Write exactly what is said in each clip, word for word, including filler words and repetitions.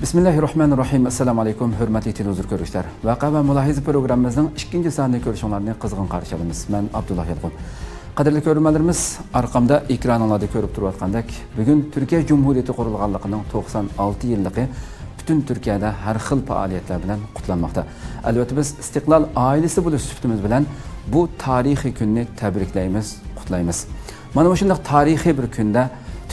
بىسمىللاھىررەھمانىررەھىم. ئەسسالامۇ ئەلەيكۇم، ھۆرمەتلىك تېلېۋىزور كۆرگۈچىلەر. ۋەقە ۋە مۇلاھىزە پروگراممىمىزنىڭ ئىككىنچى سانىنى كۆرۈشۈڭلارنى قىزغىن قارشى ئالىمىز. مەن ئابدۇللا يالقۇن. قەدىرلىك كۆرۈرمەنلىرىمىز، ئارقامدا ئېكرانىڭلاردا كۆرۈپ تۇرۇۋاتقاندەك، بۈگۈن تۈركىيە جۇمھۇرىيىتى قۇرۇلغانلىقىنىڭ توقسان ئالتە يىللىقى پۈتۈن تۈركىيەدە ھەر خىل پائالىيەتلەر بىلەن قۇتلانماقتا. ئەلۋەتتە، بىز ئىستىقلال ئائىلىسى بولۇش سۈپىتىمىز بىلەن بۇ تارىخىي كۈننى تەبرىكلەيمىز، قۇتلايمىز. مانا مۇشۇنداق تارىخىي بىر كۈندە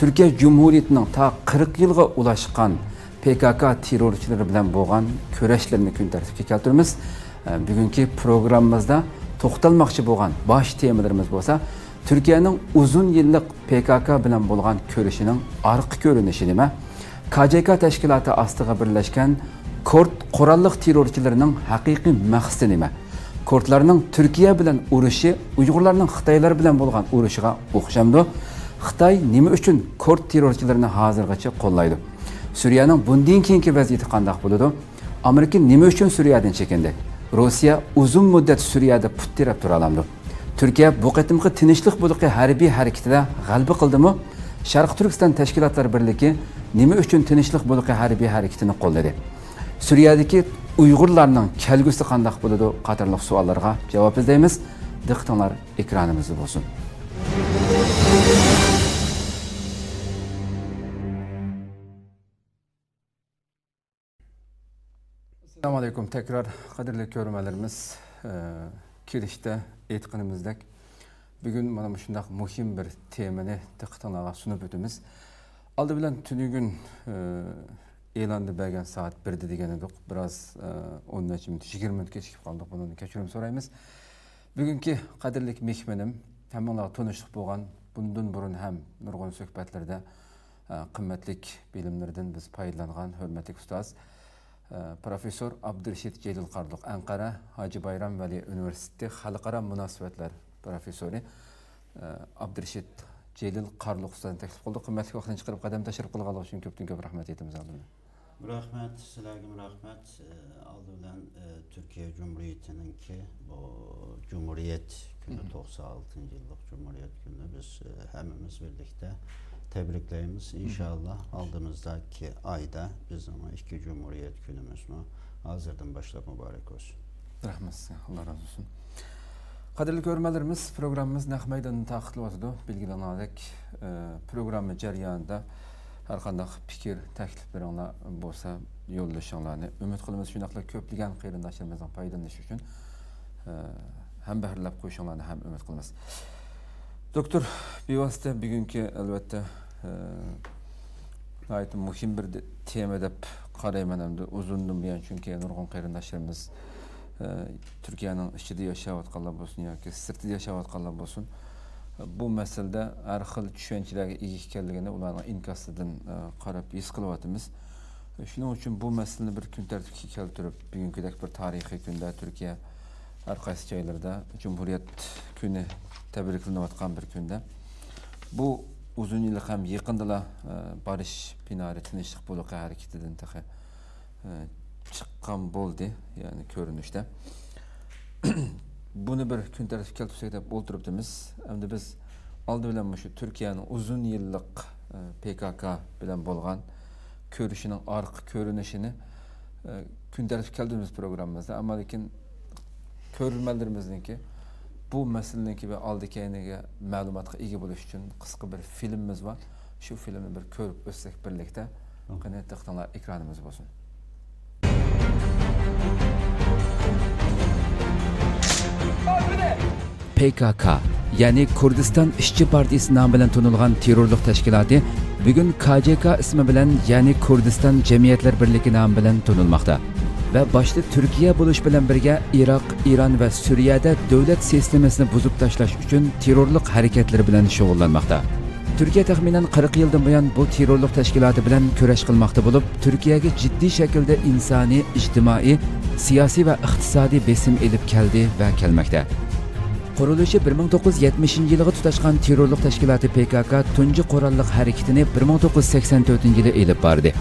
تۈركىيە جۇمھۇرىيىتىنىڭ تا قىرىق يىلغا ئۇلاشقان پې كا كا تېررورچىلىرى بىلەن بولغان كۈرەشلىرىنى كۈن تەرتىپكە كەلتۈرىمىز. ئە، بۈگۈنكى پروگراممىمىزدا توختالماقچى بولغان باش تېمىلىرىمىز بولسا، تۈركىيەنىڭ ئۇزۇن يىللىق پې كا كا بىلەن بولغان كۈرىشىنىڭ ئارقا كۆرۈنۈشى نېمە؟ كا جې كا تەشكىلاتى ئاستىغا بىرلەشكەن كۇرد قوراللىق تېررورچىلىرىنىڭ ھەقىقىي مەقسىتى نېمە؟ كۇردلارنىڭ تۈركىيە بىلەن ئۇرۇشى ئۇيغۇرلارنىڭ خىتايلار بىلەن بولغان ئۇرۇشىغا ئوخشامدۇ؟ خىتاي نېمە ئۈچۈن كۇرد تېررورچىلىرىنى ھازىرغىچە قوللايدۇ؟ سۈرىيەنىڭ بۇندىن كېيىنكى ۋەزىيىتى قانداق بولىدۇ؟ ئامېرىكا نېمە ئۈچۈن سۈرىيەدىن چېكىندى؟ روسىيە ئۇزۇن مۇددەت سۈرىيەدە پۇت تىرەپ تۇرالامدۇ؟ تۈركىيە بۇ قېتىمقى تىنچلىق بۇلىقى ھەربىي ھەرىكىتىدە غەلىبە قىلدىمۇ؟ شەرقىي تۈركىستان تەشكىلاتلار بىرلىكى نېمە ئۈچۈن تىنچلىق بۇلىقى ھەربىي ھەرىكىتىنى قوللىدى؟ سۈرىيەدىكى ئۇيغۇرلارنىڭ كەلگۈسى قانداق بولىدۇ؟ قاتارلىق سوئاللارغا جاۋاب ئىزدەيمىز. دىققىتىڭلار ئېكرانىمىزدا بولسۇن. ئەسسالامۇ ئەلەيكۇم. تەكرار قەدىرلىك كۆرۈرمەنلىرىمىز، ئە، كىرىشتە ئېيتقىنىمىزدەك، بۈگۈن مانا مۇشۇنداق مۇھىم بىر تېمىنى دىققىتىڭلارغا سۇنۇپ ئۆتىمىز. ئالدى بىلەن تۈنۈگۈن، ئە، ئېلاندا بەرگەن سائەت بىردە دېگەن ئىدۇق. بىراز، ئە، ئون نەچچە مىنۇت، يىگىرمە مىنۇتكە چىقىپ قالدۇق. بۇنىڭدىن كەچۈرۈم سورايمىز. بۈگۈنكى قەدىرلىك مېھمىنىم، ھەممىڭلارغا تونۇشلۇق بولغان، بۇندىن بۇرۇن ھەم نۇرغۇن سۆھبەتلەردە، ئە، قىممەتلىك بىلىملىرىدىن بىز پايدىلانغان ھۆرمەتلىك ئۇستاز، ئە، پروفېسسور ئابدۇرېشىت جېلىل قارلۇق، ئەنقەرە ھاجى بايرام ۋەلى ئۇنىۋېرسىتېتى خەلقئارا مۇناسىۋەتلەر پروفېسسورى، ئە، ئابدۇرېشىت جېلىل قارلۇق ئۇستازنى تەكلىپ قىلدۇق. قىممەتلىك ۋاقتىنى چىقىرىپ قەدەم تەشرىپ قىلغانلىقى ئۈچۈن كۆپتىن كۆپ رەھمەت ئېيتىمىز ئالدىن. رەھمەت، سىلەرگىمۇ رەھمەت. ئە، ئالدى بىلەن، ئە، تۈركىيە جۇمھۇرىيىتىنىڭكى بۇ جۇمھۇرىيەت كۈنى، مم. توقسان ئالتىنچى يىللىق جۇمھۇرىيەت كۈنىنى بىز، ئە، ھەممىمىز بىرلىكتە تەبرىكلەيمىز. مم. ئىنشاللا ئالدىمىزدىكى ئايدا بىزنىڭ ئىككى جۇمھۇرىيەت كۈنىمىزمۇ ھازىردىن باشلاپ مۇبارەك بولسۇن. رەھمەت سىزگە، ئاللا رازى بولسۇن. قەدىرلىك كۆرۈرمەنلىرىمىز، پروگراممىمىز نەق مەيداندا تارقىتىلىۋاتىدۇ. بىلگىلىكىڭىزدەك، ئە، پروگرامما جەريانىدا ھەر قانداق پىكىر، تەكلىپلىرىڭلار بولسا يوللىشىڭلارنى ئۈمىد قىلىمىز. شۇنداقلا كۆپلىگەن قېرىنداشلىرىمىزنىڭ پايدىلىنىشى ئۈچۈن، ئە، ھەمبەھىرلەپ قويۇشۇڭلارنى ھەم ئۈمىد قىلىمىز. دوكتور، بىۋاسىتە بۈگۈنكى، ئەلۋەتتە، ئە، ناھايىتى مۇھىم بىر دې-، تېما دەپ قارايمەن ئەمدى ئۇزۇندىن بۇيان، چۈنكى نۇرغۇن قېرىنداشلىرىمىز، ئە، تۈركىيەنىڭ ئىچىدە ياشاۋاتقانلار بولسۇن ياكى سىرتىدا ياشاۋاتقانلار بولسۇن، بۇ مەسىلىدە ھەر خىل چۈشەنچىلەرگە ئىگە ئىكەنلىكىنى ئۇلارنىڭ ئىنكاسلىرىدىن، ئە، قاراپ ھېس قىلىۋاتىمىز. شۇنىڭ ئۈچۈن بۇ مەسىلىنى بىر كۈن تەرتىپكە كەلتۈرۈپ، بۈگۈنكىدەك بىر تارىخىي كۈندە تۈركىيە ھەر قايسى جايلىرىدا جۇمھۇرىيەت كۈنى تەبرىكلىنىۋاتقان بىر كۈندە، بۇ ئۇزۇن يىللىق ھەم يېقىندىلا، ئە، بارىش پىنارى تىنچلىق بۇلىقى ھەرىكىتىدىن تېخى، ئە، چىققان بولدى، يەنى كۆرۈنۈشتە. بۇنى بىر كۈن تەرتىپكە كەلتۈرسەك دەپ ئولتۇرۇپتىمىز. ئەمدى بىز ئالدى بىلەن مۇشۇ تۈركىيەنىڭ ئۇزۇن يىللىق، ئە، پې كا كا بىلەن بولغان كۆرۈشىنىڭ ئارقا كۆرۈنۈشىنى، ئە، كۈن تەرتىپكە كەلتۈرىمىز پروگراممىمىزدا. ئەمما لېكىن كۆرۈرمەنلىرىمىزنىڭكى بۇ مەسىلىنىڭكى بىر ئالدى كەينىگە مەلۇماتقا ئىگە بولۇش ئۈچۈن قىسقا بىر فىلىمىمىز بار. شۇ فىلىمنى بىر كۆرۈپ ئۆتسەك بىرلىكتە. مم. قېنى، دىققىتىڭلار ئېكرانىمىزدا بولسۇن. پې كا كا، يەنى كۇردىستان ئىشچى پارتىيىسى نامى بىلەن تونۇلغان تېررورلۇق تەشكىلاتى بۈگۈن كا جې كا ئىسمى بىلەن، يەنى كۇردىستان جەمئىيەتلەر بىرلىكى نامى بىلەن تونۇلماقتا ۋە باشتا تۈركىيە بولۇش بىلەن بىرگە ئىراق، ئىران ۋە سۈرىيەدە دۆلەت سىستېمىسىنى بۇزۇپ تاشلاش ئۈچۈن تېررورلۇق ھەرىكەتلىرى بىلەن شۇغۇللانماقتا. تۈركىيە تەخمىنەن قىرىق يىلدىن بۇيان بۇ تېررورلۇق تەشكىلاتى بىلەن كۈرەش قىلماقتا بولۇپ، تۈركىيەگە جىددىي شەكىلدە ئىنسانىي، ئىجتىمائىي، سىياسىي ۋە ئىقتىسادىي بېسىم ئېلىپ كەلدى ۋە كەلمەكتە. قۇرۇلۇشى بىر مىڭ توققۇز يۈز يەتمىشىنچى يىلىغا تۇتاشقان تېررورلۇق تەشكىلاتى پې كا كا تۇنجى قوراللىق ھەرىكىتىنى بىر مىڭ توققۇز يۈز سەكسەن تۆتىنچى يىلى ئېلىپ باردى.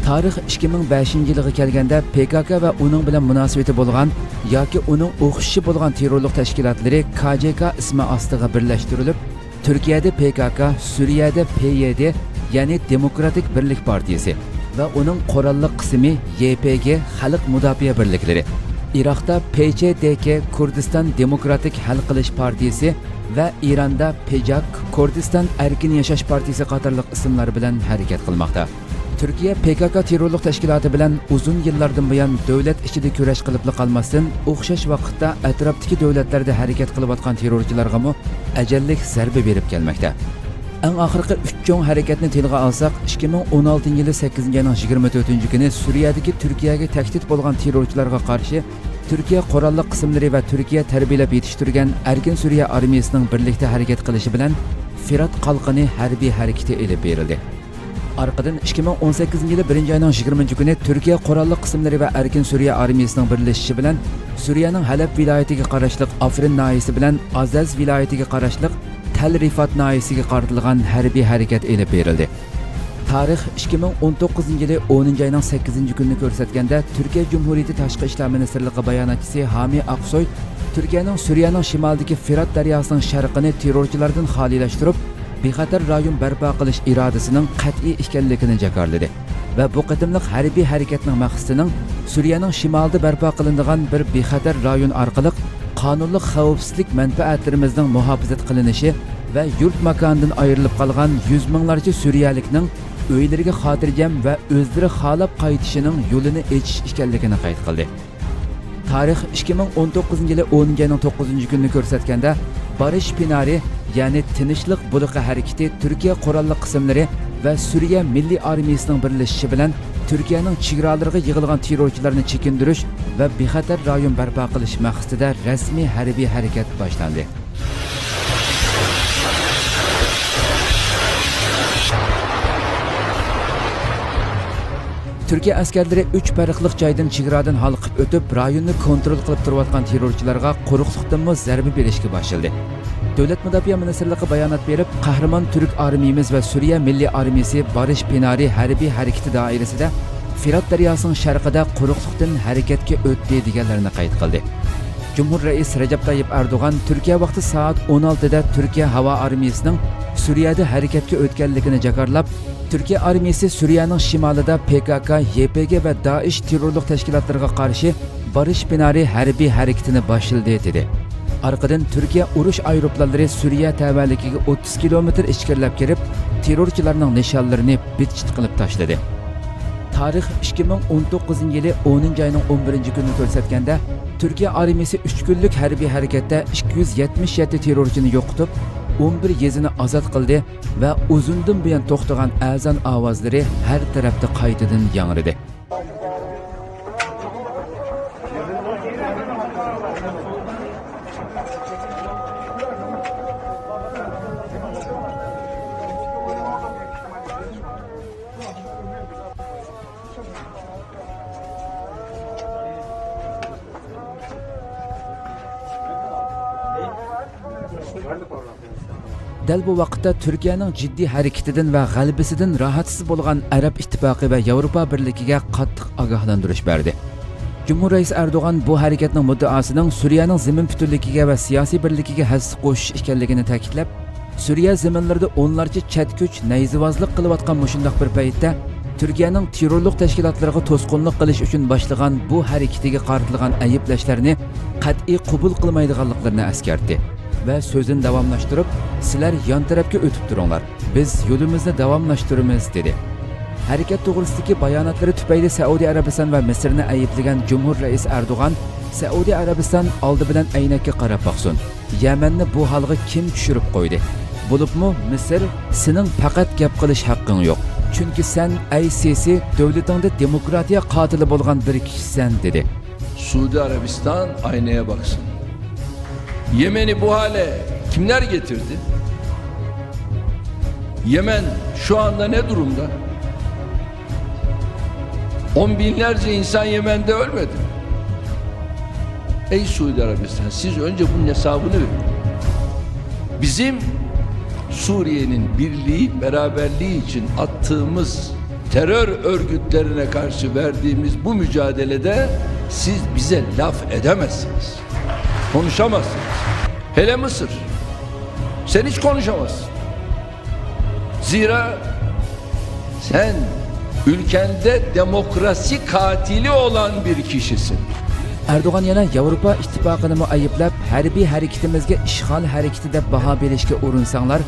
تارىخ ئىككى مىڭ بەشىنچى يىلىغا كەلگەندە، پې كا كا ۋە ئۇنىڭ بىلەن مۇناسىۋىتى بولغان ياكى ئۇنىڭ ئوخشىشى بولغان تېررورلۇق تەشكىلاتلىرى كا جې كا ئىسمى ئاستىغا بىرلەشتۈرۈلۈپ، تۈركىيەدە پې كا كا، سۈرىيەدە پې يې دې، يەنى دېموكراتىك بىرلىك پارتىيىسى، ۋە ئۇنىڭ قوراللىق قىسمى يې پې گې خەلق مۇداپىئە بىرلىكلىرى، ئىراقتا پې چې دې كې كۇردىستان دېموكراتىك ھەل قىلىش پارتىيىسى ۋە ئىراندا پېجاك كۇردىستان ئەركىن ياشاش پارتىيىسى قاتارلىق ئىسىملار بىلەن ھەرىكەت قىلماقتا. تۈركىيە پې كا كا تېررورلۇق تەشكىلاتى بىلەن ئۇزۇن يىللاردىن بۇيان دۆلەت ئىچىدە كۈرەش قىلىپلا قالماستىن، ئوخشاش ۋاقىتتا ئەتراپتىكى دۆلەتلەردە ھەرىكەت قىلىۋاتقان تېررورچىلارغىمۇ ئەجەللىك زەربە بېرىپ كەلمەكتە. ئەڭ ئاخىرقى ئۈچ چوڭ ھەرىكەتنى تىلغا ئالساق، ئىككى مىڭ ئون ئالتىنچى يىلى سەككىزىنچى ئاينىڭ يىگىرمە تۆتىنچى كۈنى سۈرىيەدىكى تۈركىيەگە تەھدىت بولغان تېررورچىلارغا قارشى تۈركىيە قوراللىق قىسىملىرى ۋە تۈركىيە تەربىيەلەپ يېتىشتۈرگەن ئەركىن سۈرىيە ئارمىيىسىنىڭ بىرلىكتە ھەرىكەت قىلىشى بىلەن فىرات قالقىنى ھەربىي ھەرىكىتى ئېلىپ بېرىلدى. ئارقىدىن ئىككى مىڭ ئون سەككىزىنچى يىلى بىرىنچى ئاينىڭ يىگىرمىنچى كۈنى تۈركىيە قوراللىق قىسىملىرى ۋە ئەركىن سۈرىيە ئارمىيىسىنىڭ بىرلىشىشى بىلەن سۈرىيەنىڭ ھەلەب ۋىلايىتىگە قاراشلىق ئافرىن ناھىيەسى بىلەن ئازەز ۋىلايىتىگە قاراشلىق تەل رىفات ناھىيەسىگە قارىتىلغان ھەربىي ھەرىكەت ئېلىپ بېرىلدى. تارىخ ئىككى مىڭ ئون توققۇزىنچى يىلى ئونىنچى ئاينىڭ سەككىزىنچى كۈنىنى كۆرسەتكەندە، تۈركىيە جۇمھۇرىيىتى تاشقى ئىشلار مىنىستىرلىقى باياناتچىسى ھامى ئاقسوي تۈركىيەنىڭ سۈرىيەنىڭ شىمالىدىكى فىرات دەرياسىنىڭ شەرقىنى تېررورچىلاردىن خالىيلاشتۇرۇپ، بىخەتەر رايون بەرپا قىلىش ئىرادىسىنىڭ قەتئىي ئىكەنلىكىنى جاكارلىدى ۋە بۇ قېتىملىق ھەربىي ھەرىكەتنىڭ مەقسىتىنىڭ سۈرىيەنىڭ شىمالىدا بەرپا قىلىنىدىغان بىر بىخەتەر رايون ئارقىلىق قانۇنلۇق خەۋپسىزلىك مەنپەئەتلىرىمىزنىڭ مۇھاپىزەت قىلىنىشى ۋە يۇرت ماكانىدىن ئايرىلىپ قالغان يۈز مىڭلارچە سۈرىيەلىكنىڭ ئۆيلىرىگە خاتىرجەم ۋە ئۆزلىرى خالاپ قايتىشىنىڭ يولىنى ئېچىش ئىكەنلىكىنى قەيت قىلدى. تارىخ ئىككى مىڭ ئون توققۇزىنچى يىلى ئونىنچى ئاينىڭ توققۇزىنچى كۈنىنى كۆرسەتكەندە، بارىش پىنارى، يەنى تىنچلىق بۇلىقى ھەرىكىتى تۈركىيە قوراللىق قىسىملىرى ۋە سۈرىيە مىللىي ئارمىيىسىنىڭ بىرلىشىشى بىلەن تۈركىيەنىڭ چېگرالىرىغا يىغىلغان تېررورچىلارنى چېكىندۈرۈش ۋە بىخەتەر رايون بەرپا قىلىش مەقسىتىدە رەسمىي ھەربىي ھەرىكەت باشلاندى. تۈركىيە ئەسكەرلىرى ئۈچ پەرقلىق جايدىن چېگرادىن ھالقىپ ئۆتۈپ، رايوننى كونترول قىلىپ تۇرۇۋاتقان تېررورچىلارغا قۇرۇقلۇقتىنمۇ زەربە بېرىشكە باشلىدى. دۆلەت مۇداپىئە مىنىستىرلىقى بايانات بېرىپ، قەھرىمان تۈرك ئارمىيىمىز ۋە سۈرىيە مىللىي ئارمىيىسى بارىش پىنارى ھەربىي ھەرىكىتى دائىرىسىدە فىرات دەرياسىنىڭ شەرقىدە قۇرۇقلۇقتىن ھەرىكەتكە ئۆتتى، دېگەنلەرنى قەيت قىلدى. جۇمھۇر رەئىس رەجەپ تايىپ ئەردوغان تۈركىيە ۋاقتى سائەت ئون ئالتىدە تۈركىيە ھاۋا ئارمىيىسىنىڭ سۈرىيەدە ھەرىكەتكە ئۆتكەنلىكىنى جاكارلاپ، تۈركىيە ئارمىيىسى سۈرىيەنىڭ شىمالىدا پې كا كا، يې پې گې ۋە دائىش تېررورلۇق تەشكىلاتلىرىغا قارشى بارىش پىنارى ھەربىي ھەرىكىتىنى باشلىدى، دېدى. ئارقىدىن تۈركىيە ئۇرۇش ئايروپىلانلىرى سۈرىيە تەۋەلىكىگە ئوتتۇز كىلومېتىر ئىچكىرىلەپ كىرىپ، تېررورچىلارنىڭ نىشانلىرىنى بىت-چىت قىلىپ تاشلىدى. تارىخ ئىككى مىڭ ئون توققۇزىنچى يىلى ئونىنچى ئاينىڭ ئون بىرىنچى كۈنىنى كۆرسەتكەندە، تۈركىيە ئارمىيىسى ئۈچ كۈنلۈك ھەربىي ھەرىكەتتە ئىككى يۈز يەتمىش يەتتە تېررورچىنى يوقىتىپ، ئون بىر يېزىنى ئازاد قىلدى ۋە ئۇزۇندىن بۇيان توختىغان ئەزان ئاۋازلىرى ھەر تەرەپتە قايتىدىن ياڭرىدى. دەل بۇ ۋاقىتتا تۈركىيەنىڭ جىددىي ھەرىكىتىدىن ۋە غەلىبىسىدىن راھەتسىز بولغان ئەرەب ئىتتىپاقى ۋە ياۋروپا بىرلىكىگە قاتتىق ئاگاھلاندۇرۇش بەردى. جۇمھۇر رەئىسى ئەردوغان بۇ ھەرىكەتنىڭ مۇددىئاسىنىڭ سۈرىيەنىڭ زېمىن پۈتۈنلۈكىگە ۋە سىياسىي بىرلىكىگە ھەسسە قوشۇش ئىكەنلىكىنى تەكىتلەپ، سۈرىيە زېمىنلىرىدا ئونلارچە چەت كۈچ نەيزىۋازلىق قىلىۋاتقان مۇشۇنداق بىر پەيتتە، تۈركىيەنىڭ تېررورلۇق تەشكىلاتلىرىغا توسقۇنلۇق قىلىش ئۈچۈن باشلىغان بۇ ھەرىكىتىگە قارىتىلغان ئەيىبلەشلەرنى قەتئىي قوبۇل قىلمايدىغانلىقلىرىنى ئەسكەرتتى ۋە سۆزىنى داۋاملاشتۇرۇپ، سىلەر يان تەرەپكە ئۆتۈپ تۇرۇڭلار، بىز يولىمىزنى داۋاملاشتۇرىمىز، دېدى. ھەرىكەت توغرىسىدىكى باياناتلىرى تۈپەيلى سەئۇدى ئەرەبىستان ۋە مىسىرنى ئەيىبلىگەن جۇمھۇر رەئىس ئەردوغان، سەئۇدى ئەرەبىستان ئالدى بىلەن ئەينەككە قاراپ باقسۇن. يەمەننى بۇ ھالغا كىم چۈشۈرۈپ قويدى؟ بولۇپمۇ مىسىر، سېنىڭ پەقەت گەپ قىلىش ھەققىڭ يوق. چۈنكى سەن، ئەي سىسى، دۆلىتىڭدە دېموكراتىيە قاتىلى بولغان بىر كىشىسەن، دېدى. Suudi Arabistan aynaya baksın. Yemen'i bu hale kimler getirdi? Yemen şu anda ne durumda? On binlerce insan Yemen'de ölmedi. Ey Suudi Arabistan, siz önce bunun hesabını verin. Bizim Suriye'nin birliği, beraberliği için attığımız terör örgütlerine karşı verdiğimiz bu mücadelede siz bize laf edemezsiniz. Konuşamazsınız. Hele Mısır. Sen hiç konuşamazsın. Zira sen Ülkende demokrasi katili olan bir kişisin. ئەردوغان يەنە ياۋروپا ئىتتىپاقىنىمۇ ئەيىبلەپ، ھەربىي ھەرىكىتىمىزگە ئىشغال ھەرىكىتى دەپ باھا بېرىشكە ئۇرۇنساڭلار،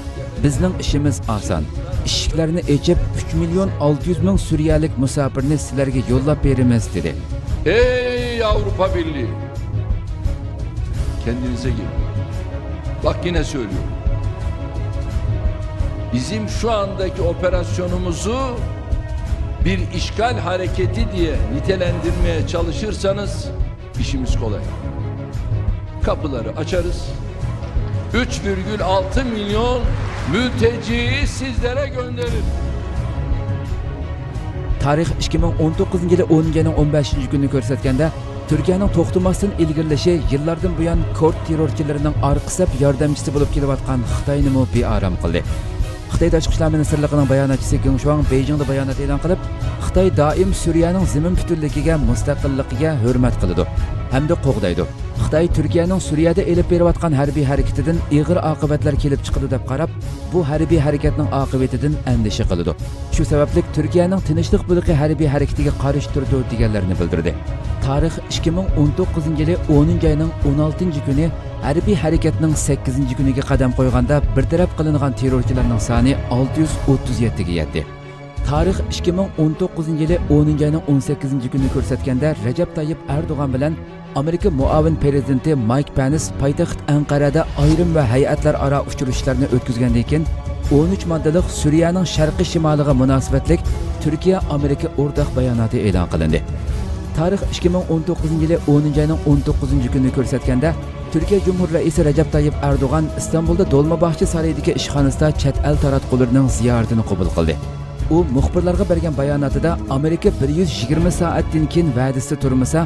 بىزنىڭ ئىشىمىز ئاسان. ئىشىكلەرنى ئېچىپ، ئۈچ مىليون ئالتە يۈز مىڭ سۈرىيەلىك مۇساپىرنى سىلەرگە يوللاپ بېرىمىز، دېدى. Ey Avrupa Birliği! Kendinize gelin. Bak, yine söylüyorum. Bizim şu andaki operasyonumuzu bir işgal hareketi diye nitelendirmeye çalışırsanız işimiz kolay. Kapıları açarız. Üç virgül altı milyon mülteciyi sizlere gönderir. تارىخ ئىككى مىڭ ئون توققۇزىنچى يىلى ئونىنچى ئاينىڭ ئون بەشىنچى كۈنىنى كۆرسەتكەندە، تۈركىيەنىڭ توختىماستىن ئىلگىرىلىشى يىللاردىن بۇيان كۇرد تېررورچىلىرىنىڭ ئارقا سەپ ياردەمچىسى بولۇپ كېلىۋاتقان خىتاينىمۇ بىئارام قىلدى. خىتاي تاشقى ئىشلار مىنىستىرلىقىنىڭ باياناتچىسى گېڭ شۇاڭ بېيجىڭدا بايانات ئېلان قىلىپ، خىتاي دائىم سۈرىيەنىڭ زېمىن پۈتۈنلۈكىگە، مۇستەقىللىقىگە ھۆرمەت قىلىدۇ ھەمدە قوغدايدۇ. خىتاي تۈركىيەنىڭ سۈرىيەدە ئېلىپ بېرىۋاتقان ھەربىي ھەرىكىتىدىن ئېغىر ئاقىۋەتلەر كېلىپ چىقىدۇ دەپ قاراپ، بۇ ھەربىي ھەرىكەتنىڭ ئاقىۋىتىدىن ئەندىشە قىلىدۇ. شۇ سەۋەبلىك تۈركىيەنىڭ تىنچلىق بۇلىقى ھەربىي ھەرىكىتىگە قارشى تۇرىدۇ، دېگەنلەرنى بىلدۈردى. تارىخ ئىككى مىڭ ئون توققۇزىنچى يىلى ئونىنچى ئاينىڭ ئون ئالتىنچى كۈنى ھەربىي ھەرىكەتنىڭ سەككىزىنچى كۈنىگە قەدەم قويغاندا، بىر تەرەپ قىلىنغان تېررورچىلارنىڭ سانى ئالتە يۈز ئوتتۇز يەتتىگە يەتتى. تارىخ ئىككى مىڭ ئون توققۇزىنچى يىلى ئونىنچى ئاينىڭ ئون سەككىزىنچى كۈنىنى كۆرسەتكەندە، رەجەپ تايىپ ئەردوغان بىلەن ئامېرىكا مۇئاۋىن پىرېزىدېنتى مايك پەنس پايتەخت ئەنقەرەدە ئايرىم ۋە ھەيئەتلەر ئارا ئۇچرىشىشلارنى ئۆتكۈزگەندىن كېيىن، ئون ئۈچ ماددىلىق سۈرىيەنىڭ شەرقىي شىمالىغا مۇناسىۋەتلىك تۈركىيە ئامېرىكا ئورتاق باياناتى ئېلان قىلىندى. تارىخ ئىككى مىڭ ئون توققۇزىنچى يىلى ئونىنچى ئاينىڭ ئون توققۇزىنچى كۈنىنى كۆرسەتكەندە، تۈركىيە جۇمھۇر رەئىسى رەجەپ تايىپ ئەردوغان ئىستانبۇلدا دولماباغچە سارىيىدىكى ئىشخانىسىدا چەت ئەل تاراتقۇلىرىنىڭ زىيارىتىنى قوبۇل قىلدى. ئۇ مۇخبىرلارغا بەرگەن باياناتىدا ئامېرىكا بىر يۈز يىگىرمە سائەتتىن كېيىن ۋەدىسىدە تۇرمىسا،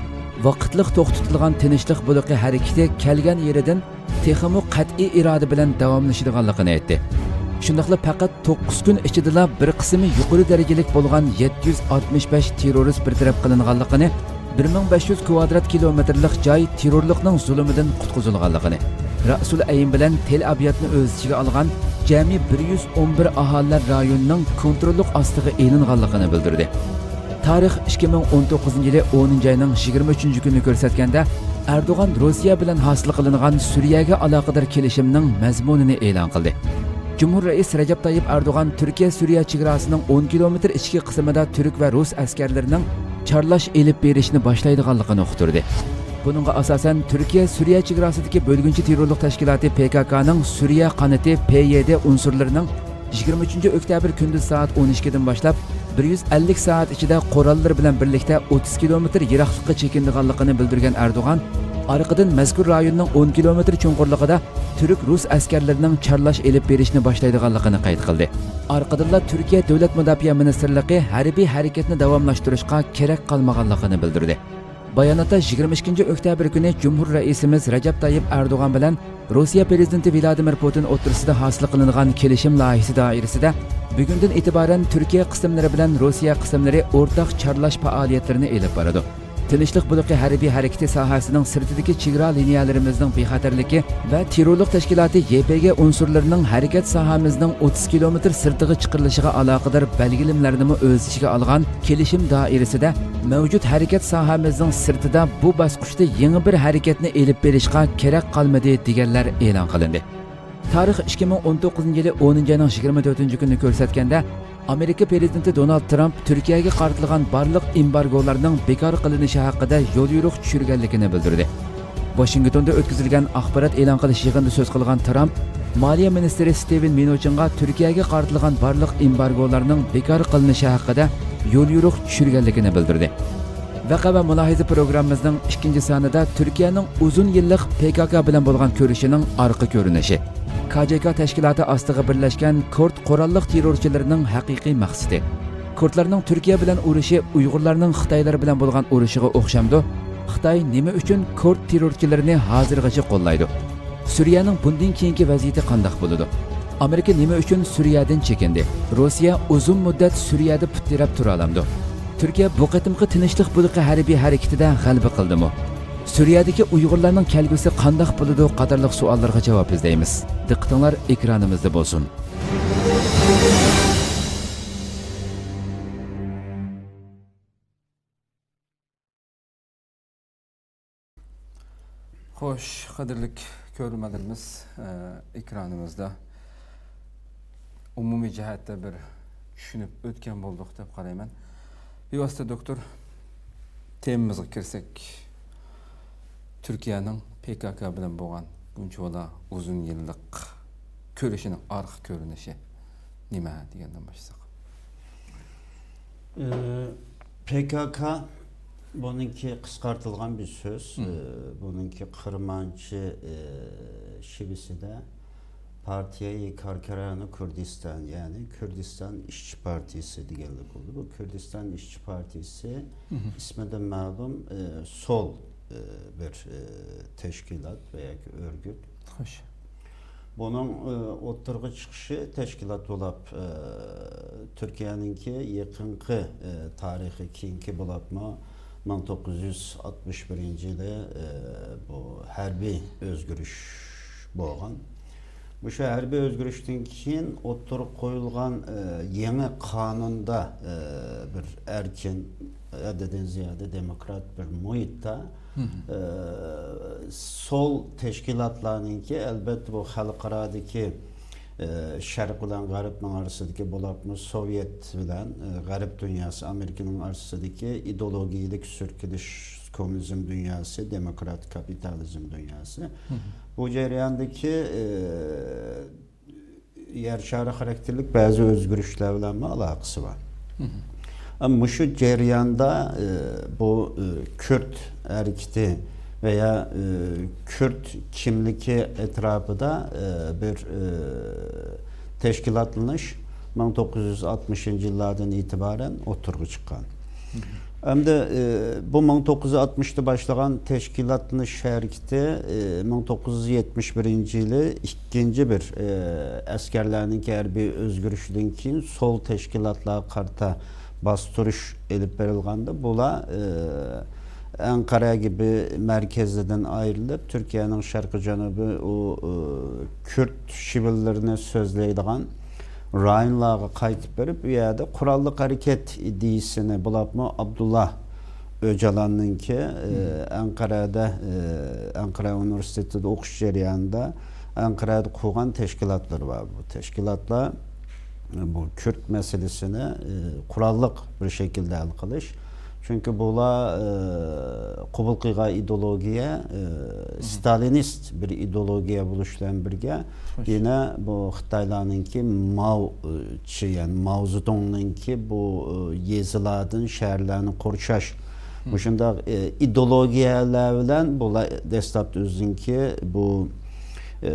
ۋاقىتلىق توختىتىلغان تىنچلىق بۇلىقى ھەرىكىتى كەلگەن يېرىدىن تېخىمۇ قەتئىي ئىرادە بىلەن داۋاملىشىدىغانلىقىنى ئېيتتى. شۇنداقلا پەقەت توققۇز كۈن ئىچىدىلا بىر قىسمى يۇقىرى دەرىجىلىك بولغان يەتتە يۈز ئاتمىش بەش تېررورىست بىر تەرەپ قىلىنغانلىقىنى، بىر مىڭ بەش يۈز كۋادرات كىلومېتىرلىق جاي تېررورلۇقنىڭ زۇلۇمىدىن قۇتقۇزۇلغانلىقىنى، رەئسۇل ئەين بىلەن تېل ئەبيادنى ئۆز ئىچىگە ئالغان جەمئىي بىر يۈز ئون بىر ئاھالىلەر رايونىنىڭ كونتروللۇق ئاستىغا ئېلىنغانلىقىنى بىلدۈردى. تارىخ ئىككى مىڭ ئون توققۇزىنچى يىلى ئونىنچى ئاينىڭ يىگىرمە ئۈچىنچى كۈنىنى كۆرسەتكەندە، ئەردوغان روسىيە بىلەن ھاسىل قىلىنغان سۈرىيەگە ئالاقىدار كېلىشىمنىڭ مەزمۇنىنى ئېلان قىلدى. جۇمھۇر رەئىس رەجەپ تايىپ ئەردوغان تۈركىيە سۈرىيە چېگراسىنىڭ ئون كىلومېتىر ئىچكى قىسمىدا تۈرك ۋە رۇس ئەسكەرلىرىنىڭ چارلاش ئېلىپ بېرىشنى باشلايدىغانلىقىنى ئۇقتۇردى. بۇنىڭغا ئاساسەن، تۈركىيە سۈرىيە چېگراسىدىكى بۆلگۈنچى تېررورلۇق تەشكىلاتى پې كا كانىڭ سۈرىيە قانىتى پې يې دې ئۇنسۇرلىرىنىڭ يىگىرمە ئۈچىنچى ئۆكتەبىر كۈندۈز سائەت ئون ئىككىدىن باشلاپ، بىر يۈز ئەللىك سائەت ئىچىدە قوراللىرى بىلەن بىرلىكتە ئوتتۇز كىلومېتىر يىراقلىققا چېكىنىدىغانلىقىنى بىلدۈرگەن ئەردوغان، ئارقىدىن مەزكۇر رايوننىڭ ئون كىلومېتىر چوڭقۇرلۇقىدا تۈرك رۇس ئەسكەرلىرىنىڭ چارلاش ئېلىپ بېرىشنى باشلايدىغانلىقىنى قەيت قىلدى. ئارقىدىنلا تۈركىيە دۆلەت مۇداپىئە مىنىستىرلىقى ھەربىي ھەرىكەتنى داۋاملاشتۇرۇشقا كېرەك قالمىغانلىقىنى بىلدۈردى. باياناتتا يىگىرمە ئىككىنچى ئۆكتەبىر كۈنى جۇمھۇر رەئىسىمىز رەجەپ تايىپ ئەردوغان بىلەن روسىيە پىرېزىدېنتى ۋلادىمىر پۇتىن ئوتتۇرىسىدا ھاسىل قىلىنغان كېلىشىم لايىھىسى دائىرىسىدە بۈگۈندىن ئېتىبارەن تۈركىيە قىسىملىرى بىلەن روسىيە قىسىملىرى ئورتاق چارلاش پائالىيەتلىرىنى ئېلىپ بارىدۇ. تىنچلىق بۇلىقى ھەربىي ھەرىكىتى ساھەسىنىڭ سىرتىدىكى چېگرا لىنىيەلىرىمىزنىڭ بىخەتەرلىكى ۋە تېررورلۇق تەشكىلاتى يې پې گې ئۇنسۇرلىرىنىڭ ھەرىكەت ساھەمىزنىڭ ئوتتۇز كىلومېتىر سىرتىغا چىقىرىلىشىغا ئالاقىدار بەلگىلىمىلەرنىمۇ ئۆز ئىچىگە ئالغان كېلىشىم دائىرىسىدە مەۋجۇت ھەرىكەت ساھەمىزنىڭ سىرتىدا بۇ باسقۇچتا يېڭى بىر ھەرىكەتنى ئېلىپ بېرىشقا كېرەك قالمىدى، دېگەنلەر ئېلان قىلىندى. تارىخ ئىككى مىڭ ئون توققۇزىنچى يىلى ئونىنچى ئاينىڭ يىگىرمە تۆتىنچى كۈنىنى كۆرسەتكەندە، ئامېرىكا پىرېزىدېنتى دونالد ترامپ تۈركىيەگە قارىتىلغان بارلىق ئېمبارگولارنىڭ بىكار قىلىنىشى ھەققىدە يوليورۇق چۈشۈرگەنلىكىنى بىلدۈردى. ۋاشىنگتوندا ئۆتكۈزۈلگەن ئاخبارات ئېلان قىلىش يىغىنىدا سۆز قىلغان ترامپ، مالىيە مىنىستىرى ستېۋېن مىنۇچىنغا تۈركىيەگە قارىتىلغان بارلىق ئېمبارگولارنىڭ بىكار قىلىنىشى ھەققىدە يوليورۇق چۈشۈرگەنلىكىنى بىلدۈردى. ۋەقە ۋە مۇلاھىزە پروگراممىمىزنىڭ ئىككىنچى سانىدا تۈركىيەنىڭ ئۇزۇن يىللىق پې كا كا بىلەن بولغان كۈرىشىنىڭ ئارقا كۆرۈنۈشى. كا جې كا تەشكىلاتى ئاستىغا بىرلەشكەن كۇرد قوراللىق تېررورچىلىرىنىڭ ھەقىقىي مەقسىتى. كۇردلارنىڭ تۈركىيە بىلەن ئۇرۇشى ئۇيغۇرلارنىڭ خىتايلار بىلەن بولغان ئۇرۇشىغا ئوخشامدۇ؟ خىتاي نېمە ئۈچۈن كۇرد تېررورچىلىرىنى ھازىرغىچە قوللايدۇ؟ سۈرىيەنىڭ بۇندىن كېيىنكى ۋەزىيىتى قانداق بولىدۇ؟ ئامېرىكا نېمە ئۈچۈن سۈرىيەدىن چېكىندى؟ روسىيە ئۇزۇن مۇددەت سۈرىيەدە پۇت تىرەپ تۇرالامدۇ؟ تۈركىيە بۇ قېتىمقى تىنچلىق بۇلىقى ھەربىي ھەرىكىتىدە غەلىبە قىلدىمۇ؟ سۈرىيەدىكى ئۇيغۇرلارنىڭ كەلگۈسى قانداق بولىدۇ؟ قاتارلىق سوئاللارغا جاۋاب ئىزدەيمىز. دىققىتىڭلار ئېكرانىمىزدا بولسۇن. خوش، قەدىرلىك كۆرۈرمەنلىرىمىز، ئە، ئېكرانىمىزدا ئومۇمىي جەھەتتە بىر چۈشىنىپ ئۆتكەن بولدۇق دەپ قارايمەن. بىۋاسىتە دوكتور، تېمىمىزغا كىرسەك، تۈركىيەنىڭ پې كا كا بىلەن بولغان بۇنچىۋالا ئۇزۇن يىللىق كۈرىشىنىڭ ئارقا كۆرۈنۈشى نېمە دېگەندىن باشلىساق. ئى، پې كا كا بۇنىڭكى قىسقارتىلغان بىر سۆز. مم. ئى، بۇنىڭكى قىرمانچە، ئى، شېۋىسىدە پارتىيەي كاركەرانە كۇردىستان، يەنى كۇردىستان ئىشچى پارتىيىسى دېگەنلىك بولىدۇ. بۇ كۇردىستان ئىشچى پارتىيىسى مم. ئىسمىدىن مەلۇم، ئى، سول، ئى، بىر، ئى، تەشكىلات ۋە ياكى ئۆرگۈت. خوش. بۇنىڭ، ئى، ئوتتۇرىغا چىقىشى تەشكىلات بولاپ، ئى، تۈركىيەنىڭكى يېقىنقى، ئى، تارىخى كېيىنكى بولاپمۇ مىڭ توققۇز يۈز ئاتمىش بىرىنچى يىلى، ئى، بۇ ھەربىي ئۆزگىرىش بولغان. مۇشۇ ھەربىي ئۆزگىرىشتىن كېيىن ئوتتۇرىغا قويۇلغان، ئى، يېڭى قانۇندا، ئى، بىر ئەركىن، ھەددىدىن زىيادە دېموكرات بىر مۇھىتتا، مم. ئى، سول تەشكىلاتلارنىڭكى، ئەلبەتتە، بۇ خەلقئارادىكى، ئى، شەرق بىلەن غەربنىڭ ئارىسىدىكى، بولۇپمۇ سوۋېت بىلەن، ئى، غەرب دۇنياسى، ئامېرىكىنىڭ ئارىسىدىكى ئىدېئولوگىيەلىك سۈركىلىش، كوممۇنىزم دۇنياسى، دېموكرات كاپىتالىزم دۇنياسى. مم. بۇ جەرياندىكى، ئى، يەر شارى خاراكتېرلىك بەزى ئۆزگىرىشلەر بىلەنمۇ ئالاقىسى بار. مم. ئەمما مۇشۇ جەرياندا، ئى، بۇ، ئى، كۈرد ھەرىكىتى ۋەيا، ئى، كۈرد كىملىكى ئەتراپىدا، ئى، بىر، ئى، تەشكىلاتلىنىش مىڭ توققۇز يۈز ئاتمىشىنچى يىللاردىن ئېتىبارەن ئوتتۇرىغا چىققان. مم. ئەمدى، ئى، بۇ مىڭ توققۇز يۈز ئاتمىشتا باشلىغان تەشكىلاتلىنىش ھەرىكىتى، ئى، مىڭ توققۇز يۈز يەتمىش بىرىنچى يىلى ئىككىنچى بىر، ئى، ئەسكەرلەرنىڭكى ھەربىي ئۆزگىرىشىدىن كېيىن سول تەشكىلاتلارغا قارىتا باستۇرۇش ئېلىپ بېرىلغاندا، بۇلار، ئى، ئەنقەرەگە بىر مەركەزىدىن ئايرىلىپ، تۈركىيەنىڭ شەرقىي جەنۇبى ئۇ، ئى، كۈرد شىۋىلىرىنى سۆزلەيدىغان رايونلارغا قايتىپ بېرىپ، ئۇ يەردە قوراللىق ھەرىكەت ئىدىيىسىنى، بولۇپمۇ ئابدۇللا ئۆجالاننىڭكى، ئى، مم. ئەنقەرەدە، ئى، ئەنقەرە ئۇنىۋېرسىتېتىدا ئوقۇش جەريانىدا ئەنقەرەدە قۇرغان تەشكىلاتلىرى بار. بۇ تەشكىلاتلار، ئى، بۇ كۈرد مەسىلىسىنى، ئى، قوراللىق بىر شەكىلدە ھەل قىلىش. چۈنكى بۇلار، ئى، قوبۇل قىلغان ئىدېئولوگىيە، ئى، مم. ستالىنىست بىر ئىدېئولوگىيە بولۇش بىلەن بىرگە، خوش. يەنە بۇ خىتايلارنىڭكى ماۋچى، يەنى ماۋزېدۇڭنىڭكى بۇ، ئى، يېزىلاردىن شەھەرلەرنى قورشاش، مم. مۇشۇنداق، ئى، ئىدېئولوگىيەلەر بىلەن بۇلار دەسلەپتە ئۆزىنىڭكى بۇ، ئى،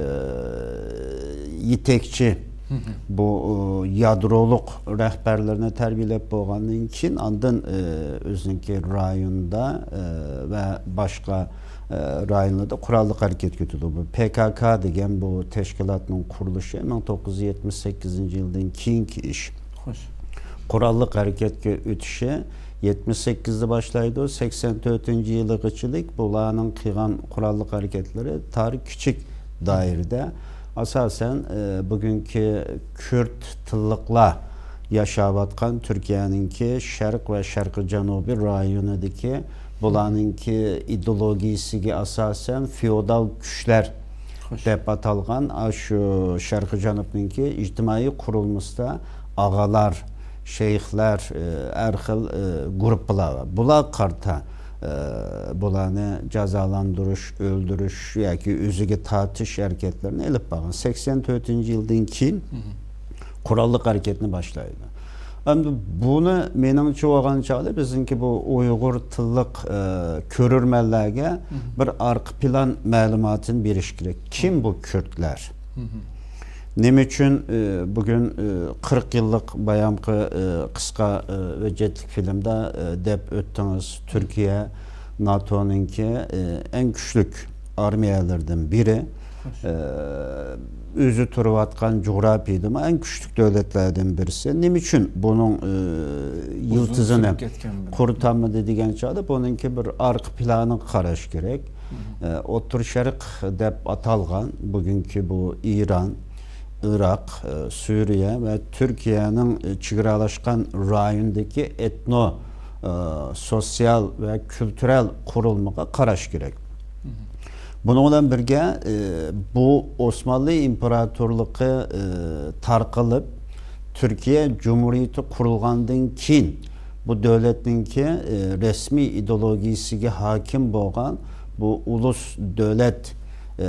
يېتەكچى، مم. بۇ، ئى، يادرولۇق رەھبەرلىرىنى تەربىيەلەپ بولغاندىن كېيىن، ئاندىن، ئى، ئۆزىنىڭكى رايوندا، ئى، ۋە باشقا، ئى، رايونلاردا قوراللىق ھەرىكەتكە ئۆتىدۇ. بۇ پې كا كا دېگەن بۇ تەشكىلاتنىڭ قۇرۇلۇشى مىڭ توققۇز يۈز يەتمىش سەككىزىنچى يىلدىن كېيىنكى ئىش. خوش. قوراللىق ھەرىكەتكە ئۆتۈشى يەتمىش سەككىزدە باشلايدۇ، سەكسەن تۆتىنچى يىلىغىچىلىك بۇلارنىڭ قىلغان قوراللىق ھەرىكەتلىرى تارى كىچىك دائىرىدە. ئاساسەن، ئى، بۈگۈنكى كۈرد تىللىقلار ياشاۋاتقان تۈركىيەنىڭكى شەرق ۋە شەرقىي جەنۇبىي رايونىدىكى بۇلارنىڭكى ئىدېئولوگىيىسىگە ئاساسەن فېئودال كۈچلەر خوش. دەپ ئاتالغان، ئاشۇ شەرقىي جەنۇبنىڭكى ئىجتىمائىي قۇرۇلمىسىدا ئاغالار، شەيخلەر، ئى، ھەر خىل، ئى، گۇرۇپپىلار بار. بۇلارغا قارىتا، ئى، بۇلارنى جازالاندۇرۇش، ئۆلتۈرۈش ياكى ئۆزىگە تارتىش ھەرىكەتلىرىنى ئېلىپ بارغان. سەكسەن تۆتىنچى يىلدىن كېيىن مم. قوراللىق ھەرىكەتنى باشلايدۇ. ئەمدى بۇنى مېنىڭچە بولغان چاغدا بىزنىڭكى بۇ ئۇيغۇر تىللىق، ئى، كۆرۈرمەنلەرگە مم. بىر ئارقا پىلان مەلۇماتىنى بېرىش كېرەك. كىم بۇ كۈردلەر؟ مم. نېمە ئۈچۈن، ئى، بۈگۈن، ئى، قىرىق يىللىق بايامقى، ئى، قىسقا، ئى، ھۆججەتلىك فىلىمدا، ئى، دەپ ئۆتتىڭىز، تۈركىيە ناتونىڭكى، ئى، ئەڭ كۈچلۈك ئارمىيەلىرىدىن بىرى، ئى، ئۆزى تۇرۇۋاتقان جۇغراپىيىدىمۇ ئەڭ كۈچلۈك دۆلەتلەردىن بىرسى. نېمە ئۈچۈن بۇنىڭ، ئى، يىلتىزىنى قۇرۇتالمىدى دېگەن چاغدا بۇنىڭكى بىر ئارقا پىلانىغا قاراش كېرەك. ئى، ئوتتۇرا شەرق دەپ ئاتالغان بۈگۈنكى بۇ ئىران، ئىراق، ئى، سۈرىيە ۋە تۈركىيەنىڭ، ئى، چېگرالاشقان رايونىدىكى ئېتنو، ئى، سوتسىيال ۋە كۈلتۈرەل قۇرۇلمىغا قاراش كېرەك. بۇنىڭ بىلەن بىرگە، ئى، بۇ ئوسمانلى ئىمپېراتورلۇقى، ئى، تارقىلىپ، تۈركىيە جۇمھۇرىيىتى قۇرۇلغاندىن كېيىن، بۇ دۆلەتنىڭكى، ئى، رەسمىي ئىدېئولوگىيىسىگە ھاكىم بولغان بۇ ئۇلۇس دۆلەت، ئى،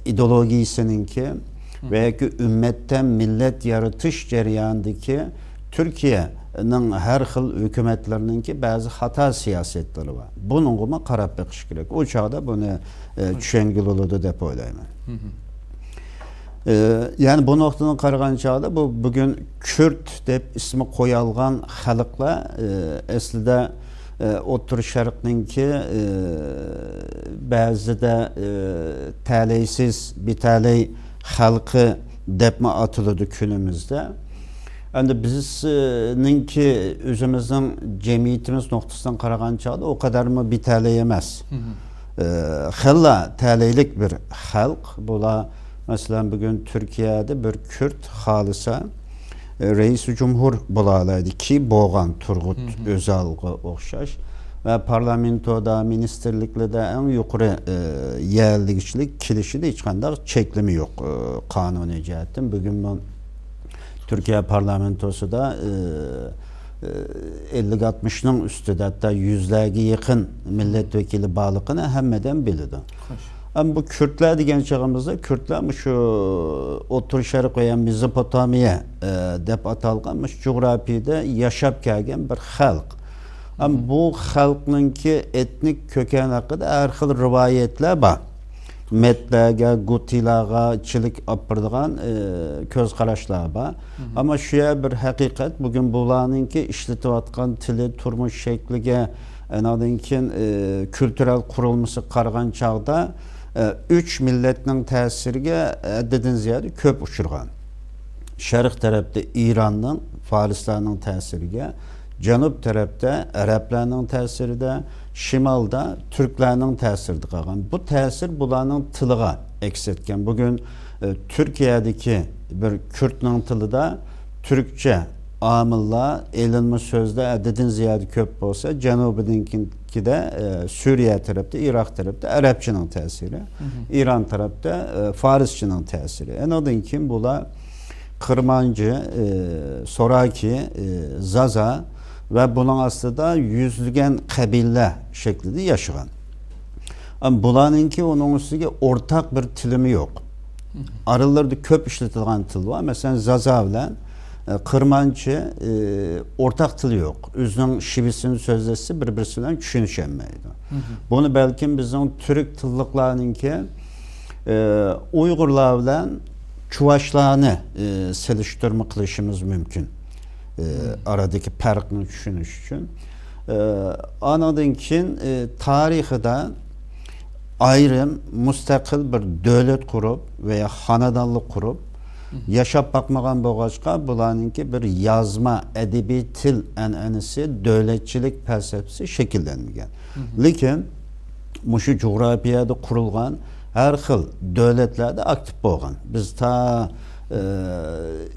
ئىدېئولوگىيىسىنىڭكى ۋە ياكى ئۈممەتتە مىللەت يارىتىش جەريانىدىكى تۈركىيەنىڭ ھەر خىل ھۆكۈمەتلىرىنىڭكى بەزى خاتا سىياسەتلىرى بار. بۇنىڭغىمۇ قاراپ بېقىش كېرەك. ئۇ چاغدا بۇنى، ئە، چۈشەنگىلى بولىدۇ دەپ ئويلايمەن. ئە، يەنى بۇ نۇقتىدىن قارىغان چاغدا بۇ بۈگۈن كۈرد دەپ ئىسمى قويالغان خەلقلەر، ئە، ئەسلىدە، ئە، ئوتتۇرا شەرقنىڭكى، ئە، بەزىدە، ئە، تەلەيسىز، بىتەلەي خەلقى دەپمۇ ئاتىلىدۇ كۈنىمىزدە. ئەمدى بىزنىڭكى ئۆزىمىزنىڭ جەمئىيىتىمىز نۇقتىسىدىن قارىغان چاغدا ئۇ قەدەرمۇ بىتەلەي ئەمەس. ئە، خېلىلا تەلەيلىك بىر خەلق. بۇلار، مەسىلەن، بۈگۈن تۈركىيەدە بىر كۈرد خالىسا، ئە، رەئىسى جۇمھۇر بولالايدۇ كى بولغان تۇرغۇت ئۆزالغا ئوخشاش. ۋە پارلامېنتودا، مىنىستىرلىكلەردە ئەڭ يۇقىرى، ئە، يەرلىگۈچىلىك كېلىشىدە ھېچقانداق چەكلىمە يوق، ئە، قانۇنىي جەھەتتىن. بۈگۈنمۇ تۈركىيە پارلامېنتوسىدا، ئە، ئە، ئەللىك ئاتمىشنىڭ ئۈستىدە، ھەتتا يۈزلەرگە يېقىن مىللەت ۋەكىلى بارلىقىنى ھەممە ئادەم بىلىدۇ. ئەمما بۇ كۈردلەر دېگەن چېغىمىزدا، كۈردلەر مۇشۇ ئوتتۇرا شەرق ۋە يا مېزوپوتامىيە، ئە، دەپ ئاتالغان مۇشۇ جۇغراپىيىدە ياشاپ كەلگەن بىر خەلق. ئەمما بۇ خەلقنىڭكى ئېتنىك كۆكەن ھەققىدە ھەر خىل رىۋايەتلەر بار. مەدلەرگە، گۇتىلارغا چىلىك ئاپىرىدىغان، ئى، كۆز قاراشلار بار. ئەمما شۇ يەر بىر ھەقىقەت، بۈگۈن بۇلارنىڭكى ئىشلىتىۋاتقان تىلى، تۇرمۇش شەكلىگە، ئانىڭدىن كېيىن، ئى، كۈلتۈرەل قۇرۇلمىسىغا قارىغان چاغدا، ئى، ئۈچ مىللەتنىڭ تەسىرىگە ھەددىدىن زىيادە كۆپ ئۇچرىغان. شەرق تەرەپتە ئىراننىڭ، فارسلارنىڭ تەسىرىگە، جەنۇب تەرەپتە ئەرەبلەرنىڭ تەسىرىدە، شىمالدا تۈركلەرنىڭ تەسىرىدە قالغان. بۇ تەسىر بۇلارنىڭ تىلىغا ئەكس ئەتكەن. بۈگۈن، ئە، تۈركىيەدىكى بىر كۈردنىڭ تىلىدا تۈركچە ئامىللار، ئېلىنما سۆزلەر ھەددىدىن زىيادە كۆپ بولسا، جەنۇبىنىڭكىدە، ئە، سۈرىيە تەرەپتە، ئىراق تەرەپتە ئەرەبچىنىڭ تەسىرى، ئىران تەرەپتە، ئە، فارسچىنىڭ تەسىرى. ئەنىڭدىن كېيىن بۇلار قىرمانچى، ئى، سوراكى، ئى، زازا ۋە بۇنىڭ ئاستىدا يۈزلىگەن قەبىلىلەر شەكلىدە ياشىغان. ئەم، بۇلارنىڭكى ئۇنىڭ ئۈستىگە ئورتاق بىر تىلىمۇ يوق. ئارىلىرىدا كۆپ ئىشلىتىدىغان تىل بار. مەسىلەن، زازا بىلەن، ئى، قىرمانچى، ئى، ئورتاق تىلى يوق. ئۆزىنىڭ شىۋىسىنى سۆزلەشسە، بىر-بىرسى بىلەن چۈشىنىشەلمەيدۇ. بۇنى بەلكىم بىزنىڭ تۈرك تىللىقلارنىڭكى، ئى، ئۇيغۇرلار بىلەن چۇۋاشلارنى، ئى، سېلىشتۇرما قىلىشىمىز مۇمكىن. ئى، ئارىدىكى پەرقنى چۈشىنىش ئۈچۈن. ئى، ئانىڭدىن كېيىن، ئى، تارىخىدا ئايرىم مۇستەقىل بىر دۆلەت قۇرۇپ ۋە يا خانىدانلىق قۇرۇپ ياشاپ باقمىغان بولغاچقا، بۇلارنىڭكى بىر يازما ئەدەبىي تىل ئەنئەنىسى، دۆلەتچىلىك پەلسەپىسى شەكىللەنمىگەن. لېكىن مۇشۇ جۇغراپىيەدە قۇرۇلغان ھەر خىل دۆلەتلەردە ئاكتىپ بولغان. بىز تا، ئى،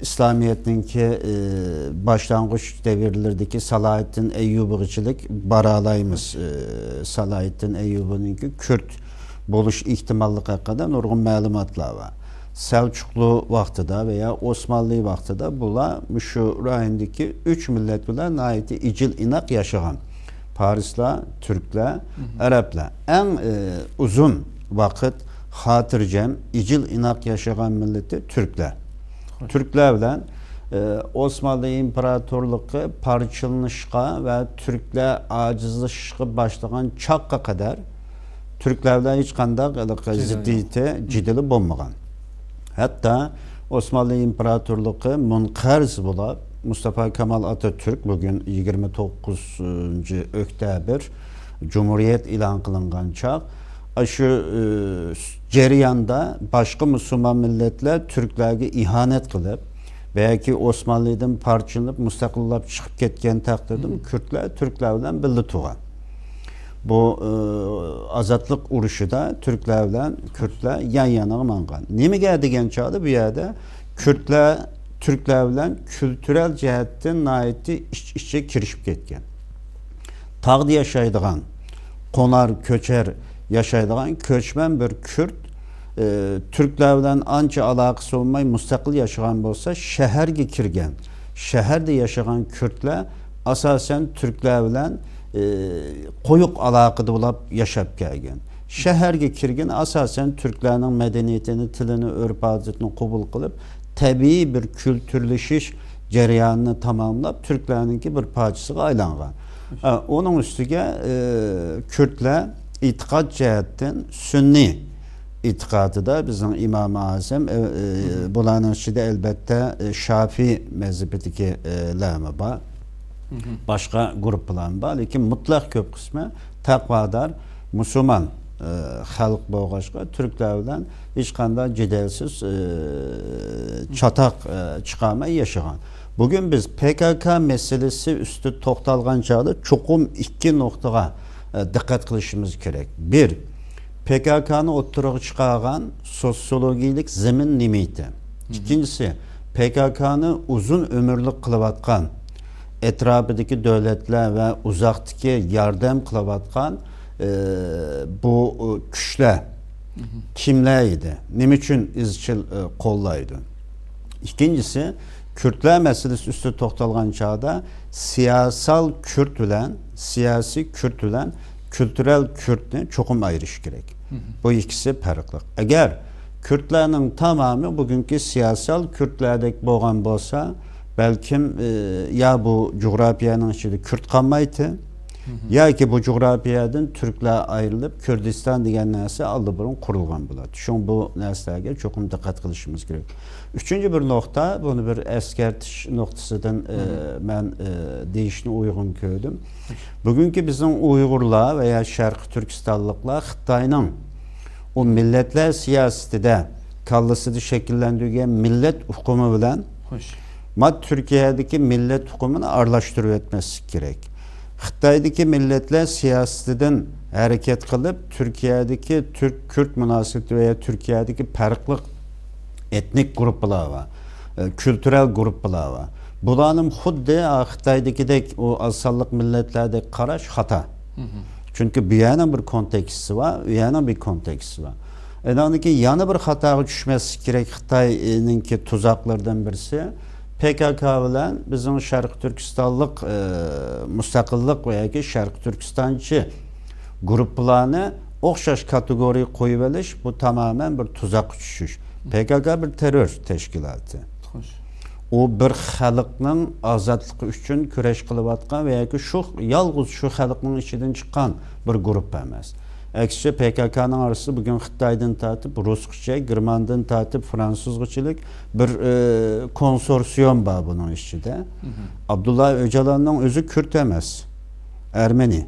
ئىسلامىيەتنىڭكى، ئى، باشلانغۇچ دەۋرلىرىدىكى سالاھىددىن ئەييۇبىغىچىلىك بارالايمىز. ئى، سالاھىددىن ئەييۇبىنىڭكى كۈرد بولۇش ئېھتىماللىقى ھەققىدە نۇرغۇن مەلۇماتلار بار. سەلچۇقلۇ ۋاقتىدا ۋە يا ئوسمانلى ۋاقتىدا بۇلار مۇشۇ رايوندىكى ئۈچ مىللەت بىلەن ناھايىتى ئىجىل ئىناق ياشىغان. پارسلار، تۈركلەر، ئەرەبلەر. ئەڭ، ئى، ئۇزۇن ۋاقىت خاتىرجەم، ئىجىل ئىناق ياشىغان مىللىتى تۈركلەر. تۈركلەر بىلەن، ئى، ئوسمانلى ئىمپېراتورلۇقى پارچىلىنىشقا ۋە تۈركلەر ئاجىزلىشىشقا باشلىغان چاغقا قەدەر تۈركلەر بىلەن ھېچقانداق ھېلىقى زىددىيىتى، جېدىلى بولمىغان. ھەتتا ئوسمانلى ئىمپېراتورلۇقى مۇنقەرز بولاپ، مۇستافا كامال ئاتاتۈرك بۈگۈن يىگىرمە توققۇزىنچى ئۆكتەبىر جۇمھۇرىيەت ئېلان قىلىنغان چاغ، ئاشۇ، ئى، جەرياندا باشقا مۇسۇلمان مىللەتلەر تۈركلەرگە ئىھانەت قىلىپ، بەلكى ئوسمانلىدىن پارچىلىنىپ مۇستەقىللەپ چىقىپ كەتكەن تەقدىردىمۇ كۈردلەر تۈركلەر بىلەن بىللە تۇرغان. بۇ، ئى، ئازادلىق ئۇرۇشىدا تۈركلەر بىلەن كۈردلەر يان-يانىغا ماڭغان. نېمىگە دېگەن چاغدا بۇ يەردە كۈردلەر تۈركلەر بىلەن كۈلتۈرەل جەھەتتىن ناھايىتى ئىچ-ئىچە كىرىشىپ كەتكەن. تاغدا ياشايدىغان قونار، كۆچەر، ياشايدىغان كۆچمەن بىر كۈرد، ئى، تۈركلەر بىلەن ئانچە ئالاقىسى بولماي مۇستەقىل ياشىغان بولسا، شەھەرگە كىرگەن، شەھەردە ياشىغان كۈردلەر ئاساسەن تۈركلەر بىلەن، ئى، قويۇق ئالاقىدە بولۇپ ياشاپ كەلگەن. شەھەرگە كىرگەن، ئاساسەن تۈركلەرنىڭ مەدەنىيىتىنى، تىلىنى، ئۆرپ-ئادىتىنى قوبۇل قىلىپ، تەبىئىي بىر كۈلتۈرلىشىش جەريانىنى تاماملاپ، تۈركلەرنىڭكى بىر پارچىسىغا ئايلانغان. ئە، ئۇنىڭ ئۈستىگە، ئى، كۈردلەر ئېتىقاد جەھەتتىن سۈننىي ئېتىقادىدا بىزنىڭ ئىمامى ئازەم، ئى، ئى، بۇلارنىڭ ئىچىدە ئەلبەتتە، ئى، شافىي مەزھىپىدىكى، ئى، لەما بار. باشقا گۇرۇپپىلارمۇ بار، لېكىن مۇتلەق كۆپ قىسمى تەقۋادار مۇسۇلمان، ئى، خەلق بولغاچقا، تۈركلەر بىلەن ھېچقانداق جېدەلسىز، ئى، چاتاق، ئى، چىقارماي ياشىغان. بۈگۈن بىز پې كا كا مەسىلىسى ئۈستىدە توختالغان چاغدا چوقۇم ئىككى نۇقتىغا، ئى، دىققەت قىلىشىمىز كېرەك. بىر، پې كا كانى ئوتتۇرىغا چىقارغان سوتسىيولوگىيىلىك زېمىن نېمىتى. ئىككىنچىسى، پې كا كانى ئۇزۇن ئۆمۈرلۈك قىلىۋاتقان، ئەتراپىدىكى دۆلەتلەر ۋە ئۇزاقتىكى ياردەم قىلىۋاتقان، ئى، بۇ، ئى، كۈچلەر كىملەر ئىدى؟ نېمە ئۈچۈن ئىزچىل، ئى، قوللايدۇ؟ ئىككىنچىسى، كۈردلەر مەسىلىسى ئۈستىدە توختالغان چاغدا سىياسال كۈرد بىلەن، سىياسىي كۈرد بىلەن كۈلتۈرەل كۈردنى چوقۇم ئايرىش كېرەك. بۇ ئىككىسى پەرقلىق. ئەگەر كۈردلەرنىڭ تامامى بۈگۈنكى سىياسال كۈردلەردەك بولغان بولسا، بەلكىم، ئى، يا بۇ جۇغراپىيەنىڭ ئىچىدە كۈرد قالمايتتى، ياكى بۇ جۇغراپىيەدىن تۈركلەر ئايرىلىپ، كۈردىستان دېگەن نەرسە ئاللىبۇرۇن قۇرۇلغان بولاتتى. شۇڭا بۇ نەرسىلەرگە چوقۇم دىققەت قىلىشىمىز كېرەك. ئۈچىنچى بىر نۇقتا، بۇنى بىر ئەسكەرتىش نۇقتىسىدىن، ئى، مەن، ئى، دېيىشنى ئۇيغۇن كۆردۈم. بۈگۈنكى بىزنىڭ ئۇيغۇرلار ۋە يا شەرقىي تۈركىستانلىقلار خىتاينىڭ ئۇ مىللەتلەر سىياسىتىدە كاللىسىدا شەكىللەندۈرگەن مىللەت ئۇقۇمى بىلەن ما تۈركىيەدىكى مىللەت ئۇقۇمىنى ئارىلاشتۇرۇۋەتمەسلىك كېرەك. خىتايدىكى مىللەتلەر سىياسىتىدىن ھەرىكەت قىلىپ، تۈركىيەدىكى تۈرك-كۈرد مۇناسىۋىتى ۋە يا تۈركىيەدىكى پەرقلىق ئېتنىك گۇرۇپپىلار بار، ئە، كۈلتۈرەل گۇرۇپپىلار بار. بۇلارنىمۇ خۇددى، ئا، خىتايدىكىدەك ئۇ ئاز سانلىق مىللەتلەردەك قاراش خاتا. چۈنكى بۇ يەرنىڭ بىر كونتېكستى بار، ئۇ يەرنىڭ بىر كونتېكستى بار. ئېنىڭدىن كېيىن يەنە بىر خاتاغا چۈشمەسلىك كېرەك. خىتاينىڭكى تۇزاقلىرىدىن بىرسى، پې كا كا بىلەن بىزنىڭ شەرقىي تۈركىستانلىق، ئە، مۇستەقىللىق ۋە ياكى شەرقىي تۈركىستانچى گۇرۇپپىلارنى ئوخشاش كاتېگورىيەگە قويۇۋېلىش، بۇ تامامەن بىر تۇزاققا چۈشۈش. پې كا كا بىر تېررور تەشكىلاتى. ئۇ بىر خەلقنىڭ ئازادلىقى ئۈچۈن كۈرەش قىلىۋاتقان ۋە ياكى شۇ، يالغۇز شۇ خەلقنىڭ ئىچىدىن چىققان بىر گۇرۇپپا ئەمەس. ئەكسىچە، پې كا كانىڭ ئارىسىدا بۈگۈن خىتايدىن تارتىپ رۇسقىچە، گېرماندىن تارتىپ فرانسۇزغىچىلىك بىر، ئى، كونسورسىيوم بار بۇنىڭ ئىچىدە. ئابدۇللا ئۆجالاننىڭ ئۆزى كۈرد ئەمەس، ئەرمېنى.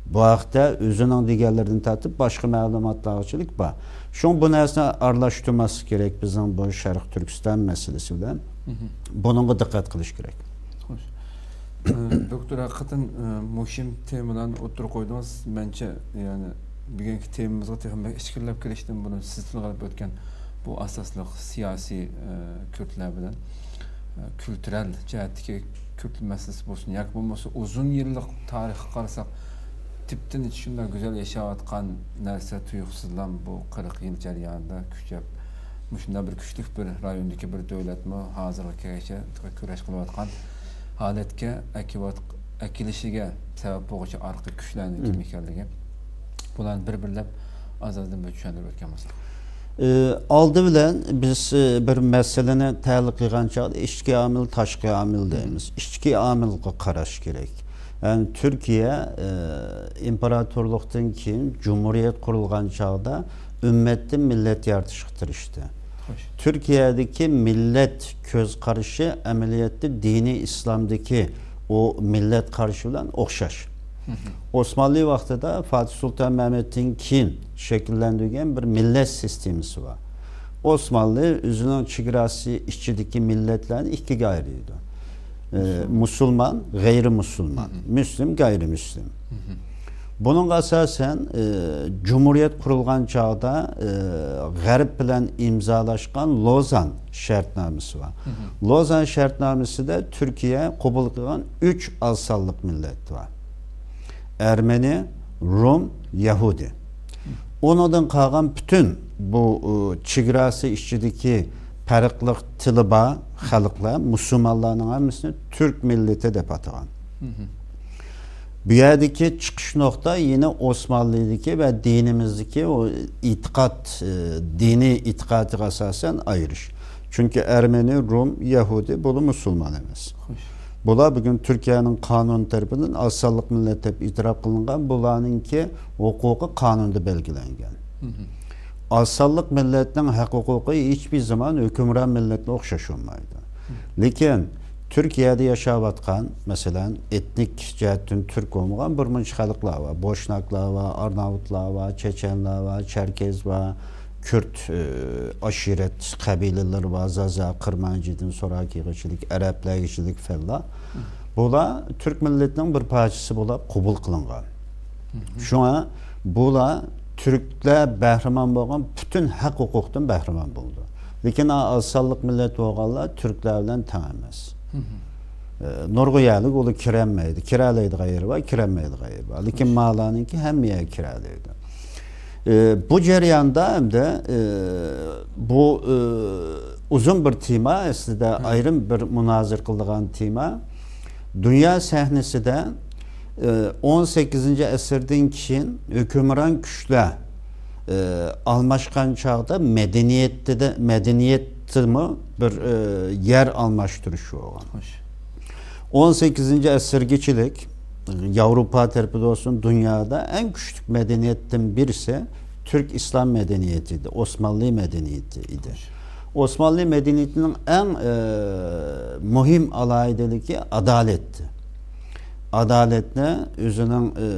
بۇ ھەقتە ئۆزىنىڭ دېگەنلىرىدىن تارتىپ باشقا مەلۇماتلارغىچىلىك بار. شۇڭا بۇ نەرسىنى ئارىلاشتۇرماسلىق كېرەك بىزنىڭ بۇ شەرقىي تۈركىستان مەسىلىسى بىلەن. بۇنىڭغا دىققەت قىلىش كېرەك. خوش. ئە، دوكتور، ھەقىقەتەن، ئە، مۇھىم تېمىلارنى ئوتتۇرىغا قويدىڭىز. مەنچە، يەنى، بۈگۈنكى تېمىمىزغا تېخى بەك ئىچكىرىلەپ كىرىشتىن بۇرۇن سىز تىلغا ئېلىپ ئۆتكەن بۇ ئاساسلىق سىياسىي، ئە، كۈردلەر بىلەن، ئە، كۈلتۈرەل جەھەتتىكى كۈرد مەسىلىسى بولسۇن، ياكى بولمىسا ئۇزۇن يىللىق تارىخقا قارىساق، تىپتىن شۇنداق گۈزەل ياشاۋاتقان نەرسە تۇيۇقسىزلا بۇ قىرىق يىل جەريانىدا كۈچەپ، مۇشۇنداق بىر كۈچلۈك بىر رايوندىكى بىر دۆلەتمۇ ھازىرغا كەلگەچە كۈرەش قىلىۋاتقان ھالەتكە ئەكىۋات-، ئەكېلىشىگە سەۋەب بولغۇچى ئارقا كۈچلەرنىڭ كىم ئىكەنلىكى، بۇلارنى بىر بىرلەپ ئاز-ئازدىن بىر چۈشەندۈرۈپ ئۆتكەن بولساق. ئى، ئالدى بىلەن بىز، ئى، بىر مەسىلىنى تەھلىل قىلغان چاغدا ئىچكى ئامىل، تاشقى ئامىل دەيمىز. ئىچكى ئامىلغا قاراش كېرەك. يەنى تۈركىيە، ئى، ئىمپېراتورلۇقتىن كېيىن جۇمھۇرىيەت قۇرۇلغان چاغدا ئۈممەتتىن مىللەت يارىتىشقا تىرىشتى. خوش. تۈركىيەدىكى مىللەت كۆز قارىشى ئەمەلىيەتتە دىنىي ئىسلامدىكى ئۇ مىللەت قارىشى بىلەن ئوخشاش. ئوسمانلى ۋاقتىدا فاتىھ سۇلتان مەمەتتىن كېيىن شەكىللەندۈرگەن بىر مىللەت سىستېمىسى بار. ئوسمانلى ئۆزىنىڭ چېگراسى ئىچىدىكى مىللەتلەرنى ئىككىگە ئايرىيدۇ. ئى، مۇسۇلمان، غەيرىي مۇسۇلمان، مۇسلىم، غەيرىي مۇسلىم. بۇنىڭغا ئاساسەن، ئى، جۇمھۇرىيەت قۇرۇلغان چاغدا، ئى، غەرب بىلەن ئىمزالاشقان لوزان شەرتنامىسى بار. لوزان شەرتنامىسىدە تۈركىيە قوبۇل قىلغان ئۈچ ئاز سانلىق مىللەت بار. ئەرمېنى، رۇم، يەھۇدىي. ئۇنىڭدىن قالغان پۈتۈن بۇ، ئۇ، چېگراسى ئىچىدىكى پەرقلىق تىلى بار خەلقلەر، مۇسۇلمانلارنىڭ ھەممىسىنى تۈرك مىللىتى دەپ ئاتىغان. بۇ يەردىكى چىقىش نۇقتا يەنە ئوسمانلىدىكى ۋە دىنىمىزدىكى ئۇ ئېتىقاد، ئى، دىنىي ئېتىقادىغا ئاساسەن ئايرىش. چۈنكى ئەرمېنى، رۇم، يەھۇدىي، بۇلار مۇسۇلمان ئەمەس. خوش. بۇلار بۈگۈن تۈركىيەنىڭ قانۇنى تەرىپىدىن ئاز سانلىق مىللەت دەپ ئېتىراپ قىلىنغان، بۇلارنىڭكى ھوقۇقى قانۇندا بەلگىلەنگەن. ئاز سانلىق مىللەتنىڭ ھەق ھوقۇقى ھېچبىر زامان ھۆكۈمران مىللەتكە ئوخشاش بولمايدۇ. لېكىن تۈركىيەدە ياشاۋاتقان، مەسىلەن، ئېتنىك جەھەتتىن تۈرك بولمىغان بىر مۇنچە خەلقلەر بار. بوشناكلار بار، ئارناۋۇتلار بار، چېچەنلەر بار، چەركەز بار، كۈرد، ئى، ئاشىرەت قەبىلىلىرى بار، زازا، قىرمانجىدىن سوراكىغىچىلىك، ئەرەبلەرگىچىلىك فەنلەر. بۇلار تۈرك مىللىتىنىڭ بىر پارچىسى بولۇپ قوبۇل قىلىنغان. شۇڭا بۇلار تۈركلەر بەھرىمەن بولغان پۈتۈن ھەق ھوقۇقتىن بەھرىمەن بولىدۇ. لېكىن ئا-، ئاز سانلىق مىللەت بولغانلار تۈركلەر بىلەن تەڭ ئەمەس. ئە، نۇرغۇن يەرلىك ئۇلار كىرەلمەيدۇ. كىرەلەيدىغان يېرى بار، كىرەلمەيدىغان يېرى بار. لېكىن مالارنىڭكى ھەممە يەرگە كىرەلەيدۇ. ئە، بۇ جەرياندا ئەمدى، ئە، بۇ، ئە، ئۇزۇن بىر تېما، ئەسلىدە ئايرىم بىر مۇنازىرە قىلىدىغان تېما. دۇنيا سەھنىسىدە، ئە، ئون سەككىزىنچى ئەسىردىن كېيىن ھۆكۈمران كۈچلەر، ئە، ئالماشقان چاغدا مەدەنىيەتتە، مەدەنىيەتتىمۇ بىر، ئە، يەر ئالماشتۇرۇش بولغان. خوش. ئون سەككىزىنچى ئەسىرگىچىلىك ياۋروپا تەرىپىدە بولسۇن، دۇنيادا ئەڭ كۈچلۈك مەدەنىيەتتىن بىرسى تۈرك ئىسلام مەدەنىيىتى ئىدى، ئوسمانلى مەدەنىيىتى ئىدى. ئوسمانلى مەدەنىيىتىنىڭ ئەڭ، ئە، مۇھىم ئالاھىدىلىكى ئادالەتتى. ئادالەتنى ئۆزىنىڭ، ئە،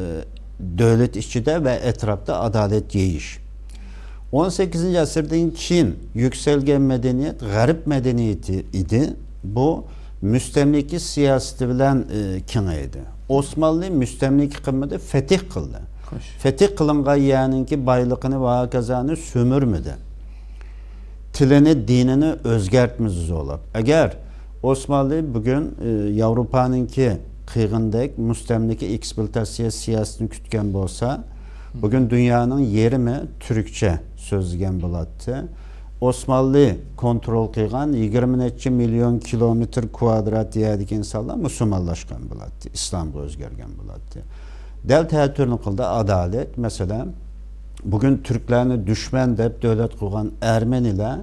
دۆلەت ئىچىدە ۋە ئەتراپتا ئادالەت يېيىش. ئون سەككىزىنچى ئەسىردىن كېيىن يۈكسەلگەن مەدەنىيەت غەرب مەدەنىيىتى ئىدى. بۇ مۇستەملىكە سىياسىتى بىلەن، ئى، كېڭەيدى. ئوسمانلى مۇستەملىكە قىلمىدى، فەتىھ قىلدى. خوش. فەتىھ قىلىنغان يەرنىڭكى بايلىقىنى ۋە ھاكازانى سۈمۈرمىدى. تىلىنى، دىنىنى ئۆزگەرتمىدى زورلاپ. ئەگەر ئوسمانلى بۈگۈن، ئى، ياۋروپانىڭكى قىلغىنىدەك مۇستەملىكە ئېكسپلۇئاتاتسىيە سىياسىتىنى كۈتكەن بولسا، بۈگۈن دۇنيانىڭ يېرىمى تۈركچە سۆزلىگەن بولاتتى. ئوسمانلى كونترول قىلغان يىگىرمە نەچچە مىليون كىلومېتىر كۋادرات يەردىكى ئىنسانلار مۇسۇلمانلاشقان بولاتتى، ئىسلامغا ئۆزگەرگەن بولاتتى. دەل تەتۈرنى قىلدى ئادالەت. مەسىلەن، بۈگۈن تۈركلەرنى دۈشمەن دەپ دۆلەت قىلغان ئەرمېنىلەر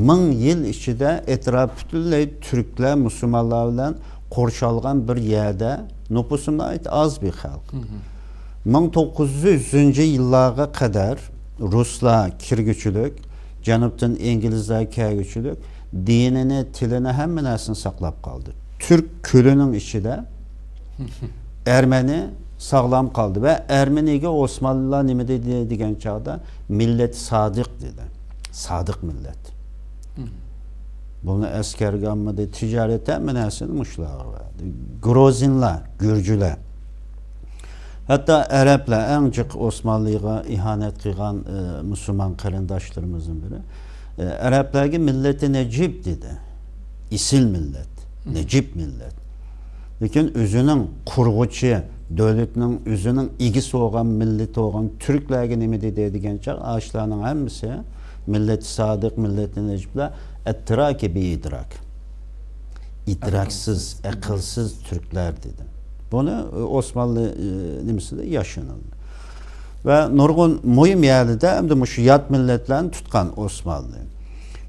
مىڭ يىل ئىچىدە ئەتراپى پۈتۈنلەي تۈركلەر، مۇسۇلمانلار بىلەن قورشالغان بىر يەردە، نوپۇسى ناھايىتى ئاز بىر خەلق. مىڭ توققۇز يۈزىنچى يىللارغا قەدەر رۇسلار كىرگۈچىلىك، جەنۇبتىن ئىنگلىزلار كەلگۈچىلىك دىنىنى، تىلىنى، ھەممە نەرسىنى ساقلاپ قالدى. تۈرك كۆلىنىڭ ئىچىدە ئەرمەنى ساغلام قالدى ۋە ئەرمىنىگە ئوسمانلىلار نېمە دېدى دېگەن چاغدا، مىللەت سادىق دېدى. سادىق مىللەت. بۇنى ئەسكەرگە ئالمىدى، تىجارەت ھەممە نەرسىنى مۇشۇلارغا بەردى. گروزىنلار، گۈرجۈلەر. ھەتتا ئەرەبلەر، ئەڭ جىق ئوسمانلىغا ئىھانەت قىلغان، ئى، مۇسۇلمان قېرىنداشلىرىمىزنىڭ بىرى، ئى، ئەرەبلەرگە مىللىتى نەجىب دېدى. ئېسىل مىللەت، نەجىب مىللەت. لېكىن ئۆزىنىڭ قۇرغۇچى، دۆلىتىنىڭ ئۆزىنىڭ ئىگىسى بولغان مىللىتى بولغان تۈركلەرگە نېمە دېدى دېگەن چاغ، ئاشۇلارنىڭ ھەممىسى مىللەت سادىق، مىللەت نەجىبلەر، ئەتتىراكى بىئىدراك. ئىدراكسىز، ئەقىلسىز تۈركلەر دېدى. بۇنى، ئى، ئوسمانلى، ئى، نېمىسىدە ياشىنىلدى. ۋە نۇرغۇن مۇھىم يەرلىدە ئەمدى مۇشۇ يات مىللەتلەرنى تۇتقان ئوسمانلى.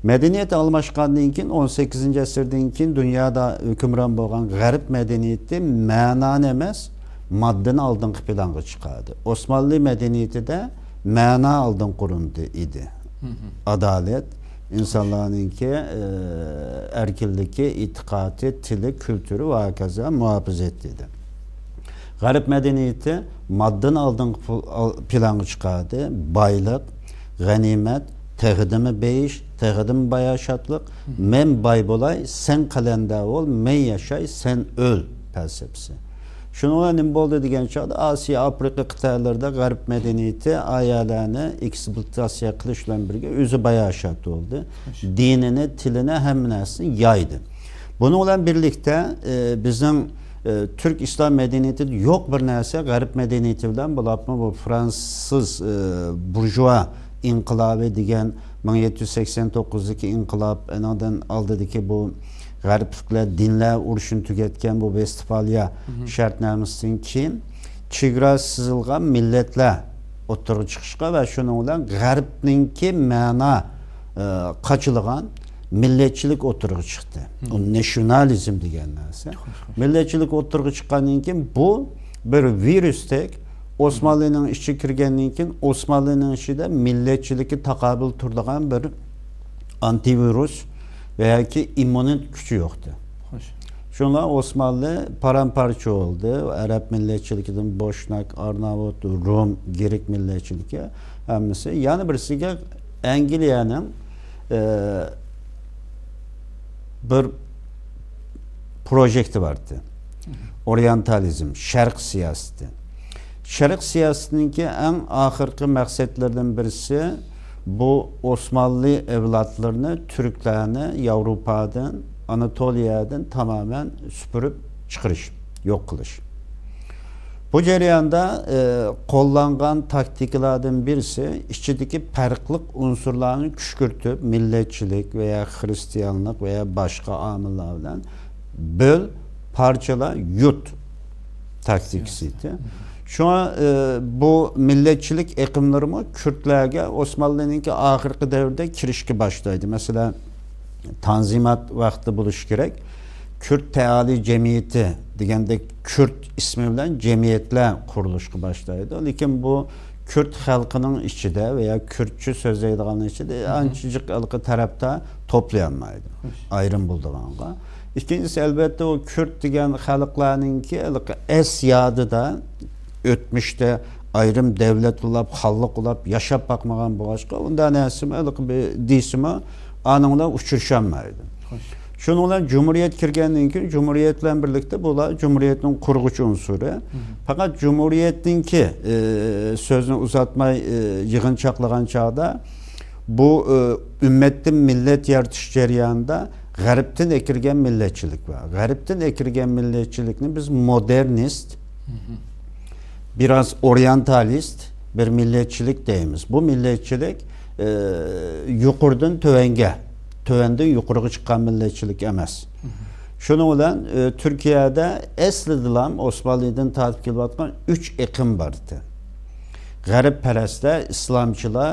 مەدەنىيەت ئالماشقاندىن كېيىن، ئون سەككىزىنچى ئەسىردىن كېيىن دۇنيادا ھۆكۈمران بولغان غەرب مەدەنىيىتى مەنانى ئەمەس، ماددىنى ئالدىنقى پىلانغا چىقاردى. ئوسمانلى مەدەنىيىتىدە مەنا ئالدىنقى ئورۇندا ئىدى. ئادالەت، ئىنسانلارنىڭكى، ئى، ئەركىنلىكى، ئېتىقادى، تىلى، كۈلتۈرى ۋە ھاكازا مۇھاپىزەت ئىدى. غەرب مەدەنىيىتى ماددىنى ئالدىنقى پۇل-، ئال-، پىلانغا چىقاردى. بايلىق، غەنىيمەت، تېخىدىمۇ بېيىش، تېخىدىمۇ باياشاتلىق، مەن باي بولاي، سەن قەلەندەر بول، مەن ياشاي، سەن ئۆل پەلسەپىسى. شۇنىڭ بىلەن نېمە بولدى دېگەن چاغدا، ئاسىيا، ئافرىقا قىتئەلىرىدە غەرب مەدەنىيىتى ئايالەرنى ئېكسپلۇئاتاتسىيە قىلىش بىلەن بىرگە ئۆزى باياشات بولدى. دىنىنى، تىلىنى، ھەممە نەرسىنى يايدى. بۇنىڭ بىلەن بىرلىكتە، ئى، بىزنىڭ ئى، تۈرك ئىسلام مەدەنىيىتىدە يوق بىر نەرسە غەرب مەدەنىيىتى بىلەن، بولۇپمۇ بۇ فرانسىز، ئى، بۇرژۇا ئىنقىلابى دېگەن مىڭ يەتتە يۈز سەكسەن توققۇزدىكى ئىنقىلاب، ئېنىڭدىن ئالدىدىكى بۇ غەربلىكلەر دىنلەر ئۇرۇشىنى تۈگەتكەن بۇ ۋېستفالىيە شەرتنامىسىدىن كېيىن چېگراسى سىزىلغان مىللەتلەر ئوتتۇرىغا چىقىشقا ۋە شۇنىڭ بىلەن غەربنىڭكى مەنا، ئى، قاچىلىغان مىللەتچىلىك ئوتتۇرىغا چىقتى. ئۇ نېشنالىزم دېگەن نەرسە. مىللەتچىلىك ئوتتۇرىغا چىققاندىن كېيىن بۇ بىر ۋىرۇستەك ئوسمانلىنىڭ ئىچىگە كىرگەندىن كېيىن ئوسمانلىنىڭ ئىچىدە مىللەتچىلىككە تاقابىل تۇرىدىغان بىر ئانتىۋىرۇس ۋە ياكى ئىممۇنىت كۈچى يوقتى. شۇڭا ئوسمانلى پارام-پارچە بولدى. ئەرەب مىللەتچىلىكىدىن بوشناك، ئارناۋۇت، رۇم، گرېك مىللەتچىلىكى ھەممىسى. يەنە بىرسىگە ئەنگلىيەنىڭ، ئى، بىر پروژېكتى بار ئىدى. ئورىيېنتالىزم، شەرق سىياسىتى. شەرق سىياسىتىنىڭكى ئەڭ ئاخىرقى مەقسەتلىرىدىن بىرسى بۇ ئوسمانلى ئەۋلادلىرىنى، تۈركلەرنى ياۋروپادىن، ئاناتولىيەدىن تامامەن سۈپۈرۈپ چىقىرىش، يوق قىلىش. بۇ جەرياندا، ئى، قوللانغان تاكتىكىلاردىن بىرسى ئىچىدىكى پەرقلىق ئۇنسۇرلارنى كۈشكۈرتۈپ، مىللەتچىلىك ۋە يا خرىستىيانلىق ۋە يا باشقا ئامىللار بىلەن بۆل، پارچىلا، يۇت تاكتىكىسى ئىدى. شۇڭا، ئى، بۇ مىللەتچىلىك ئېقىملىرىمۇ كۈردلەرگە ئوسمانلىنىڭكى ئاخىرقى دەۋردە كىرىشكە باشلايدۇ. مەسىلەن، تانزىمات ۋاقتى بولۇشى كېرەك. كۈرد تەئالىي جەمئىيىتى دېگەندەك كۈرد ئىسمى بىلەن جەمئىيەتلەر قۇرۇلۇشقا باشلايدۇ. لېكىن بۇ كۈرد خەلقىنىڭ ئىچىدە ۋە يا كۈردچە سۆزلەيدىغانلار ئىچىدە ئانچە جىق ھېلىقى تەرەپدار توپلىيالمايدۇ. ئايرىم بولىدىغانغا. ئىككىنچىسى، ئەلۋەتتە، ئۇ كۈرد دېگەن خەلقلەرنىڭكى ھېلىقى ئەس يادىدا ئۆتمۈشتە ئايرىم دەۋلەت بولاپ، خانلىق بولاپ ياشاپ باقمىغان بولغاچقا، ئۇنداق نەرسىمۇ ھېلىقى بىر دېسىمۇ، ئانىڭ بىلەن ئۇچرىشالمايدۇ. شۇنىڭ بىلەن جۇمھۇرىيەت كىرگەندىن كېيىن، جۇمھۇرىيەت بىلەن بىرلىكتە بۇلار جۇمھۇرىيەتنىڭ قۇرغۇچى ئۇنسۇرى. پەقەت جۇمھۇرىيەتنىڭكى، ئى، سۆزنى ئۇزارتماي، ئى، يىغىنچاقلىغان چاغدا بۇ، ئى، ئۈممەتتىن مىللەت يارىتىش جەريانىدا غەربتىن ئەكىرگەن مىللەتچىلىك بار. غەربتىن ئەكىرگەن مىللەتچىلىكنى بىز مودېرنىست، بىراز ئورىيېنتالىست بىر مىللەتچىلىك دەيمىز. بۇ مىللەتچىلىك، ئى، يۇقىرىدىن تۆۋەنگە، تۆۋەندىن يۇقىرىغا چىققان مىللەتچىلىك ئەمەس. شۇنىڭ بىلەن، ئى، تۈركىيەدە ئەسلىدىلا ئوسمانلىدىن تارتىپ كېلىۋاتقان ئۈچ ئېقىم بار ئىدى. غەربپەرەسلەر، ئىسلامچىلار،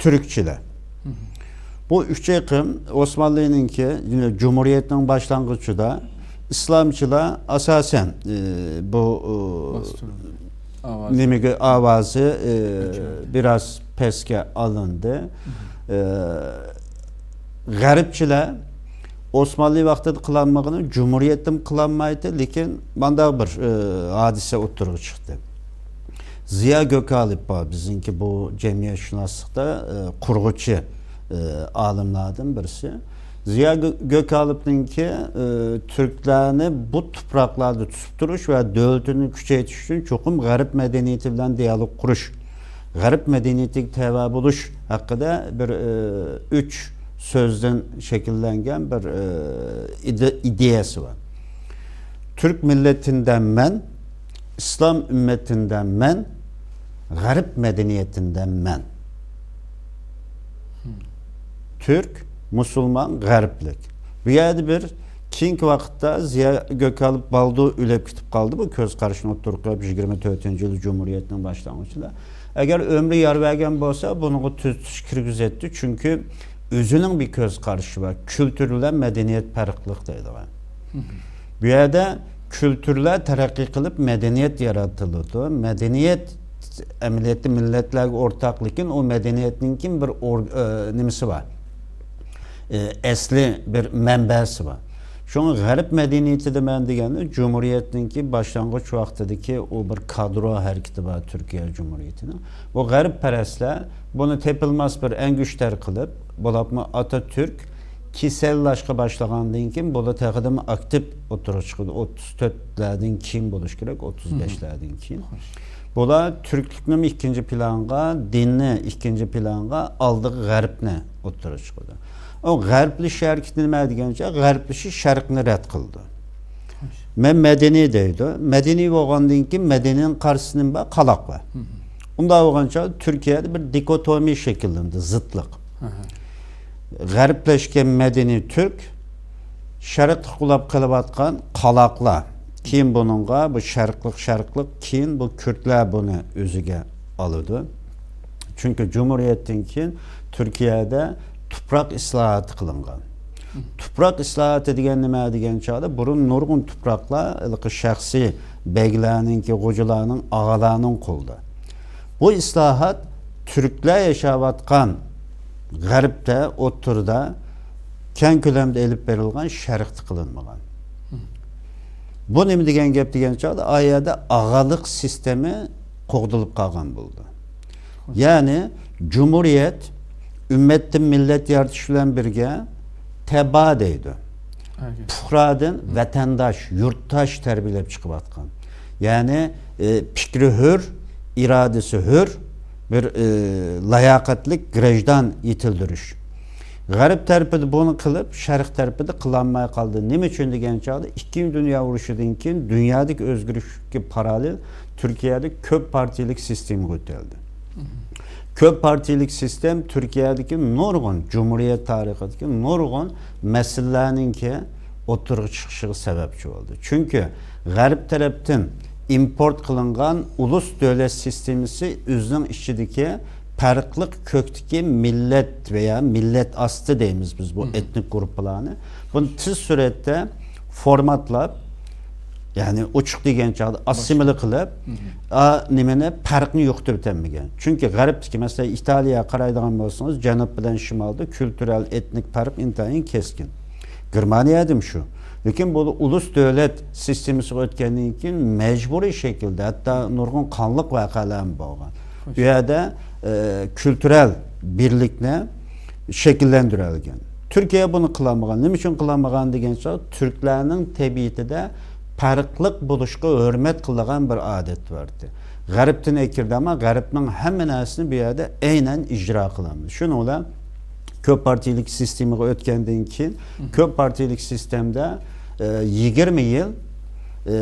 تۈركچىلەر. بۇ ئۈچ ئېقىم ئوسمانلىنىڭكى، يەنى جۇمھۇرىيەتنىڭ باشلانغۇچىدا ئىسلامچىلار ئاساسەن، ئى، بۇ، ئى، نېمىگە ئاۋازى، ئى، بىراز پەسكە ئالىندى. ئى، غەربچىلەر ئوسمانلى ۋاقتىدا قىلالمىغىنى جۇمھۇرىيەتتىمۇ قىلالمايتتى، لېكىن مانداق بىر، ئى، ھادىسە ئوتتۇرىغا چىقتى. زىيا گۆكالىپ بار، بىزنىڭكى بۇ جەمئىيەتشۇناسلىقتا، ئى، قۇرغۇچى، ئى، ئالىملاردىن بىرسى. زىيا گۆ-، گۆكالىپنىڭكى، ئى، تۈركلەرنى بۇ تۇپراقلاردا تۇتۇپ تۇرۇش ۋە دۆلىتىنى كۈچەيتىش ئۈچۈن چوقۇم غەرب مەدەنىيىتى بىلەن دىئالوگ قۇرۇش، غەرب مەدەنىيىتىگە تەۋە بولۇش ھەققىدە بىر، ئى، ئۈچ سۆزدىن شەكىللەنگەن بىر، ئى، ئىدى-، ئىدىيەسى بار. تۈرك مىللىتىندەن مەن، ئىسلام ئۈممىتىندەن مەن، غەرب مەدەنىيىتىندەن مەن. تۈرك، مۇسۇلمان، غەربلىك. بۇ يەردە بىر كېيىنكى ۋاقىتتا زىيا گۆكالىپ بالدۇر ئۆلۈپ كېتىپ قالدى. بۇ كۆز قارىشىنى ئوتتۇرىغا قويۇپ، يىگىرمە تۆتىنچى يىلى جۇمھۇرىيەتنىڭ باشلانغۇچىدا. ئەگەر ئۆمرى يار بەرگەن بولسا، بۇنىڭغا تۈزىتىش كىرگۈزەتتى. چۈنكى ئۆزىنىڭ بىر كۆز قارىشى بار. كۈلتۈر بىلەن مەدەنىيەت پەرقلىق دەيدىغان. بۇ يەردە كۈلتۈرلەر تەرەققىي قىلىپ، مەدەنىيەت يارىتىلىدۇ. مەدەنىيەت ئەمەلىيەتتە مىللەتلەرگە ئورتاق، لېكىن ئۇ مەدەنىيەتنىڭكى بىر ئور-، ئە، نېمىسى بار. ئە، ئەسلى بىر مەنبەسى بار. شۇڭا غەرب مەدەنىيىتىدە مەن دېگەندە جۇمھۇرىيەتنىڭكى باشلانغۇچ ۋاقتىدىكى ئۇ بىر كادرو ھەرىكىتى بار تۈركىيە جۇمھۇرىيىتىنىڭ. بۇ غەربپەرەسلەر بۇنى تېپىلماس بىر ئەنگۈشتەر قىلىپ، بولۇپمۇ ئاتاتۈرك كېسەللەشكە باشلىغاندىن كېيىن، بۇلار تېخىدىنمۇ ئاكتىپ ئوتتۇرىغا چىقىدۇ. ئوتتۇز تۆتلەردىن كېيىن بولۇشى كېرەك، ئوتتۇز بەشلەردىن كېيىن. بۇلار تۈركلۈكنىمۇ ئىككىنچى پىلانغا، دىننى ئىككىنچى پىلانغا، ئالدىغا غەربنى ئوتتۇرىغا چىقىدۇ. ئۇ غەربلىشىش ھەرىكىتى نېمە دېگەنچە، غەربلىشىش شەرقنى رەت قىلىدۇ. مەن مەدەنىي دەيدۇ. مەدەنىي بولغاندىن كېيىن مەدەنىينىڭ قارشىسىدا نېمە بار؟ قالاق بار. ئۇنداق بولغان چاغدا تۈركىيەدە بىر دىكوتومىيە شەكىللىنىدۇ، زىتلىق. غەربلەشكەن مەدەنىي تۈرك، شەرقلىق بولاپ قېلىۋاتقان قالاقلار. كېيىن بۇنىڭغا بۇ شەرقلىق، شەرقلىق، كېيىن بۇ كۈردلەر بۇنى ئۆزىگە ئالىدۇ. چۈنكى جۇمھۇرىيەتتىن كېيىن تۈركىيەدە تۇپراق ئىسلاھاتى قىلىنغان. تۇپراق ئىسلاھاتى دېگەن نېمە دېگەن چاغدا، بۇرۇن نۇرغۇن تۇپراقلار ھېلىقى شەخسىي بەگلەرنىڭكى، غوجىلارنىڭ، ئاغىلارنىڭ قولىدا. بۇ ئىسلاھات تۈركلەر ياشاۋاتقان غەربتە، ئوتتۇرىدا كەڭ كۆلەمدە ئېلىپ بېرىلغان، شەرقتە قىلىنمىغان. بۇ نېمە دېگەن گەپ دېگەن چاغدا، ئا يەردە ئاغالىق سىستېما قوغدىلىپ قالغان بولىدۇ. يەنى جۇمھۇرىيەت ئۈممەتتىن مىللەت يارىتىش بىلەن بىرگە تەبا دەيدۇ. پۇقرادىن ۋەتەنداش، يۇرتداش تەربىيەلەپ چىقىۋاتقان. يەنى، ئى، پىكرى ھۆر، ئىرادىسى ھۆر، بىر، ئى، لاياقەتلىك گراژدان يېتىلدۈرۈش. غەرب تەرىپىدە بۇنى قىلىپ، شەرق تەرىپىدە قىلالماي قالدى. نېمە ئۈچۈن دېگەن چاغدا، ئىككىنچى دۇنيا ئۇرۇشىدىن كېيىن دۇنيادىكى ئۆزگىرىشكە پاراللېل تۈركىيەدە كۆپ پارتىيىلىك سىستېمىغا ئۆتەلدى. كۆپ پارتىيىلىك سىستېم تۈركىيەدىكى نۇرغۇن، جۇمھۇرىيەت تارىخىدىكى نۇرغۇن مەسىلىلەرنىڭكى ئوتتۇرىغا چىقىشىغا سەۋەبچى بولدى. چۈنكى غەرب تەرەپتىن ئىمپورت قىلىنغان ئۇلۇس دۆلەت سىستېمىسى ئۆزىنىڭ ئىچىدىكى پەرقلىق كۆكتىكى مىللەت ۋەيا مىللەت ئاستى دەيمىز بىز بۇ ئېتنىك گۇرۇپپىلارنى. بۇنى تېز سۈرئەتتە فورماتلاپ، يەنى ئوچۇق دېگەن چاغدا ئاسسىمىلە قىلىپ، ئا، نېمىنى، پەرقنى يوقىتىۋېتەلمىگەن. چۈنكى غەربتىكى، مەسىلەن، ئىتالىيەگە قارايدىغان بولسىڭىز، جەنۇب بىلەن شىمالدا كۈلتۈرەل، ئېتنىك پەرق ئىنتايىن كەسكىن. گېرمانىيەدىمۇ شۇ. لېكىن بۇ ئۇلۇس دۆلەت سىستېمىسىغا ئۆتكەندىن كېيىن مەجبۇرىي شەكىلدە، ھەتتا نۇرغۇن قانلىق ۋەقەلەرمۇ بولغان. بۇ يەردە، ئە، كۈلتۈرەل بىرلىكنى شەكىللەندۈرەلىگەن. تۈركىيە بۇنى قىلالمىغان. نېمە ئۈچۈن قىلالمىغان دېگەن چاغدا، تۈركلەرنىڭ تەبىئىتىدە پەرقلىق بولۇشقا ھۆرمەت قىلىدىغان بىر ئادەت بار ئىدى. غەربتىن ئەكىردى، ئەمما غەربنىڭ ھەممە نەرسىسىنى بۇ يەردە ئەينەن ئىجرا قىلالمىدى. شۇنىڭ بىلەن كۆپ پارتىيىلىك سىستېمىغا ئۆتكەندىن كېيىن، كۆپ پارتىيىلىك سىستېمىدا، ئە، يىگىرمە يىل، ئە،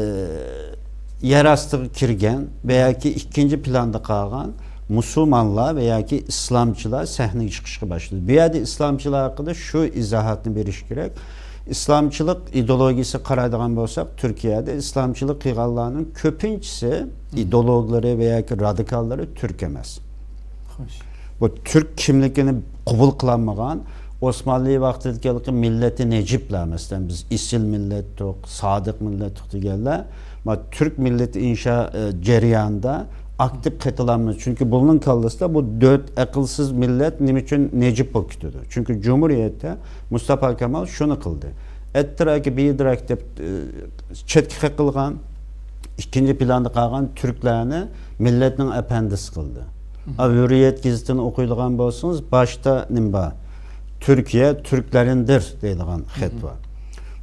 يەر ئاستىغا كىرگەن ۋە ياكى ئىككىنچى پىلاندا قالغان مۇسۇلمانلار ۋە ياكى ئىسلامچىلار سەھنىگە چىقىشقا باشلىدى. بۇ يەردە ئىسلامچىلار ھەققىدە شۇ ئىزاھاتنى بېرىش كېرەك. ئىسلامچىلىق ئىدېئولوگىيىسىغا قارايدىغان بولساق، تۈركىيەدە ئىسلامچىلىق قىلغانلارنىڭ كۆپىنچىسى، ئىدېئولوگلىرى ۋە ياكى رادىكاللىرى تۈرك ئەمەس. بۇ تۈرك كىملىكىنى قوبۇل قىلالمىغان، ئوسمانلى ۋاقتىدىكى ھېلىقى مىللىتى نەجىبلەر، مەسىلەن، بىز ئېسىل مىللەتتۇق، سادىق مىللەتتۇق دېگەنلەر، ما، تۈرك مىللىتى ئىنشا، ئە، جەريانىدا ئاكتىپ قېتىلالمىدى. چۈنكى بۇنىڭ كاللىسىدا بۇ دۆت ئەقىلسىز مىللەت نېمە ئۈچۈن نەجىب بولۇپ كېتىدۇ؟ چۈنكى جۇمھۇرىيەتتە مۇستافا كامال شۇنى قىلدى. ئەتتىراكى بىدىراك دەپ، ئە، چەتكە قېقىلغان، ئىككىنچى پىلاندا قالغان تۈركلەرنى مىللەتنىڭ ئەپەندىسى قىلدى. ئا، ھۆرىيەت گېزىتىنى ئوقۇيدىغان بولسىڭىز، باشتا نېمە بار؟ تۈركىيە تۈركلەرنىڭدىر دەيدىغان خەت بار.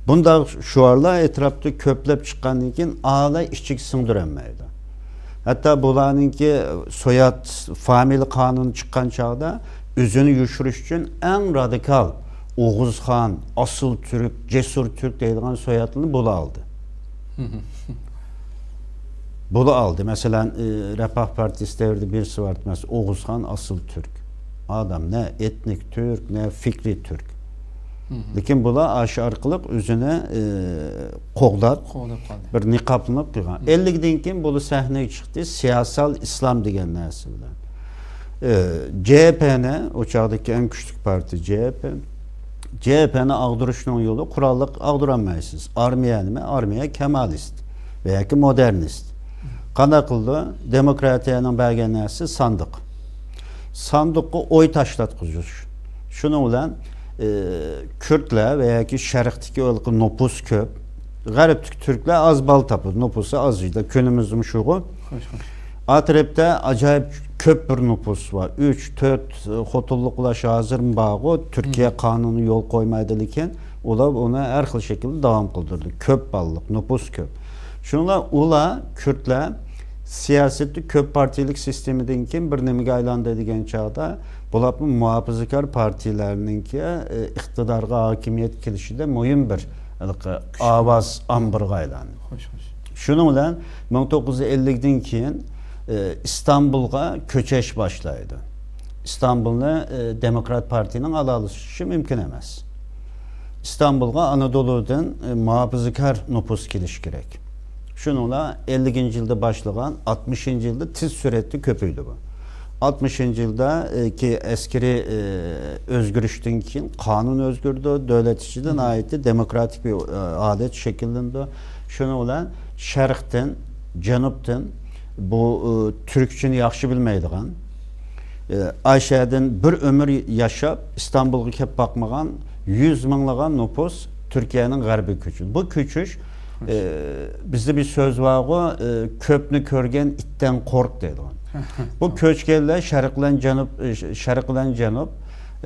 بۇنداق شوئارلار ئەتراپتا كۆپلەپ چىققاندىن كېيىن، ئالا ئىچىگە سىڭدۈرەلمەيدۇ. ھەتتا بۇلارنىڭكى سوياد، فامىلە قانۇنى چىققان چاغدا ئۆزىنى يوشۇرۇش ئۈچۈن ئەڭ رادىكال ئوغۇزخان، ئاسىل تۈرك، جەسۇر تۈرك دەيدىغان سويادلىرىنى بۇلا ئالدى. بۇلا ئالدى. مەسىلەن، ئى، رەفاھ پارتىيىسى دەۋرىدە بىرسى بار، مەسىلەن، ئوغۇزخان ئاسىل تۈرك. ئادەم نە ئېتنىك تۈرك، نە فىكرىي تۈرك. لېكىن بۇلار ئاشۇ ئارقىلىق ئۆزىنى، ئى، قوغداپ، قوغداپ قالدى. بىر نىقابلىنىپ قىلغان. ئەللىكتىن كېيىن بۇلار سەھنىگە چىقتى، سىياسال ئىسلام دېگەن نەرسە بىلەن. ئى، جې ھې پېنى، ئۇ چاغدىكى ئەڭ كۈچلۈك پارتىيە جې ھې پې. جې ھې پېنى ئاغدۇرۇشنىڭ يولى، قوراللىق ئاغدۇرالمايسىز. ئارمىيە نېمە؟ ئارمىيە كامالىست ۋە ياكى مودېرنىست. قانداق قىلىدۇ؟ دېموكراتىيەنىڭ بەرگەن نەرسىسى ساندۇق. ساندۇققا ئوي تاشلاتقۇزۇش. شۇنىڭ بىلەن، ئى، كۈردلەر ۋە ياكى شەرقتىكى ھېلىقى نوپۇس كۆپ، غەربتىكى تۈركلەر ئاز بالا تاپىدۇ، نوپۇسى ئاز ئىدى، كۈنىمىزدىمۇ شۇغۇ. ئا تەرەپتە ئاجايىپ كۆپ بىر نوپۇس بار. ئۈچ، تۆت، ئى، خوتۇنلۇق ئۇلاش ھازىرمۇ بارغۇ، تۈركىيە قانۇنى يول قويمايدۇ، لېكىن ئۇلار ئۇنى ھەر خىل شەكىلدە داۋام قىلدۇرىدۇ. كۆپ بالىلىق، نوپۇس كۆپ. شۇنىڭ بىلەن ئۇلار، كۈردلەر سىياسەتتە كۆپ پارتىيىلىك سىستېمىدىن كېيىن بىر نېمىگە ئايلاندى دېگەن چاغدا، بۇلارمۇ مۇھاپىزىكار پارتىيىلەرنىڭكى، ئى، ئىقتىدارغا، ھاكىمىيەتكە كېلىشىدە مۇھىم بىر ھېلىقى ئاۋاز ئامبىرىغا ئايلاندى. خوش، خوش. شۇنىڭ بىلەن مىڭ توققۇز يۈز ئەللىكتىن كېيىن، ئى، ئىستانبۇلغا كۆچۈش باشلايدۇ. ئىستانبۇلنى، ئى، دېموكرات پارتىيىنىڭ ئالالىشىشى مۇمكىن ئەمەس. ئىستانبۇلغا ئانادولۇدىن، ئى، مۇھاپىزىكار نوپۇس كېلىشى كېرەك. شۇنىڭلا ئەللىكىنچى يىلدا باشلىغان، ئاتمىشىنچى يىلدا تېز سۈرئەتتە كۆپىيىدۇ بۇ. ئاتمىشىنچى يىلدا، ئى، كى ئەسكىرىي، ئى، ئۆزگىرىشتىن كېيىن قانۇن ئۆزگىرىدۇ، دۆلەت ئىچىدە ناھايىتى دېموكراتىك بىر، ئى، ھالەت شەكىللىنىدۇ. شۇنىڭ بىلەن شەرقتىن، جەنۇبتىن بۇ، ئى، تۈركچىنى ياخشى بىلمەيدىغان، ئى، ئاشەدىن بىر ئۆمۈر ياشاپ، ئىستانبۇلغا كەپ باقمىغان يۈز مىڭلىغان نوپۇس تۈركىيەنىڭ غەربىگە كۆچۈدى. بۇ كۆچۈش، ئى، بىزدە بىر سۆز بارغۇ، ئى، «كۆپنى كۆرگەن ئىتتىن قورق» دەيدىغان. بۇ كۆچكەنلەر شەرق بىلەن جەنۇب، ئى، شەرق بىلەن جەنۇب،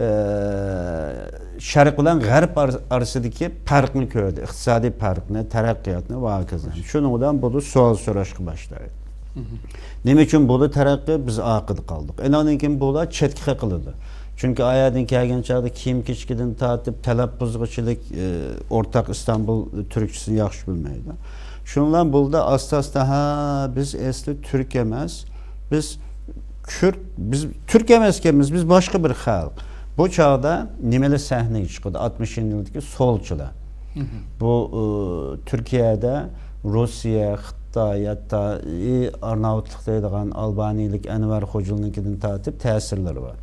ئى، شەرق بىلەن غەرب ئار-، ئارىسىدىكى پەرقنى كۆردى، ئىقتىسادىي پەرقنى، تەرەققىياتنى ۋە ھاكازا. شۇنىڭ بىلەن بۇلار سوئال سوراشقا باشلايدۇ. نېمە ئۈچۈن بۇلار تەرەققىي، بىز ئارقىدا قالدۇق؟ ئاندىن كېيىن بۇلار چەتكە قېقىلىدۇ. چۈنكى ئايەردىن كەلگەن چاغدا كىيىم-كېچىكىدىن تارتىپ تەلەپپۇزغىچىلىك، ئى، ئورتاق ئىستانبۇل تۈركچىسىنى ياخشى بىلمەيدۇ. شۇنىڭ بىلەن بۇلار ئاستا-ئاستا، ھە، بىز ئەسلى تۈرك ئەمەس، بىز كۈرد، بىز تۈرك ئەمەس ئىكەنمىز، بىز باشقا بىر خەلق. بۇ چاغدا نېمىلەر سەھنىگە چىقىدۇ؟ ئاتمىشىنچى يىلدىكى سولچىلار. بۇ، ئى، تۈركىيەدە روسىيە، خىتاي، ھەتتا، ئى، ئارناۋۇتلۇق دەيدىغان ئالبانىيلىك ئەنۋەر خوجىلىنىڭكىدىن تارتىپ تەسىرلىرى بار.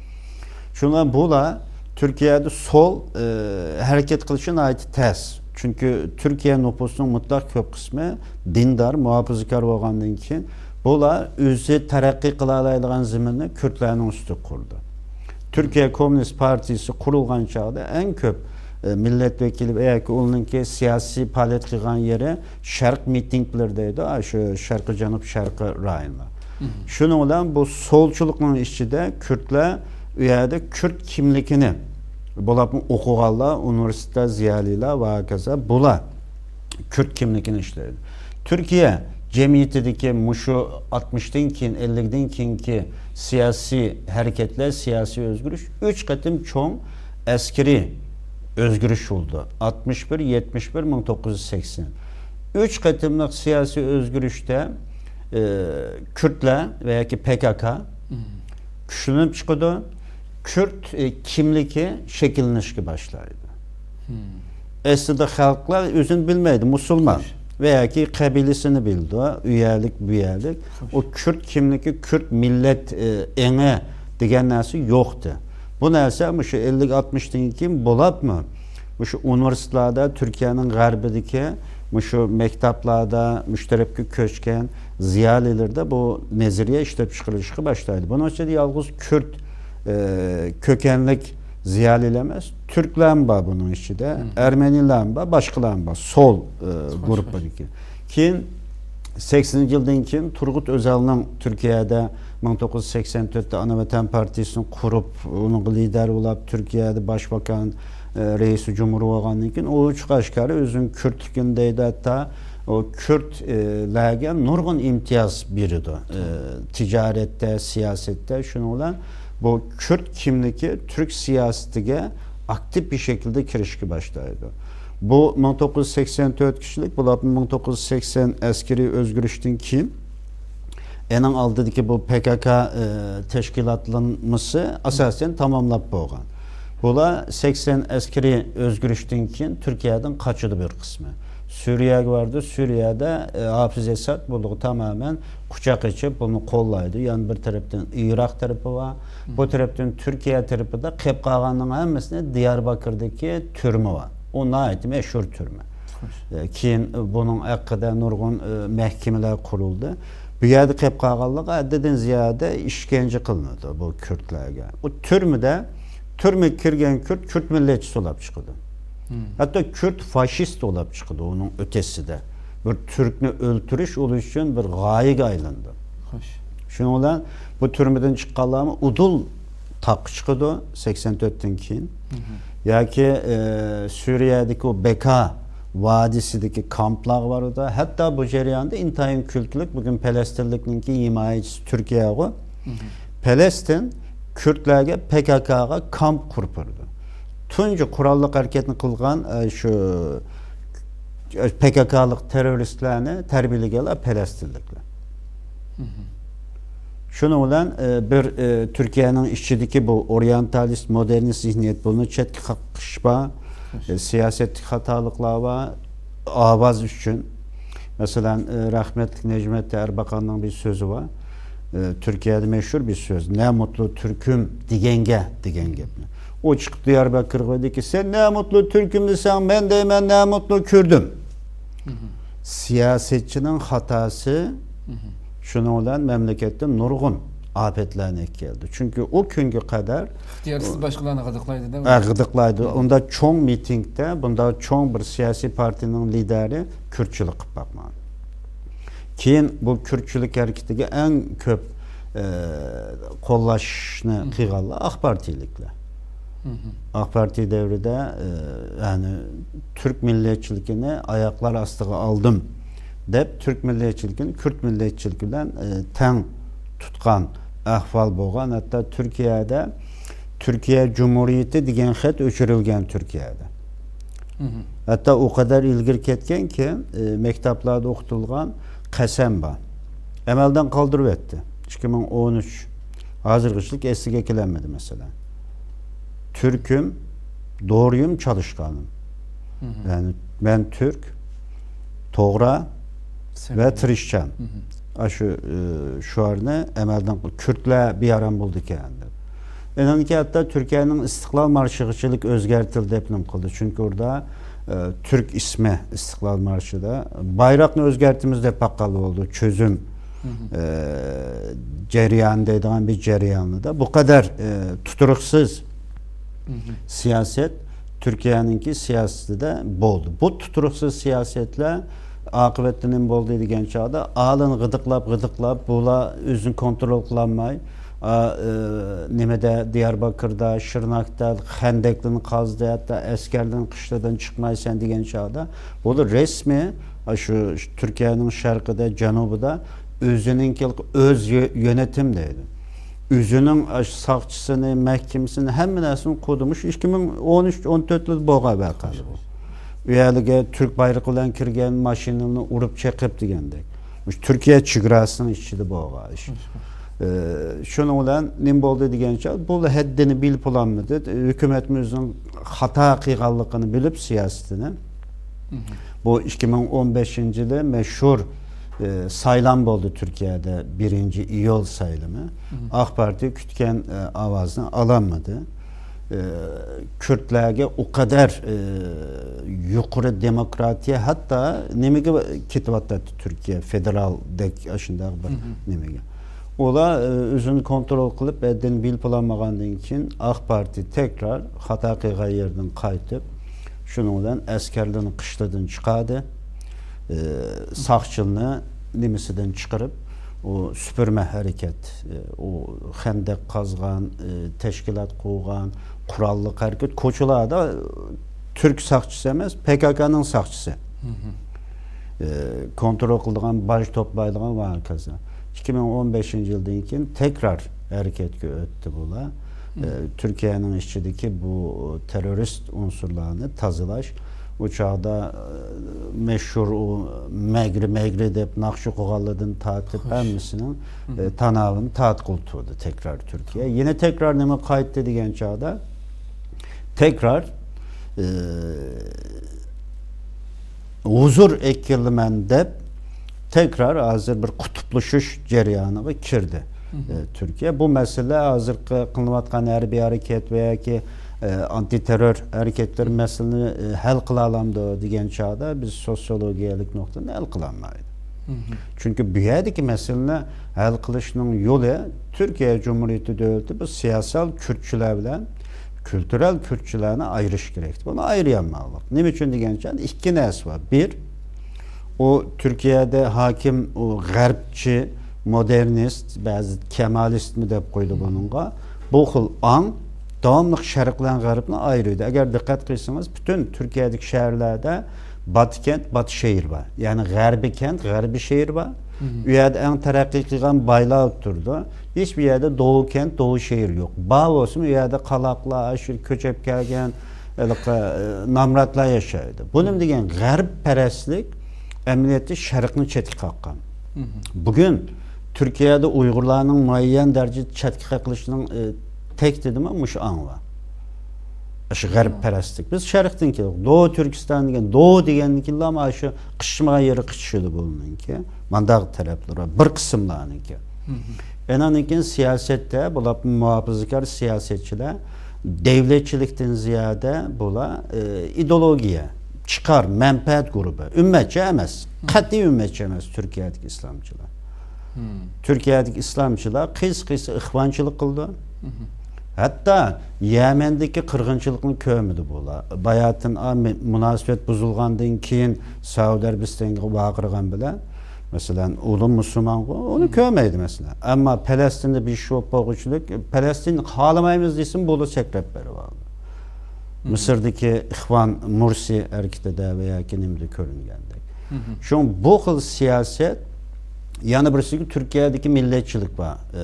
شۇڭا بۇلار تۈركىيەدە سول، ئى، ھەرىكەت قىلىشى ناھايىتى تەس. چۈنكى تۈركىيە نوپۇسىنىڭ مۇتلەق كۆپ قىسمى دىندار، مۇھاپىزىكار بولغاندىن كېيىن، بۇلار ئۆزى تەرەققىي قىلالايدىغان زېمىننى كۈردلەرنىڭ ئۈستىگە قۇردى. تۈركىيە كوممۇنىست پارتىيىسى قۇرۇلغان چاغدا ئەڭ كۆپ، ئى، مىللەت ۋەكىلى ياكى ئۇنىڭكى سىياسىي پائالىيەت قىلغان يېرى شەرق مىتىنگلىرى دەيدۇ، ئاشۇ شەرقىي جەنۇب شەرقىي رايونلار. شۇنىڭ بىلەن بۇ سولچىلىقنىڭ ئىچىدە كۈردلەر، ئۇ يەردە كۈرد كىملىكىنى، بولۇپمۇ ئوقۇغانلار، ئۇنىۋېرسىتېتتا زىيالىيلار ۋە ھاكازا، بۇلار كۈرد كىملىكىنى ئىشلەيدۇ. تۈركىيە جەمئىيىتىدىكى مۇشۇ ئاتمىشتىن كېيىن، ئەللىكتىن كېيىنكى سىياسىي ھەرىكەتلەر، سىياسىي ئۆزگىرىش، ئۈچ قېتىم چوڭ ئەسكىرىي ئۆزگىرىش بولدى. ئاتمىش بىر، يەتمىش بىر، مىڭ توققۇز يۈز سەكسەن. ئۈچ قېتىملىق سىياسىي ئۆزگىرىشتە، ئى، كۈردلەر ۋە ياكى پكك كۈچلىنىپ چىقىدۇ. كۈرد، ئى، كىملىكى شەكىللىنىشكە باشلايدۇ. ئەسلىدە خەلقلەر ئۆزىنى بىلمەيدۇ، مۇسۇلمان ۋە ياكى قەبىلىسىنى بىلىدۇ، ئۇ يەرلىك، بۇ يەرلىك. ئۇ كۈرد كىملىكى، كۈرد مىللەت، ئى، ئېڭى دېگەن نەرسە يوقتى. بۇ نەرسە مۇشۇ ئەللىك ئاتمىشتىن كېيىن بولۇپمۇ، مۇشۇ ئۇنىۋېرسىتېتلاردا، تۈركىيەنىڭ غەربىدىكى مۇشۇ مەكتەپلەردە، مۇشۇ تەرەپكە كۆچكەن زىيالىيلاردا بۇ نەزەرىيە ئىشلەپ چىقىرىلىشقا باشلايدۇ. بۇنىڭ ئىچىدە يالغۇز كۈرد، ئى، كۆكەنلىك زىيالىيلار ئەمەس، تۈركلەرمۇ بار بۇنىڭ ئىچىدە، ئەرمەنىيلەرمۇ بار، باشقىلارمۇ بار، سول، ئى، گۇرۇپپىدىكى. كېيىن سەكسىنىنچى يىلدىن كېيىن تۇرغۇت ئۆزەلنىڭ تۈركىيەدە مىڭ توققۇز يۈز سەكسەن تۆتتە ئانا ۋەتەن پارتىيىسىنى قۇرۇپ، ئۇنىڭغا لىدەر بولاپ، تۈركىيەدە باشباكان، ئى، رەئىسى جۇمھۇر بولغاندىن كېيىن، ئۇ ئوچۇق ئاشكارا ئۆزىنىڭ كۈردلۈكىنى دەيدۇ، ھەتتا ئۇ كۈرد، ئى، لەرگە نۇرغۇن ئىمتىياز بېرىدۇ. ئى، تىجارەتتە، سىياسەتتە، شۇنىڭ بىلەن بۇ كۈرد كىملىكى تۈرك سىياسىتىگە ئاكتىپ بىر شەكىلدە كىرىشكە باشلايدۇ. بۇ مىڭ توققۇز يۈز سەكسەن تۆتىنچى يىلى، بۇلار مىڭ توققۇز يۈز سەكسەن ئەسكىرىي ئۆزگىرىشتىن كېيىن ئېنىڭ ئالدىدىكى بۇ پكك، ئى، تەشكىلاتلانمىسى ئاساسەن تاماملاپ بولغان. بۇلار سەكسەن ئەسكىرىي ئۆزگىرىشتىن كېيىن تۈركىيەدىن قاچىدۇ بىر قىسمى. سۈرىيەگە بارىدۇ. سۈرىيەدە، ئى، ھاپىز ئەسەد بۇنىڭغا تامامەن قۇچاق ئېچىپ، بۇنى قوللايدۇ. يەنە بىر تەرەپتىن ئىراق تەرىپى بار. بۇ تەرەپتىن تۈركىيە تەرىپىدە قېلىپ قالغاننىڭ ھەممىسىنى دىيارباكىردىكى تۈرمە بار. ئۇ ناھايىتى مەشھۇر تۈرمە. ئە، كېيىن بۇنىڭ ھەققىدە نۇرغۇن، ئە، مەھكىمىلەر قۇرۇلدى. بۇ يەردە قېلىپ قالغانلارغا ھەددىدىن زىيادە ئىشكەنجە قىلىنىدۇ بۇ كۈردلەرگە. ئۇ تۈرمىدە، تۈرمىگە كىرگەن كۈرد، كۈرد مىللەتچىسى بولاپ چىقىدۇ. ھەتتا كۈرد فاشىست بولاپ چىقىدۇ ئۇنىڭ ئۆتىسىدە. بىر تۈركنى ئۆلتۈرۈش ئۇلار ئۈچۈن بىر غايىگە ئايلىنىدۇ. خوش. شۇنىڭ بىلەن بۇ تۈرمىدىن چىققانلارمۇ ئۇدۇل تاغقا چىقىدۇ سەكسەن تۆتتىن كېيىن. ياكى، ئە، سۈرىيەدىكى ئۇ بەكا ۋادىسىدىكى كامپلارغا بارىدۇ. ھەتتا بۇ جەرياندا ئىنتايىن كۈلكىلىك، بۈگۈن پەلەستىنلىكنىڭكى ھىمايىچىسى تۈركىيەغۇ. پەلەستىن كۈردلەرگە، پككغا كامپ قۇرۇپ بېرىدۇ. تۇنجى قوراللىق ھەرىكەتنى قىلغان، ئە، شۇ پككلىق تېررورىستلارنى تەربىيەلىگەنلەر پەلەستىنلىكلەر. شۇنىڭ بىلەن، ئە، بىر، ئە، تۈركىيەنىڭ ئىچىدىكى بۇ ئورىيېنتالىست، مودېرنىست زېھنىيەت، بۇنى چەتكە قاقىش بار، ئە، سىياسەتتىكى خاتالىقلار بار. ئاۋاز ئۈچۈن. مەسىلەن، ئە، رەھمەتلىك نەجمەتتىن ئەربەقاننىڭ بىر سۆزى بار. ئە، تۈركىيەدە مەشھۇر بىر سۆز. «Ne mutlu Türk'üm» دېگەنگە، دېگەن گەپنى. ئۇ چىقىپ دىياربەكىرگە دېدىكى، «سەن ne mutlu Türk'üm دېسەڭ، مەن دەيمەن ne mutlu Kürd'üm.» سىياسەتچىنىڭ خاتاسى شۇنىڭ بىلەن مەملىكەتتە نۇرغۇن ئاپەتلەرنى ئەكەلدى. چۈنكى ئۇ كۈنگە قەدەر ئىختىيارسىز باشقىلارنى غىدىقلايدۇ، دەپ. ئە، غىدىقلايدۇ. ئۇندا چوڭ مىتىڭدە، بۇندا چوڭ بىر سىياسىي پارتىيىنىڭ لىدېرى كۈردچىلىك قىلىپ باقمىغان. كېيىن بۇ كۈردچىلىك ھەرىكىتىگە ئەڭ كۆپ، ئە، قوللاشنى قىلغانلار ئاق پارتىيىلىكلەر. ئاق پارتىيە دەۋرىدە، ئە، يەنى تۈرك مىللەتچىلىكىنى ئاياقلار ئاستىغا ئالدىم دەپ، تۈرك مىللەتچىلىكىنى كۈرد مىللەتچىلىكى بىلەن، ئە، تەڭ تۇتقان ئەھۋال بولغان. ھەتتا تۈركىيەدە «تۈركىيە جۇمھۇرىيىتى» دېگەن خەت ئۆچۈرۈلگەن تۈركىيەدە. ھەتتا ئۇ قەدەر ئىلگىرى كەتكەنكى، ئە، مەكتەپلەردە ئوقۇتۇلغان قەسەم بار. ئەمەلدىن قالدۇرۇۋەتتى. ئىككى مىڭ ئون ئۈچ، ھازىرغىچىلىك ئەسلىگە كېلەلمىدى مەسىلەن. «Türk'üm, doğruyum, çalışkanım.» يەنى «مەن تۈرك، توغرا ۋە تىرىشچان.» ئاشۇ، ئى، شوئارنى ئەمەلدىن قىل-، كۈردلەر بىئارام بولىدىكەن دەپ. ئېنىڭكى ھەتتا تۈركىيەنىڭ ئىستىقلال مارشىغىچىلىك ئۆزگەرتىلدى دەپ نېمە قىلدى. چۈنكى ئۇردا، ئى، تۈرك ئىسمى ئىستىقلال مارشىدا. بايراقنى ئۆزگەرتىمىز دەپ باققانلا بولدى. چۆزۈم، ئى، جەريانى دەيدىغان بىر جەرياندا. بۇ قەدەر، ئى، تۇتۇرۇقسىز سىياسەت تۈركىيەنىڭكى سىياسىتىدە بولدى. بۇ تۇتۇرۇقسىز سىياسەتلەر ئاقىۋەتتە نېمە بولدى دېگەن چاغدا، ئالىنى غىدىقلاپ، غىدىقلاپ، بۇلار ئۆزىنى كونترول قىلالماي، ئا، ئى، نېمىدە، دىيارباكىردا، شىرناكتا خەندەكلىرىنى قازدى، ھەتتا ئەسكەرلىرىنى قىشلىدىن چىقمايسەن دېگەن چاغدا، بۇلار رەسمىي، ئا، شۇ تۈركىيەنىڭ شەرقىدە، جەنۇبىدا ئۆزىنىڭكى ئۆز يۆ-، يۆنىتىم دەيدۇ. ئۆزىنىڭ، ئاشۇ ساقچىسىنى، مەھكىمىسىنى، ھەممە نەرسىنى قۇردى. مۇشۇ ئىككى مىڭ ئون ئۈچ، ئون تۆتىدە بولغان ۋەقەلەر بۇ. ئۇ يەرلىكى تۈرك بايرىقى بىلەن كىرگەن ماشىنىنى ئۇرۇپ چېقىپ دېگەندەك. مۇشۇ تۈركىيە چېگراسىنىڭ ئىچىدە بولغان ئىش. ئى، شۇنىڭ بىلەن نېمە بولدى دېگەنچە، بۇ ھەددىنى بىلىپ بولالمىدى. ھۆكۈمەتمۇ ئۆزىنىڭ خاتا قىلغانلىقىنى بىلىپ سىياسىتىنى، بۇ ئىككى مىڭ ئون بەشىنچى يىلى مەشھۇر، ئى، سايلام بولدى تۈركىيەدە، بىرىنچى ئىيۇل سايلىمى. ئاق پارتىيە كۈتكەن، ئى، ئاۋازنى ئالالمىدى. ئى، كۈردلەرگە ئۇ قەدەر، ئى، يۇقىرى دېموكراتىيە، ھەتتا نېمىگە كېتىۋاتاتتى تۈركىيە، فېدېرالدەك ئاشۇنداق بىر نېمىگە. ئۇلار، ئى، ئۆزىنى كونترول قىلىپ، ھەددىنى بىلىپ بولالمىغاندىن كېيىن، ئاق پارتىيە تەكرار خاتا قىلغان يېرىدىن قايتىپ، شۇنىڭ بىلەن ئەسكەرلىرىنى قىشلىدىن چىقاردى. ئى، ساقچىلىنى نېمىسىدىن چىقىرىپ، ئۇ سۈپۈرمە ھەرىكەت، ئى، ئۇ خەندەك قازغان، ئى، تەشكىلات قۇرغان، قوراللىق ھەرىكەت، كوچىلاردا تۈرك ساقچىسى ئەمەس، پككنىڭ ساقچىسى. ئى، كونترول قىلىدىغان، باج توپلايدىغان ۋە ھاكازا. ئىككى مىڭ ئون بەشىنچى يىلدىن كېيىن تەكرار ھەرىكەتكە ئۆتتى بۇلار. ئى، تۈركىيەنىڭ ئىچىدىكى بۇ تېررورىست ئۇنسۇرلارنى تازىلاش. ئۇ چاغدا، ئى، مەشھۇر ئۇ مەگرى، مەگرى دەپ ناخشا قوغانلىرىدىن تارتىپ ھەممىسىنىڭ، ئى، تاناۋىنى تارتقىلى تۇردى تەكرار تۈركىيە. يەنە تەكرار نېمە قايتتى دېگەن چاغدا، تەكرار، ئى، ھۇزۇر ئەكېلىمەن دەپ، تەكرار ھازىر بىر قۇتۇپلىشىش جەريانىغا كىردى، ئى، تۈركىيە. بۇ مەسىلە ھازىرقى قىلىنىۋاتقان ھەربىي ھەرىكەت ۋە ياكى، ئى، ئانتى تېررور ھەرىكەتلىرى مەسىلىنى، ئى، ھەل قىلالامدۇ دېگەن چاغدا بىز سوتسىيولوگىيەلىك نۇقتىدىن ھەل قىلالمايدۇ. چۈنكى بۇ يەردىكى مەسىلىنى ھەل قىلىشنىڭ يولى تۈركىيە جۇمھۇرىيىتى دۆلىتى بۇ سىياسىي كۈردچىلەر بىلەن كۈلتۈرەل كۈردچىلەرنى ئايرىش كېرەك. بۇنى ئايرىيالمايدۇ. نېمە ئۈچۈن دېگەنچە، ئىككى نەرسە بار. بىر، ئۇ تۈركىيەدە ھاكىم، ئۇ غەربچى، مودېرنىست، بەزى كېمالىستمۇ دەپ قويىدۇ بۇنىڭغا. بۇ خىل ئاڭ داۋاملىق شەرق بىلەن غەربنى ئايرىيدۇ. ئەگەر دىققەت قىلسىڭىز، پۈتۈن تۈركىيەدىكى شەھەرلەردە باتى كەنت، باتى شەھىرى بار. يەنى غەربىي كەنت، غەربىي شەھىرى بار. ئۇ يەردە ئەڭ تەرەققىي قىلغان بايلار ئولتۇرىدۇ. ھېچبىر يەردە دوۋا كەنت، دوۋا شەھىرى يوق. بار بولسىمۇ، ئۇ يەردە قالاقلار، ئاشۇ كۆچۈپ كەلگەن ھېلىقى، ئە، نامراتلار ياشايدۇ. بۇ نېمە دېگەن؟ غەربپەرەسلىك ئەمەلىيەتتە شەرقنى چەتكە قاققان. بۈگۈن تۈركىيەدە ئۇيغۇرلارنىڭ مۇئەييەن دەرىجىدە چەتكە قېقىلىشىنىڭ، ئە، تەكتىدىمۇ مۇشۇ ئاڭلار. ئاشۇ غەربپەرەسلىك. بىز شەرقتىن كەلدۇق. دوۋا تۈركىستان دېگەن، دوۋا دېگەندىن كېيىنلا مانا شۇ قىچىشمىغان يېرى قىچىشىدۇ بۇنىڭكى. مانداق تەرەپلىرى بار. بىر قىسىملارنىڭكى. ئەنەنىڭ كېيىن سىياسەتتە بۇلار مۇھاپىزىكار سىياسەتچىلەر دەۋلەتچىلىكتىن زىيادە بۇلار، ئى، ئىدېئولوگىيە، چىقار، مەنپەئەت گۇرۇپپا. ئۈممەتچى ئەمەس. قەتئىي ئۈممەتچى ئەمەس تۈركىيەدىكى ئىسلامچىلار. تۈركىيەدىكى ئىسلامچىلار قايسى قايسى ئىخۋانچىلىق قىلىدۇ. ھەتتا يەمەندىكى قىرغىنچىلىقنى كۆرمىدى بۇلار. باياتىن ئا-، مۇ-، مۇناسىۋەت بۇزۇلغاندىن كېيىن سەئۇدى ئەرەبىستانغا ۋارقىرىغان بىلەن، مەسىلەن، ئۇلۇ مۇسۇلمانغۇ ئۇنى كۆرمەيدۇ، مەسىلەن. ئەمما پەلەستىندە بىر ئىش بولۇپ بولغۇچىلىك، پەلەستىننى خالىمايمىز دېسىمۇ، بۇلار سەكرەپ بېرىۋالىدۇ. مىسىردىكى ئىخۋان مۇرسى ھەرىكىتىدە ۋە ياكى نېمىدە كۆرۈنگەندەك. شۇڭا بۇ خىل سىياسەت، يەنە بىرسىگە تۈركىيەدىكى مىللەتچىلىك بار. ئە،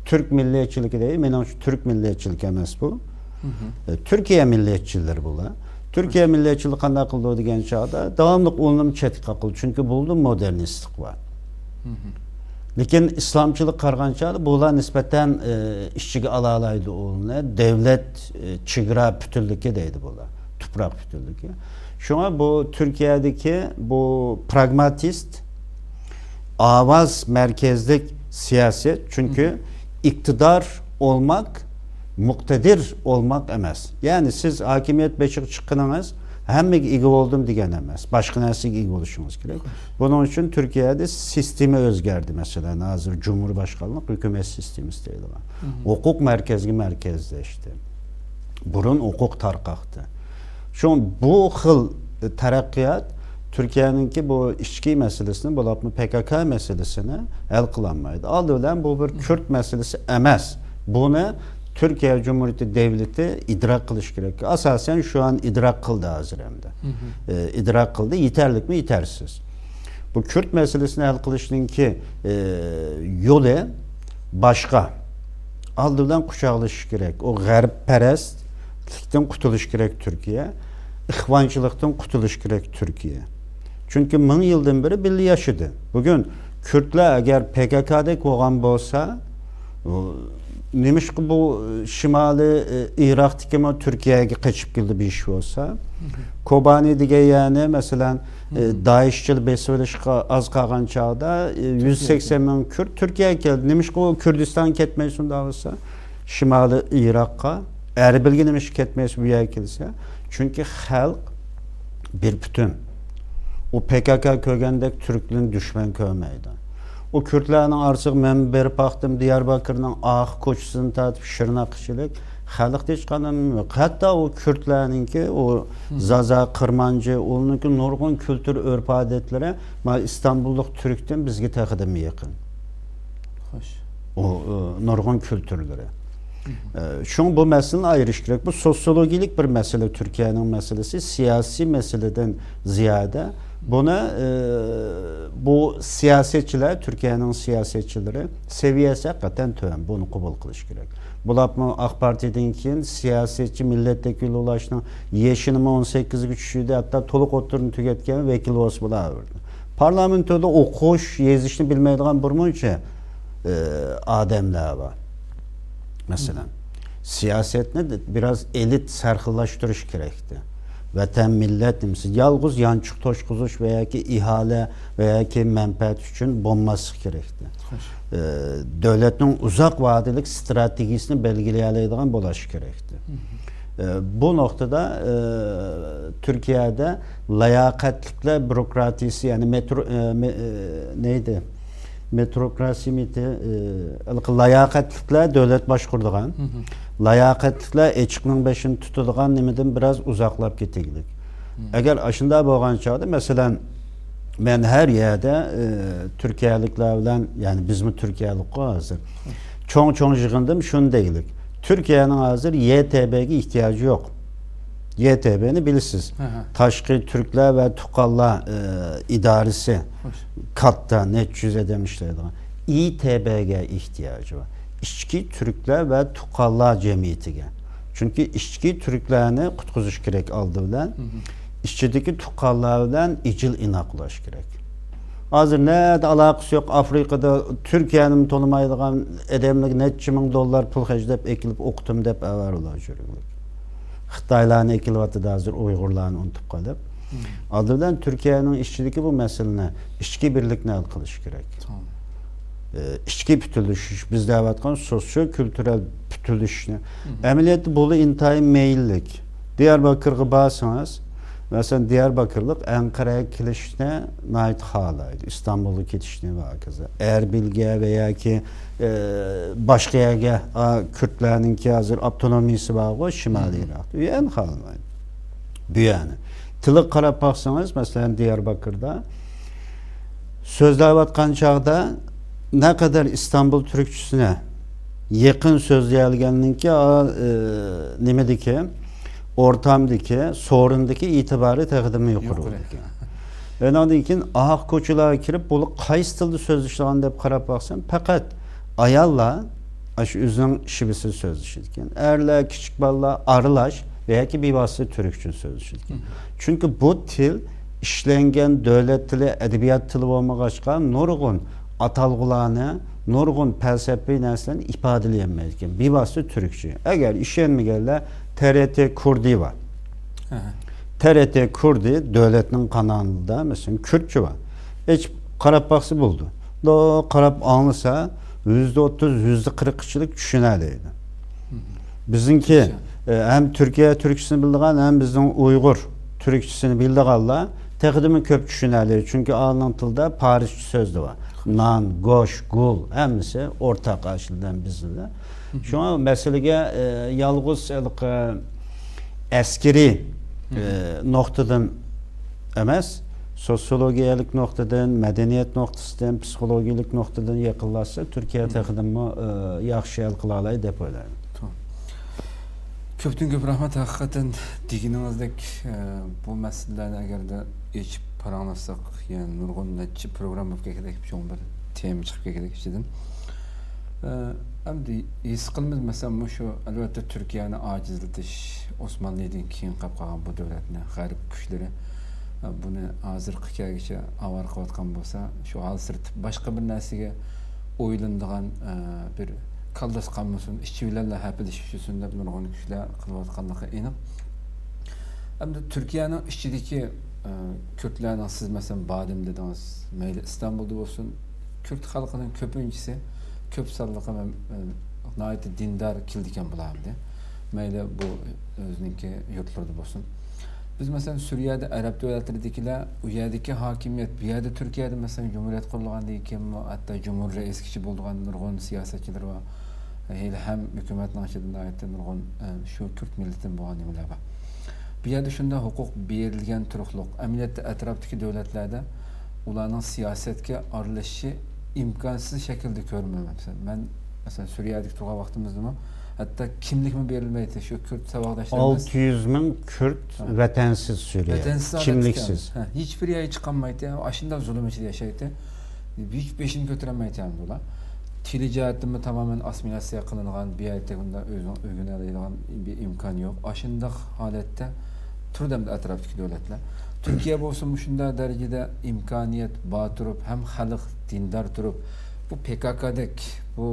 تۈرك مىللەتچىلىكى دەي، مېنىڭچە تۈرك مىللەتچىلىكى ئەمەس بۇ. ئە، تۈركىيە مىللەتچىلىرى بۇلار. تۈركىيە مىللەتچىلىكى قانداق قىلىدۇ دېگەن چاغدا، داۋاملىق ئۇلىنىمۇ چەتكە قاقىلىدۇ. چۈنكى بۇلىدا مودېرنىستلىق بار. لېكىن ئىسلامچىلىق قارىغان چاغدا بۇلار نىسبەتەن، ئە، ئىچىگە ئالالايدۇ ئۇلىنى. دەۋلەت، ئە، چېگرا پۈتۈنلۈكى دەيدۇ بۇلار. تۇپراق پۈتۈنلۈكى. شۇڭا بۇ تۈركىيەدىكى بۇ پراگماتىست، ئاۋاز مەركەزلىك سىياسەت، چۈنكى ئىقتىدار ئولماق، مۇقتەدىر ئولماق ئەمەس. يەنى سىز ھاكىمىيەت بېشىغا چىققىنىڭىز ھەممىگە ئىگە بولدۇم دېگەن ئەمەس. باشقا نەرسىگە ئىگە بولۇشىڭىز كېرەك. بۇنىڭ ئۈچۈن تۈركىيەدە سىستېما ئۆزگەردى. مەسىلەن، ھازىر جۇمھۇر باشقانلىق ھۆكۈمەت سىستېمىسى دەيدىغان. ھوقۇق مەركەزگە مەركەزلەشتى. بۇرۇن ھوقۇق تارقاقتى. شۇڭا بۇ خىل تەرەققىيات تۈركىيەنىڭكى بۇ ئىچكى مەسىلىسىنى، بولۇپمۇ پكك مەسىلىسىنى ھەل قىلالمايدۇ. ئالدى بىلەن بۇ بىر كۈرد مەسىلىسى ئەمەس. بۇنى تۈركىيە جۇمھۇرىيىتى دەۋلىتى ئىدراك قىلىشى كېرەك. ئاساسەن شۇ ئان ئىدراك قىلدى ھازىر ئەمدى. ئە، ئىدراك قىلدى. يېتەرلىكمۇ؟ يېتەرسىز. بۇ كۈرد مەسىلىسىنى ھەل قىلىشنىڭكى، ئە، يولى باشقا. ئالدى بىلەن قۇچاقلىشىش كېرەك. ئۇ غەربپەرەسلىكتىن قۇتۇلۇش كېرەك تۈركىيە. ئىخۋانچىلىقتىن قۇتۇلۇش كېرەك تۈركىيە. چۈنكى مىڭ يىلدىن بېرى بىللە ياشىدى. بۈگۈن كۈردلەر ئەگەر پككدەك بولغان بولسا، ئۇ، نېمىشقا بۇ شىمالىي، ئى، ئىراقتىكىمۇ تۈركىيەگە قېچىپ كېلىدۇ بىر ئىش بولسا؟ كوبانى دېگەن يەرنى، مەسىلەن، ئى، دائىشچىلار بېسىۋېلىشقا ئاز قالغان چاغدا، ئى، يۈز سەكسەن مىڭ كۈرد تۈركىيەگە كەلدى. نېمىشقا ئۇ كۈردىستان كەتمەيدۇ شۇنداق بولسا؟ شىمالىي ئىراققا، ئەربىلگە نېمىشقا كەتمەيسىز بۇ يەرگە كەلسە؟ چۈنكى خەلق بىر پۈتۈن. ئۇ پكك كۆرگەندەك تۈركلەرنى دۈشمەن كۆرمەيدۇ. ئۇ كۈردلەرنىڭ ئارىسىغا مەن بېرىپ باقتىم، دىيارباكىرنىڭ ئاخ كوچىسىدىن تارتىپ شىرناققىچىلىك خەلقتە ھېچقانداق نېمە يوق. ھەتتا ئۇ كۈردلەرنىڭكى، ئۇ زازا، قىرمانچى، ئۇنىڭكى نۇرغۇن كۈلتۈر، ئۆرپ-ئادەتلىرى مانا ئىستانبۇللۇق تۈركتىن بىزگە تېخىدىمۇ يېقىن. خوش. ئۇ، ئۇ، نۇرغۇن كۈلتۈرلىرى. ئە، شۇڭا بۇ مەسىلىنى ئايرىش كېرەك. بۇ سوسىيولوگىيىلىك بىر مەسىلە، تۈركىيەنىڭ مەسىلىسى سىياسىي مەسىلىدىن زىيادە. بۇنى، ئە، بۇ سىياسەتچىلەر، تۈركىيەنىڭ سىياسەتچىلىرى سەۋىيەسى ھەقىقەتەن تۆۋەن. بۇنى قوبۇل قىلىش كېرەك. بۇلارمۇ ئاق پارتىيەدىن كېيىن سىياسەتچى، مىللەت ۋەكىلى بولۇشنىڭ يېشىنىمۇ ئون سەككىزگە چۈشۈردى، ھەتتا تولۇق ئوتتۇرىنى تۈگەتكەن ۋەكىل بولسا بولاۋېرىدۇ. پارلامېنتدا ئوقۇش، يېزىشنى بىلمەيدىغان بىر مۇنچە، ئى، ئادەملەر بار. مەسىلەن، سىياسەتنى بىراز ئېلىت سەرخىللاشتۇرۇش كېرەكتى. ۋەتەن، مىللەت نېمىسى، يالغۇز يانچۇق توشقۇزۇش ۋە ياكى ئىھالە ۋە ياكى مەنپەئەت ئۈچۈن بولماسلىق كېرەكتى. ئى، دۆلەتنىڭ ئۇزاق ۋادىلىك ستراتېگىيىسىنى بەلگىلىيەلەيدىغان بولۇش كېرەكتى. ئى، بۇ نۇقتىدا، ئى، تۈركىيەدە لاياقەتلىكلەر بيۇروكراتىيىسى، يەنى مېترو-، ئى، مې-، ئى، نەيدى؟ مېتروكراسىمىتى، ئى، لاياقەتلىكلەر دۆلەت باشقۇرىدىغان، لاياقەتلىكلەر ئېچىقنىڭ بېشىنى تۇتىدىغان نېمىدىن بىراز ئۇزاقلاپ كېتىگلىك. ئەگەر ئاشۇنداق بولغان چاغدا، مەسىلەن، مەن ھەر يەردە، ئى، تۈركىيەلىكلەر بىلەن، يەنى بىزمۇ تۈركىيەلىكقۇ ھازىر. چوڭ-چوڭ يىغىندىمۇ شۇنى دەيلىك. تۈركىيەنىڭ ھازىر ي ت بگە ئېھتىياجى يوق. يتبنى بىلىسىز. تاشقى تۈركلەر ۋە تۇقانلار ئىدارىسى، كاتتا، نەچچە يۈز ئادەم ئىشلەيدىغان. ئىتبگە ئېھتىياجى بار. ئىچكى تۈركلەر ۋە تۇقانلار جەمئىيىتىگە. چۈنكى ئىچكى تۈركلەرنى قۇتقۇزۇش كېرەك ئالدى بىلەن. ئىچىدىكى تۇقانلار بىلەن ئىجىل ئىناقلاش كېرەك. ھازىر نەدە ئالاقىسى يوق، ئافرىقىدا تۈركىيەنىمۇ تونۇمايدىغان ئادەملەرگە نەچچە مىڭ دوللار پۇل خەجلەپ ئېكىلىپ ئوقۇتىم دەپ ئەۋەرۇلار يۈرگۈلۈك. خىتايلارنى ئېكىلىۋاتىدۇ ھازىر ئۇيغۇرلارنى ئۇنتۇپ قېلىپ. ئالدى بىلەن تۈركىيەنىڭ ئىچىدىكى بۇ مەسىلىنى، ئىچكى بىرلىكنى ھەل قىلىش كېرەك. ئى، ئىچكى پۈتۈنلىشىش، بىز دەۋاتقان سوسيو كۈلتۈرەل پۈتۈنلىشىشنى. ئەمەلىيەتتە بۇلا ئىنتايىن مەيىنلىك. دىيارباكىرغا بارسىڭىز، مەسىلەن، دىيارباكىرلىق ئەنقەرەگە كېلىشنى ناھايىتى خالايدۇ. ئىستانبۇلغا كېتىشنى ۋە ھاكازا. ئەربىلگە ۋە ياكى، ئى، باشقا يەرگە، ئا، كۈردلەرنىڭكى ھازىر ئاپتونومىيىسى بارغۇ، شىمالىي ئىراقتا. ئۇ يەرنى خالىمايدۇ. بۇ يەرنى. تىلىغا قاراپ باقسىڭىز، مەسىلەن، دىيارباكىردا سۆزلەۋاتقان چاغدا نەقەدەر ئىستانبۇل تۈركچىسىنى يېقىن سۆزلىيەلىگەننىڭكى، ئا، ئى، نېمىدىكى، ئورتامدىكى، سورۇندىكى ئېتىبارى تېخىدىنمۇ يۇقىرى يۇقىرى. بولىدىكەن. ئۇنىڭدىن كېيىن ئاق كوچىلارغا كىرىپ، بۇلار قايسى تىلدا سۆزلىشىدىغان دەپ قاراپ باقسام، پەقەت ئاياللار ئاشۇ ئۆزىنىڭ شىۋىسىدە سۆزلىشىدىكەن. ئەرلەر، كىچىك بالىلار ئارىلاش ۋە ياكى بىۋاسىتە تۈركچە سۆزلىشىدىكەن. چۈنكى بۇ تىل ئىشلەنگەن دۆلەت تىلى، ئەدەبىيات تىلى بولمىغاچقا، نۇرغۇن ئاتالغۇلارنى، نۇرغۇن پەلسەپىۋى نەرسىلەرنى ئىپادىلىيەلمەيدىكەن، بىۋاسىتە تۈركچە. ئەگەر ئىشەنمىگەنلەر، ترت كۇردى بار. ترت كۇردى دۆلەتنىڭ قانالىدا، مەسىلەن، كۈردچە بار. ئېچىپ قاراپ باقسا بولىدۇ. دو قاراپ ئاڭلىسا، يۈزدە ئوتتۇز، يۈزدە قىرىققىچىلىك چۈشىنەلەيدۇ. بىزنىڭكى، ئە، ھەم تۈركىيە تۈركچىسىنى بىلىدىغان، ھەم بىزنىڭ ئۇيغۇر تۈركچىسىنى بىلىدىغانلار تېخىدىمۇ كۆپ چۈشىنەلەيدۇ. چۈنكى ئانىڭ تىلىدا پارسچە سۆزلىرى بار. نان، گۆش، گۈل، ھەممىسى ئورتاق ئاشۇ بىلەن بىزدە. شۇڭا مەسىلىگە، ئە، يالغۇز ھېلىقى ئەسكىرىي، ئە، نۇقتىدىن ئەمەس، سوسىيولوگىيەلىك نۇقتىدىن، مەدەنىيەت نۇقتىسىدىن، پسىخولوگىيەلىك نۇقتىدىن يېقىنلاشسا، تۈركىيە تېخىدىنمۇ، ئە، ياخشى ھەل قىلالايدۇ دەپ ئويلايمەن. كۆپتىن كۆپ رەھمەت، ھەقىقەتەن دېگىنىڭىزدەك، ئە، بۇ مەسىلىلەرنى ئەگەردە ئېچىپ پاراڭلاشساق، يەنە نۇرغۇن نەچچە پروگرامما بولۇپ كەتكۈدەك، چوڭ بىر تېما چىقىپ كەتكۈدەك ئىچىدىن. ئە، ئەمدى ھېس قىلىمىز، مەسىلەن، مۇشۇ، ئەلۋەتتە، تۈركىيەنى ئاجىزلىتىش، ئوسمانلىدىن كېيىن قېلىپ قالغان بۇ دۆلەتنى غەرب كۈچلىرى، ئە، بۇنى ھازىرقى كەلگۈچە ئاۋارە قىلىۋاتقان بولسا، شۇ ھال سىرتى باشقا بىر نەرسىگە ئويلىنىدىغان، ئە، بىر كاللىسى قالمىسۇن، ئىچى بىلەنلا ھەپىلىشىپ يۈرسۇن دەپ نۇرغۇن كۈچلەر قىلىۋاتقانلىقى ئېنىق. ئەمدى تۈركىيەنىڭ ئىچىدىكى، ئە، كۈردلەرنىڭ، سىز مەسىلەن بادىم دېدىڭىز، مەيلى ئىستانبۇلدا بولسۇن، كۈرد خەلقىنىڭ كۆپىنچىسى، كۆپ سانلىقى، ئە، ناھايىتى دىندار كېلىدىكەن بۇلار ئەمدى. مەيلى بۇ ئۆزىنىڭكى يۇرتلىرىدا بولسۇن. بىز مەسىلەن سۈرىيەدە ئەرەب دۆلەتلىرىدىكىلەر، ئۇ يەردىكى ھاكىمىيەت، بۇ يەردە تۈركىيەدە مەسىلەن جۇمھۇرىيەت قۇرۇلغاندىن كېيىنمۇ ھەتتا جۇمھۇر رەئىسكىچە بولىدىغان نۇرغۇن سىياسەتچىلەر بار. ھېلى ھەم ھۆكۈمەتنىڭ ئىچىدە ناھايىتى نۇرغۇن، ئە، شۇ كۈرد مىللىتىدىن بولغان نېمىلەر بار. بۇ يەردە شۇنداق ھوقۇق بېرىلگەن تۇرۇقلۇق. ئەمەلىيەتتە ئەتراپتىكى دۆلەتلەردە ئۇلارنىڭ سىياسەتكە ئارىلىشىشى ئىمكانسىز شەكىلدە كۆرۈنمەيمەن. مەن، مەسىلەن، سۈرىيەدىكى تۇرغان ۋاقتىمىزدىمۇ ھەتتا كىملىكمۇ بېرىلمەيتتى. شۇ كۈرد ساۋاقداشلىرىمىز ئالتە يۈز مىڭ كۈرد ھە. ۋەتەنسىز سۈرىيە، ۋەتەنسىز ھالەتتە كىملىكسىز. ئىكەن. ھە، ھېچبىر يەرگە چىقالمايتتى. ئاشۇنداق زۇلۇم ئىچىدە ياشايتتى. ھېچ بېشىنى كۆتۈرەلمەيتتى ئەمدى ئۇلار. تىلى جەھەتتىنمۇ تامامەن ئاسسىمىلياتسىيە قىلىنغان، بۇ يەردە بۇنداق ئۆزىنى ئۆگىنەلەيدىغان بىر ئىمكان يوق. ئاشۇنداق ھالەتتە تۇرىدۇ ئەمدى ئەتراپتىكى دۆلەتلەر. تۈركىيە بولسا مۇشۇنداق دەرىجىدە ئىمكانىيەت بار تۇرۇپ، ھەم خەلق دىندار تۇرۇپ، بۇ پككدەك، بۇ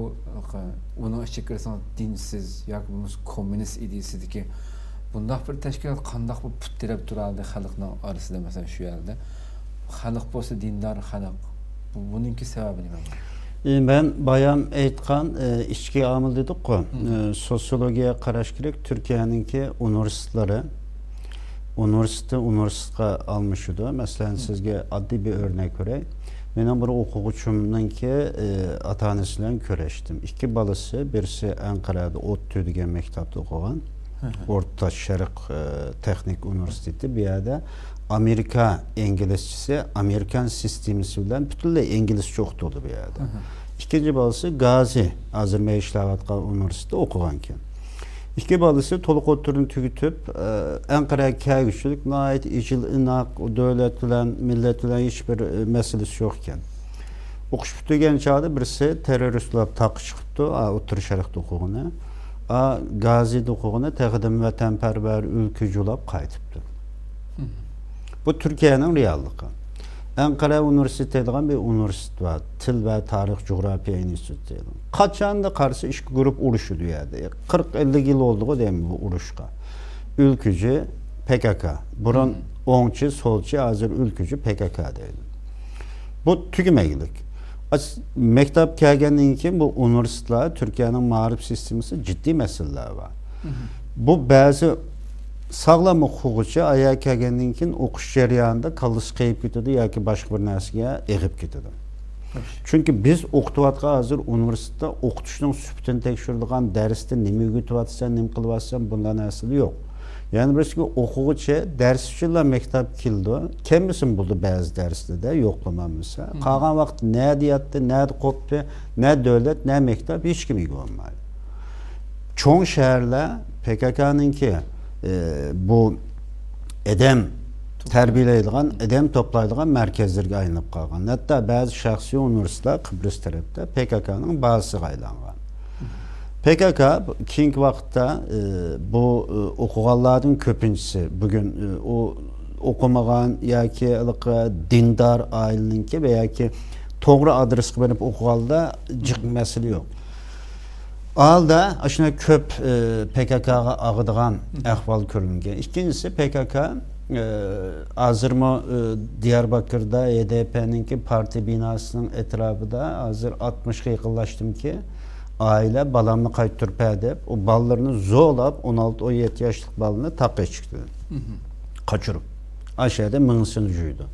ئۇنىڭ ئىچىگە كىرسىڭىز دىنسىز ياكى بولمىسا كوممۇنىست ئىدىيىسىدىكى بۇنداق بىر تەشكىلات قانداق بۇ پۇت تىرەپ تۇرالىدى خەلقنىڭ ئارىسىدا، مەسىلەن، شۇ يەردە؟ خەلق بولسا دىندار خەلق. بۇ، بۇنىڭكى سەۋەبى نېمە؟ ئى، مەن بايام ئېيتقان، ئى، ئىچكى ئامىل دېدۇققۇ. ئى، سوسىيولوگىيەگە قاراش كېرەك. تۈركىيەنىڭكى ئۇنىۋېرسىتېتلىرى، ئۇنىۋېرسىتېتتىن ئۇنىۋېرسىتېتقا ئالمىشىدۇ. مەسىلەن، سىزگە ئاددىي بىر ئۆرنەك بېرەي. مېنىڭ بىر ئوقۇغۇچىمنىڭكى، ئى، ئاتا-ئانىسى بىلەن كۆرۈشتۈم. ئىككى بالىسى، بىرسى ئەنقەرەدە ئوتتۇ دېگەن مەكتەپتە ئوقۇغان. ئورتا شەرق، ئى، تېخنىك ئۇنىۋېرسىتېتى. بۇ يەردە ئامېرىكا ئىنگلىزچىسى، ئامېرىكان سىستېمىسى بىلەن پۈتۈنلەي ئىنگلىزچە ئوقۇتۇلدى بۇ يەردە. ئىككىنچى بالىسى گازى، ھازىر مەن ئىشلەۋاتقان ئۇنىۋېرسىتېتتا ئوقۇغانىكەن. ئىككى بالىسى تولۇق ئوتتۇرىنى تۈگىتىپ، ئەنقەرەگە كەلگۈچىلىك ناھايىتى ئىجىل-ئىناق، دۆلەت بىلەن، مىللەت بىلەن ھېچبىر مەسىلىسى يوق ئىكەن. ئوقۇش پۈتتۈرگەن چاغدا بىرسى تېررورىست بولۇپ تاغقا چىقىپتۇ، ئا، ئوتتۇرا شەرقتە ئوقۇغىنى. ئا، گازىدا ئوقۇغىنى تېخىدىن ۋەتەنپەرۋەر، ئۆلكىچى بولۇپ قايتىپتۇ. بۇ تۈركىيەنىڭ رېئاللىقى. ئەنقەرە ئۇنىۋېرسىتېتى دەيدىغان بىر ئۇنىۋېرسىتېت بار. تىل ۋە تارىخ، جۇغراپىيە ئىنستىتۇتى دەيدىغان. قاچاندا قارىسا ئىككى گۇرۇپ ئۇرۇشىدۇ ئۇ يەردە. قىرىق ئەللىك يىل بولدىغۇ دەيمەن بۇ ئۇرۇشقا. ئۈلكۈچى، پكك. بۇرۇن ئوڭچى، سولچى، ھازىر ئۈلكۈچى، پكك دەيدۇ. بۇ تۈگىمەگلىك. ئاس-، مەكتەپ كەلگەندىن كېيىن بۇ ئۇنىۋېرسىتېتلار، تۈركىيەنىڭ مائارىپ سىستېمىسىدا جىددىي مەسىلىلەر بار. بۇ بەزى ساغلام ئوقۇغۇچى ئاياغ كەلگەندىن كېيىن ئوقۇش جەريانىدا كاللىسى قېيىپ كېتىدۇ ياكى باشقا بىر نەرسىگە ئېغىپ كېتىدۇ. چۈنكى بىز ئوقۇتۇۋاتقان ھازىر ئۇنىۋېرسىتېتتا ئوقۇتۇشنىڭ سۈپىتىنى تەكشۈرىدىغان، دەرستە نېمە ئۆگىتىۋاتىسەن، نېمە قىلىۋاتىسەن، بۇنداق نەرسىلەر يوق. يەنە بىرسىكى، ئوقۇغۇچى دەرس ئۈچۈنلا مەكتەپكە كېلىدۇ. كەلمىسىمۇ بولىدۇ بەزى دەرسلەردە، يوقلىما بولسا. قالغان ۋاقىت نەدە ياتتى، نەدە قوپتى، نە دۆلەت، نە مەكتەپ، ھېچكىمگە بولمايدۇ. چوڭ شەھەرلەر پككنىڭكى، ئى، بۇ ئادەم تەربىيەلەيدىغان، ئادەم توپلايدىغان مەركەزلىرىگە ئايلىنىپ قالغان. ھەتتا بەزى شەخسىي ئۇنىۋېرسىتېتلار قىبرىس تەرەپتە پككنىڭ بازىسىغا ئايلانغان. پكك كېيىنكى ۋاقىتتا، ئى، بۇ، ئى، ئوقۇغانلاردىن كۆپىنچىسى بۈگۈن، ئى، ئۇ ئوقۇمىغان ياكى ھېلىقى دىندار ئائىلىنىڭكى ۋە ياكى توغرا ئادرېسقا بېرىپ ئوقۇغاندا جىق مەسىلە يوق. ھالدا ئاشۇنداق كۆپ، ئى، پككغا ئاغىدىغان ئەھۋال كۆرۈلگەن. ئىككىنچىسى، پكك، ئى، ھازىرمۇ، ئى، دىيارباكىردا ھېدېپنىڭكى پارتىيە بىناسىنىڭ ئەتراپىدا ھازىر ئاتمىشقا يېقىنلاشتىمكى، ئائىلە بالامنى قايتۇرۇپ بەر دەپ، ئۇ بالىلىرىنى زورلاپ، ئون ئالتە، ئون يەتتە ياشلىق بالىنى تاغقا چىقتى. قاچۇرۇپ. ئاشۇ يەردە مېڭىسىنى جۇيىدۇ.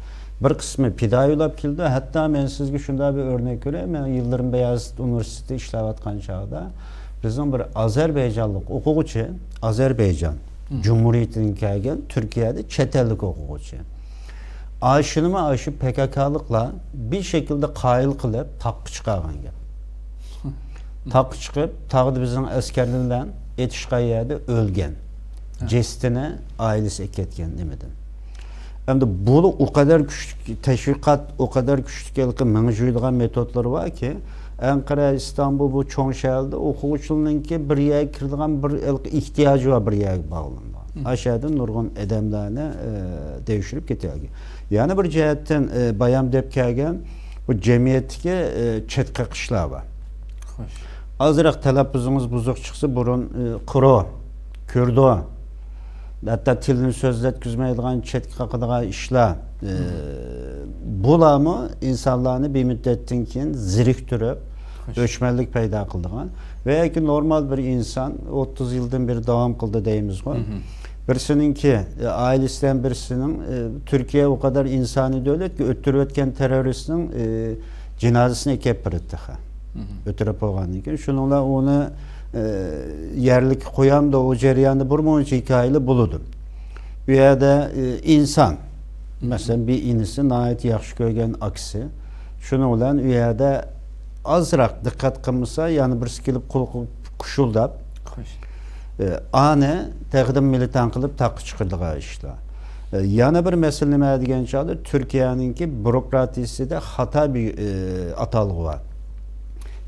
بىر قىسمى پىدائىي بولاپ كېلىدۇ. ھەتتا مەن سىزگە شۇنداق بىر ئۆرنەك بېرەي. مەن يىلدىرىم بايازىت ئۇنىۋېرسىتېتىدا ئىشلەۋاتقان چاغدا بىزنىڭ بىر ئازەربەيجانلىق ئوقۇغۇچى، ئازەربەيجان جۇمھۇرىيىتىدىن كەلگەن، تۈركىيەدە چەت ئەللىك ئوقۇغۇچى. ئاشۇنىمۇ ئاشۇ پككلىقلار بىر شەكىلدە قايىل قىلىپ تاغقا چىقارغان گەپ. تاغقا چىقىپ، تاغدا بىزنىڭ ئەسكەرلەر بىلەن ئېتىشقان يەردە ئۆلگەن. جەسىتىنى ئائىلىسى ئەكەتكەن نېمىدىن. ئەمدى بۇ ئۇ قەدەر كۈچلۈك تەشۋىقات، ئۇ قەدەر كۈچلۈك ھېلىقى مېڭە جۇيىدىغان مېتودلىرى باركى، ئەنقەرە، ئىستانبۇل، بۇ چوڭ شەھەرلەردە ئوقۇغۇچىلارنىڭكى بىر يەرگە كىرىدىغان بىر ھېلىقى ئېھتىياجى بار، بىر يەرگە باغلىنىدىغان. ئاشۇ يەردىن نۇرغۇن ئادەملەرنى، ئە، دەۋشۈرۈپ كېتىۋەرگەن. يەنە بىر جەھەتتىن، ئە، بايام دەپ كەلگەن بۇ جەمئىيەتتىكى، ئە، چەت قېقىشلار بار. ئازراق تەلەپپۇزىڭىز بۇزۇق چىقسا، بۇرۇن، ئى، قۇرۇ، كۆردۇ، ھەتتا تىلىنى سۆزلەتكۈزمەيدىغان، چەتكە قاقىدىغان ئىشلار، ئى، بۇلارمۇ ئىنسانلارنى بىر مۇددەتتىن كېيىن زېرىكتۈرۈپ، ئۆچمەنلىك پەيدا قىلىدىغان ۋە ياكى نورمال بىر ئىنسان ئوتتۇز يىلدىن بېرى داۋام قىلدى دەيمىزغۇ. بىرسىنىڭكى، ئى، ئائىلىسىدىن بىرسىنىڭ، ئى، تۈركىيە ئۇ قەدەر ئىنسانىي دۆلەتكى، ئۆتتۈرۈۋەتكەن تېررورىستنىڭ، ئى، جىنازىسىنى ئەكەپ بېرىدۇ تېخى. ئۆتۈرۈپ بولغاندىن كېيىن، شۇنىڭ بىلەن ئۇنى، ئى، يەرلىككە قويامدۇ، ئۇ جەرياندا بىر مۇنچە ھېكايىلەر بولىدۇ. ئۇ يەردە، ئى، ئىنسان، مەسىلەن، بىر ئىنىسى ناھايىتى ياخشى كۆرگەن ئاكىسى، شۇنىڭ بىلەن ئۇ يەردە ئازراق دىققەت قىلمىسا، يەنە بىرسى كېلىپ قۇلىقىغا قۇشۇلداپ، ئى، ئانى تېخىدىن مىلىتان قىلىپ تاغقا چىقىرىدىغان ئىشلار. ئى، يەنە بىر مەسىلە نېمە دېگەن چاغدا، تۈركىيەنىڭكى بىروكراتىيىسىدە خاتا بىر، ئى، ئاتالغۇ بار.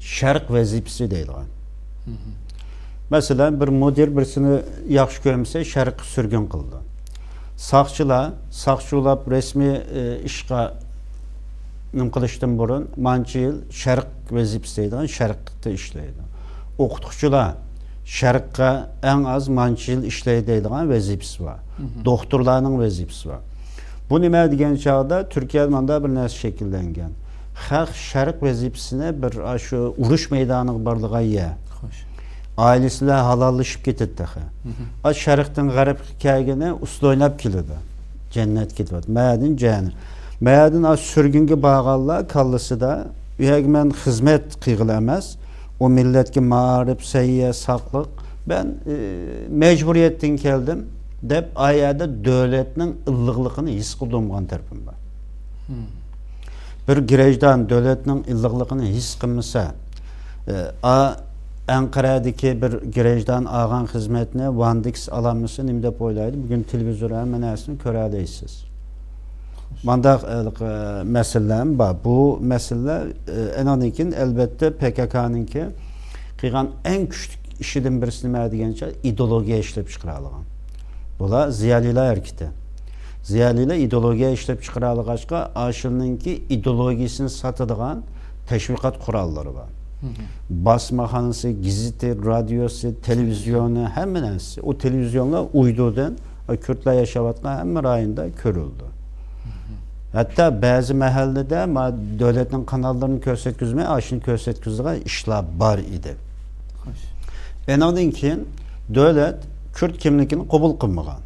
شەرق ۋەزىپىسى دەيدىغان. مەسىلەن، بىر مۇدىر بىرسىنى ياخشى كۆرمىسە، شەرققە سۈرگۈن قىلىدۇ. ساقچىلار، ساقچى بولاپ رەسمىي، ئى، ئىشقا نېمە قىلىشتىن بۇرۇن مانچە يىل شەرق ۋەزىپىسى دەيدىغان شەرقتە ئىشلەيدۇ. ئوقۇتقۇچىلار شەرققە ئەڭ ئاز مانچە يىل ئىشلەي دەيدىغان ۋەزىپىسى بار. دوختۇرلارنىڭ ۋەزىپىسى بار. بۇ نېمە دېگەن چاغدا تۈركىيەدە مانداق بىر نەرسە شەكىللەنگەن. خەق شەرق ۋەزىپىسىنى بىر ئاشۇ ئۇرۇش مەيدانىغا بارىدىغان يەر. ئائىلىسى بىلەن ھالاللىشىپ كېتىدۇ تېخى. ئا، شەرقتىن غەربكە كەلگىنى ئۇسسۇل ئويناپ كېلىدۇ. جەننەتكە كېتىۋاتىدۇ. مەدىن جەھەننەم. مەدىن ئاشۇ سۈرگۈنگە بارغانلار كاللىسىدا، ئۇ يەرگە مەن خىزمەت قىلغىلى ئەمەس، ئۇ مىللەتكە مائارىپ، سەھىيە، ساقلىق، مەن، ئى، مەجبۇرىيەتتىن كەلدىم، دەپ ئا يەردە دۆلەتنىڭ ئىللىقلىقىنى ھېس قىلدۇرمىغان تەرىپىم بار. بىر گرەجدان دۆلەتنىڭ ئىللىقلىقىنى ھېس قىلمىسا، ئى، ئا، ئەنقەرەدىكى بىر گرېجدان ئالغان خىزمەتنى ۋاندېكس ئالالمىسا نېمە دەپ ئويلايدۇ؟ بۈگۈن تېلېۋىزور ھەممە نەرسىنى كۆرەلەيسىز. مانداق، ئە، مەسىلىلەرمۇ بار. بۇ مەسىلىلەر، ئە، ئانىڭدىن كېيىن، ئەلۋەتتە، پككنىڭكى قىلغان ئەڭ كۈچلۈك ئىشىدىن بىرسى نېمە دېگەنچە، ئىدېئولوگىيە ئىشلەپ چىقىرالىغان. بۇلار زىيالىيلار ھەرىكىتى. زىيالىيلار ئىدېئولوگىيە ئىشلەپ چىقىرالىغاچقا، ئاشۇنىڭكى ئىدېئولوگىيىسىنى ساتىدىغان تەشۋىقات قوراللىرى بار. باسمىخانىسى، گېزىتى، رادىيوسى، تېلېۋىزىيونى، ھەممە نەرسىسى. ئۇ تېلېۋىزىيونلار ئۇيدۇدىن، ئۇ كۈردلەر ياشاۋاتقان ھەممە رايوندا كۆرۈلىدۇ. ھەتتا بەزى مەھەللىدە ما دۆلەتنىڭ قاناللىرىنى كۆرسەتكۈزمەي، ئاشۇنى كۆرسەتكۈزىدىغان ئىشلار بار ئىدى. خوش. ئېنىڭدىن كېيىن دۆلەت كۈرد كىملىكىنى قوبۇل قىلمىغان.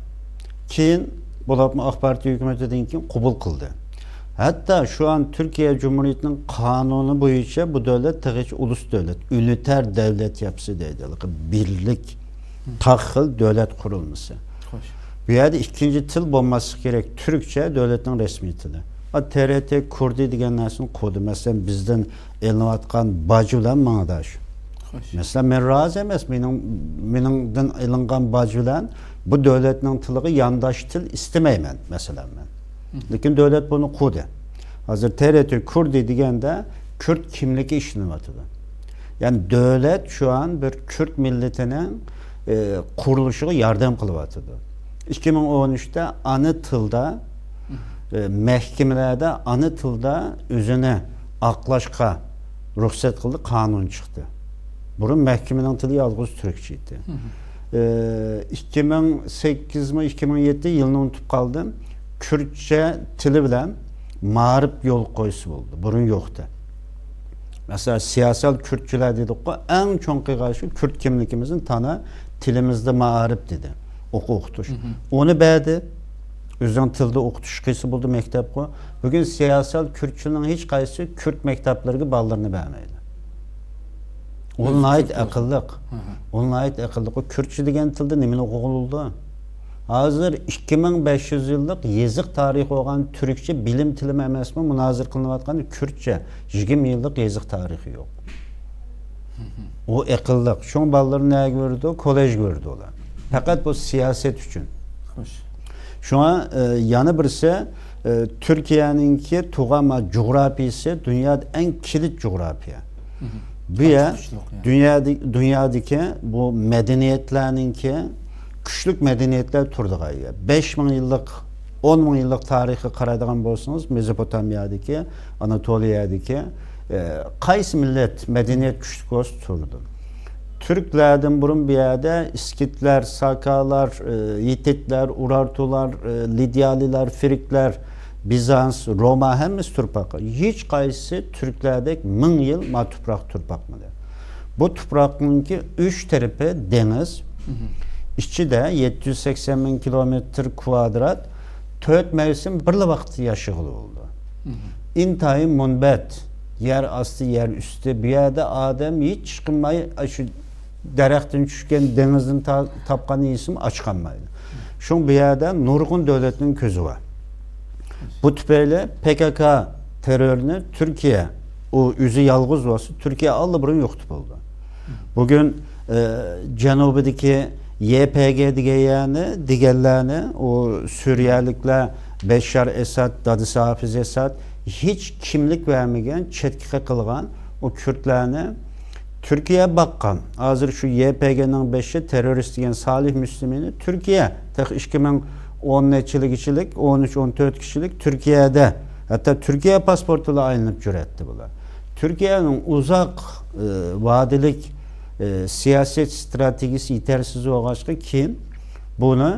كېيىن، بولۇپمۇ ئاق پارتىيە ھۆكۈمىتىدىن كېيىن قوبۇل قىلدى. ھەتتا شۇ ئان تۈركىيە جۇمھۇرىيىتىنىڭ قانۇنى بويىچە بۇ دۆلەت تېخىچە ئۇلۇس دۆلەت، ئۈنىتەر دەۋلەت ياپىسى دەيدۇ، بىرلىك، تاق خىل دۆلەت قۇرۇلمىسى. خوش. بۇ يەردە ئىككىنچى تىل بولماسلىقى كېرەك، تۈركچە دۆلەتنىڭ رەسمىي تىلى. ئا، ترت كۇردى دېگەن نەرسىنى قۇردى. مەسىلەن، بىزدىن ئېلىنىۋاتقان باج بىلەن ماڭىداش. خوش. مەسىلەن، مەن رازى ئەمەس، مېنىڭ، مېنىڭدىن ئېلىنغان باج بىلەن بۇ دۆلەتنىڭ تىلىغا يانداش تىل ئىستىمەيمەن، مەسىلەن، مەن. لېكىن دۆلەت بۇنى قۇردى. ھازىر ترت كۇردى دېگەندە كۈرد كىملىكى ئىشلىنىۋاتىدۇ. يەنى دۆلەت شۇ ئان بىر كۈرد مىللىتىنىڭ، ئى، قۇرۇلۇشىغا ياردەم قىلىۋاتىدۇ. ئىككى مىڭ ئون ئۈچتە ئانا تىلدا، ئى، مەھكىمىلەردە ئانا تىلدا ئۆزىنى ئاقلاشقا رۇخسەت قىلدى، قانۇن چىقتى. بۇرۇن مەھكىمىنىڭ تىلى يالغۇز تۈركچە ئىدى. ئى، ئىككى مىڭ سەككىزمۇ، ئىككى مىڭ يەتتە يىلنى ئۇنتۇپ قالدىم. كۈرتچە تىلى بىلەن مائارىپ يول قويسا بولدى. بۇرۇن يوقتى. مەسىلەن، سىياسەت كۈرتچىلەر دېدۇققۇ، ئەڭ چوڭ قىلغان ئىشى كۈرت كىملىكىمىزنى تانا، تىلىمىزدا مائارىپ دېدى. ئوقۇ ئوقۇتۇش. ئۇنى بەردى. ئۆزىنىڭ تىلىدا ئوقۇتۇش قىلسا بولدى مەكتەپقۇ. بۈگۈن سىياسەت كۈرتچىنىڭ ھېچ قايسىسى كۈرت مەكتەپلىرىگە بالىلىرىنى بەرمەيدۇ. ئۇ ناھايىتى ئەقىللىق. ئۇ ناھايىتى ئەقىللىق. ئۇ كۈرتچە دېگەن تىلدا نېمىنى ئوقۇغىلى بولىدۇ؟ ھازىر ئىككى مىڭ بەش يۈز يىللىق يېزىق تارىخى بولغان تۈركچە بىلىم تىلىمۇ ئەمەسمۇ مۇنازىرە قىلىنىۋاتقان كۈرتچە يىگىرمە يىللىق يېزىق تارىخى يوق. ئۇ ئەقىللىق. شۇڭا بالىلىرىنى نەگە بېرىدۇ؟ كوللېجگە بېرىدۇ ئۇلار. پەقەت بۇ سىياسەت ئۈچۈن. خوش. شۇڭا، ئە، يەنە بىرسى، ئە، تۈركىيەنىڭكى تۇغان ما-، جۇغراپىيىسى دۇنيادا ئەڭ كىلىت جۇغراپىيە. بۇ يەر دۇنيادىكى بۇ مەدەنىيەتلەرنىڭكى كۈچلۈك مەدەنىيەتلەر تۇرىدىغان يەر. بەش مىڭ يىللىق، ئون مىڭ يىللىق تارىخقا قارايدىغان بولسىڭىز، مېزوپوتامىيەدىكى، ئاناتولىيەدىكى، ئە، قايسى مىللەت مەدەنىيەت كۈچلۈك بولسا تۇرىدۇ. تۈركلەردىن بۇرۇن بۇ يەردە ئىسكىتلەر، ساكالار، ئى، ھىتتىتلار، ئۇرارتۇلار، ئى، لىدىيالىلار، فىرىكلەر، بىزانس، روما ھەممىسى تۇرۇپ باققان. ھېچ قايسىسى تۈركلەردەك مىڭ يىل ما تۇپراق تۇرۇپ باقمىدى. بۇ تۇپراقنىڭكى ئۈچ تەرىپى دېڭىز. ئىچىدە يەتتە يۈز سەكسەن مىڭ كىلومېتىر كۋادرات، تۆت مەۋسۇم بىرلا ۋاقىتتا ياشىغىلى بولىدۇ. ئىنتايىن مۇنبەت، يەر ئاستى، يەر ئۈستى. بۇ يەردە ئادەم ھېچ ئىش قىلماي، ئاشۇ دەرەختىن چۈشكەن، دېڭىزدىن تا-، تاپقان يېسىمۇ ئاچ قالمايدۇ. شۇڭا بۇ يەردە نۇرغۇن دۆلەتنىڭ كۆزى بار. بۇ تۈپەيلى پكك تېررورىنى تۈركىيە، ئۇ ئۆزى يالغۇز بولسا، تۈركىيە ئاللىبۇرۇن يوقىتىپ بولدى. بۈگۈن، ئە، جەنۇبىدىكى يەي پىي جەي دېگەن يەرنى، دېگەنلەرنى، ئۇ سۈرىيەلىكلەر، بەششار ئەسەد، دادىسى ھافىز ئەسەد، ھېچ كىملىك بەرمىگەن، چەتكە قېقىلغان ئۇ كۈردلەرنى تۈركىيە باققان. ھازىر شۇ يەي پىي جەينىڭ بېشى تېررورىست دېگەن سالىھ مۇسلىمىنى تۈركىيە، تېخى ئىككى مىڭ ئون نەچچىلىك يىلىك، ئون ئۈچ، ئون تۆت يىلىك تۈركىيەدە، ھەتتا تۈركىيە پاسپورتىلا ئايلىنىپ يۈرەتتى بۇلار. تۈركىيەنىڭ ئۇزاق، ئى، ۋادىلىك، ئى، سىياسەت ئىستراتېگىيىسى يېتەرسىز بولغاچقا، كېيىن بۇنى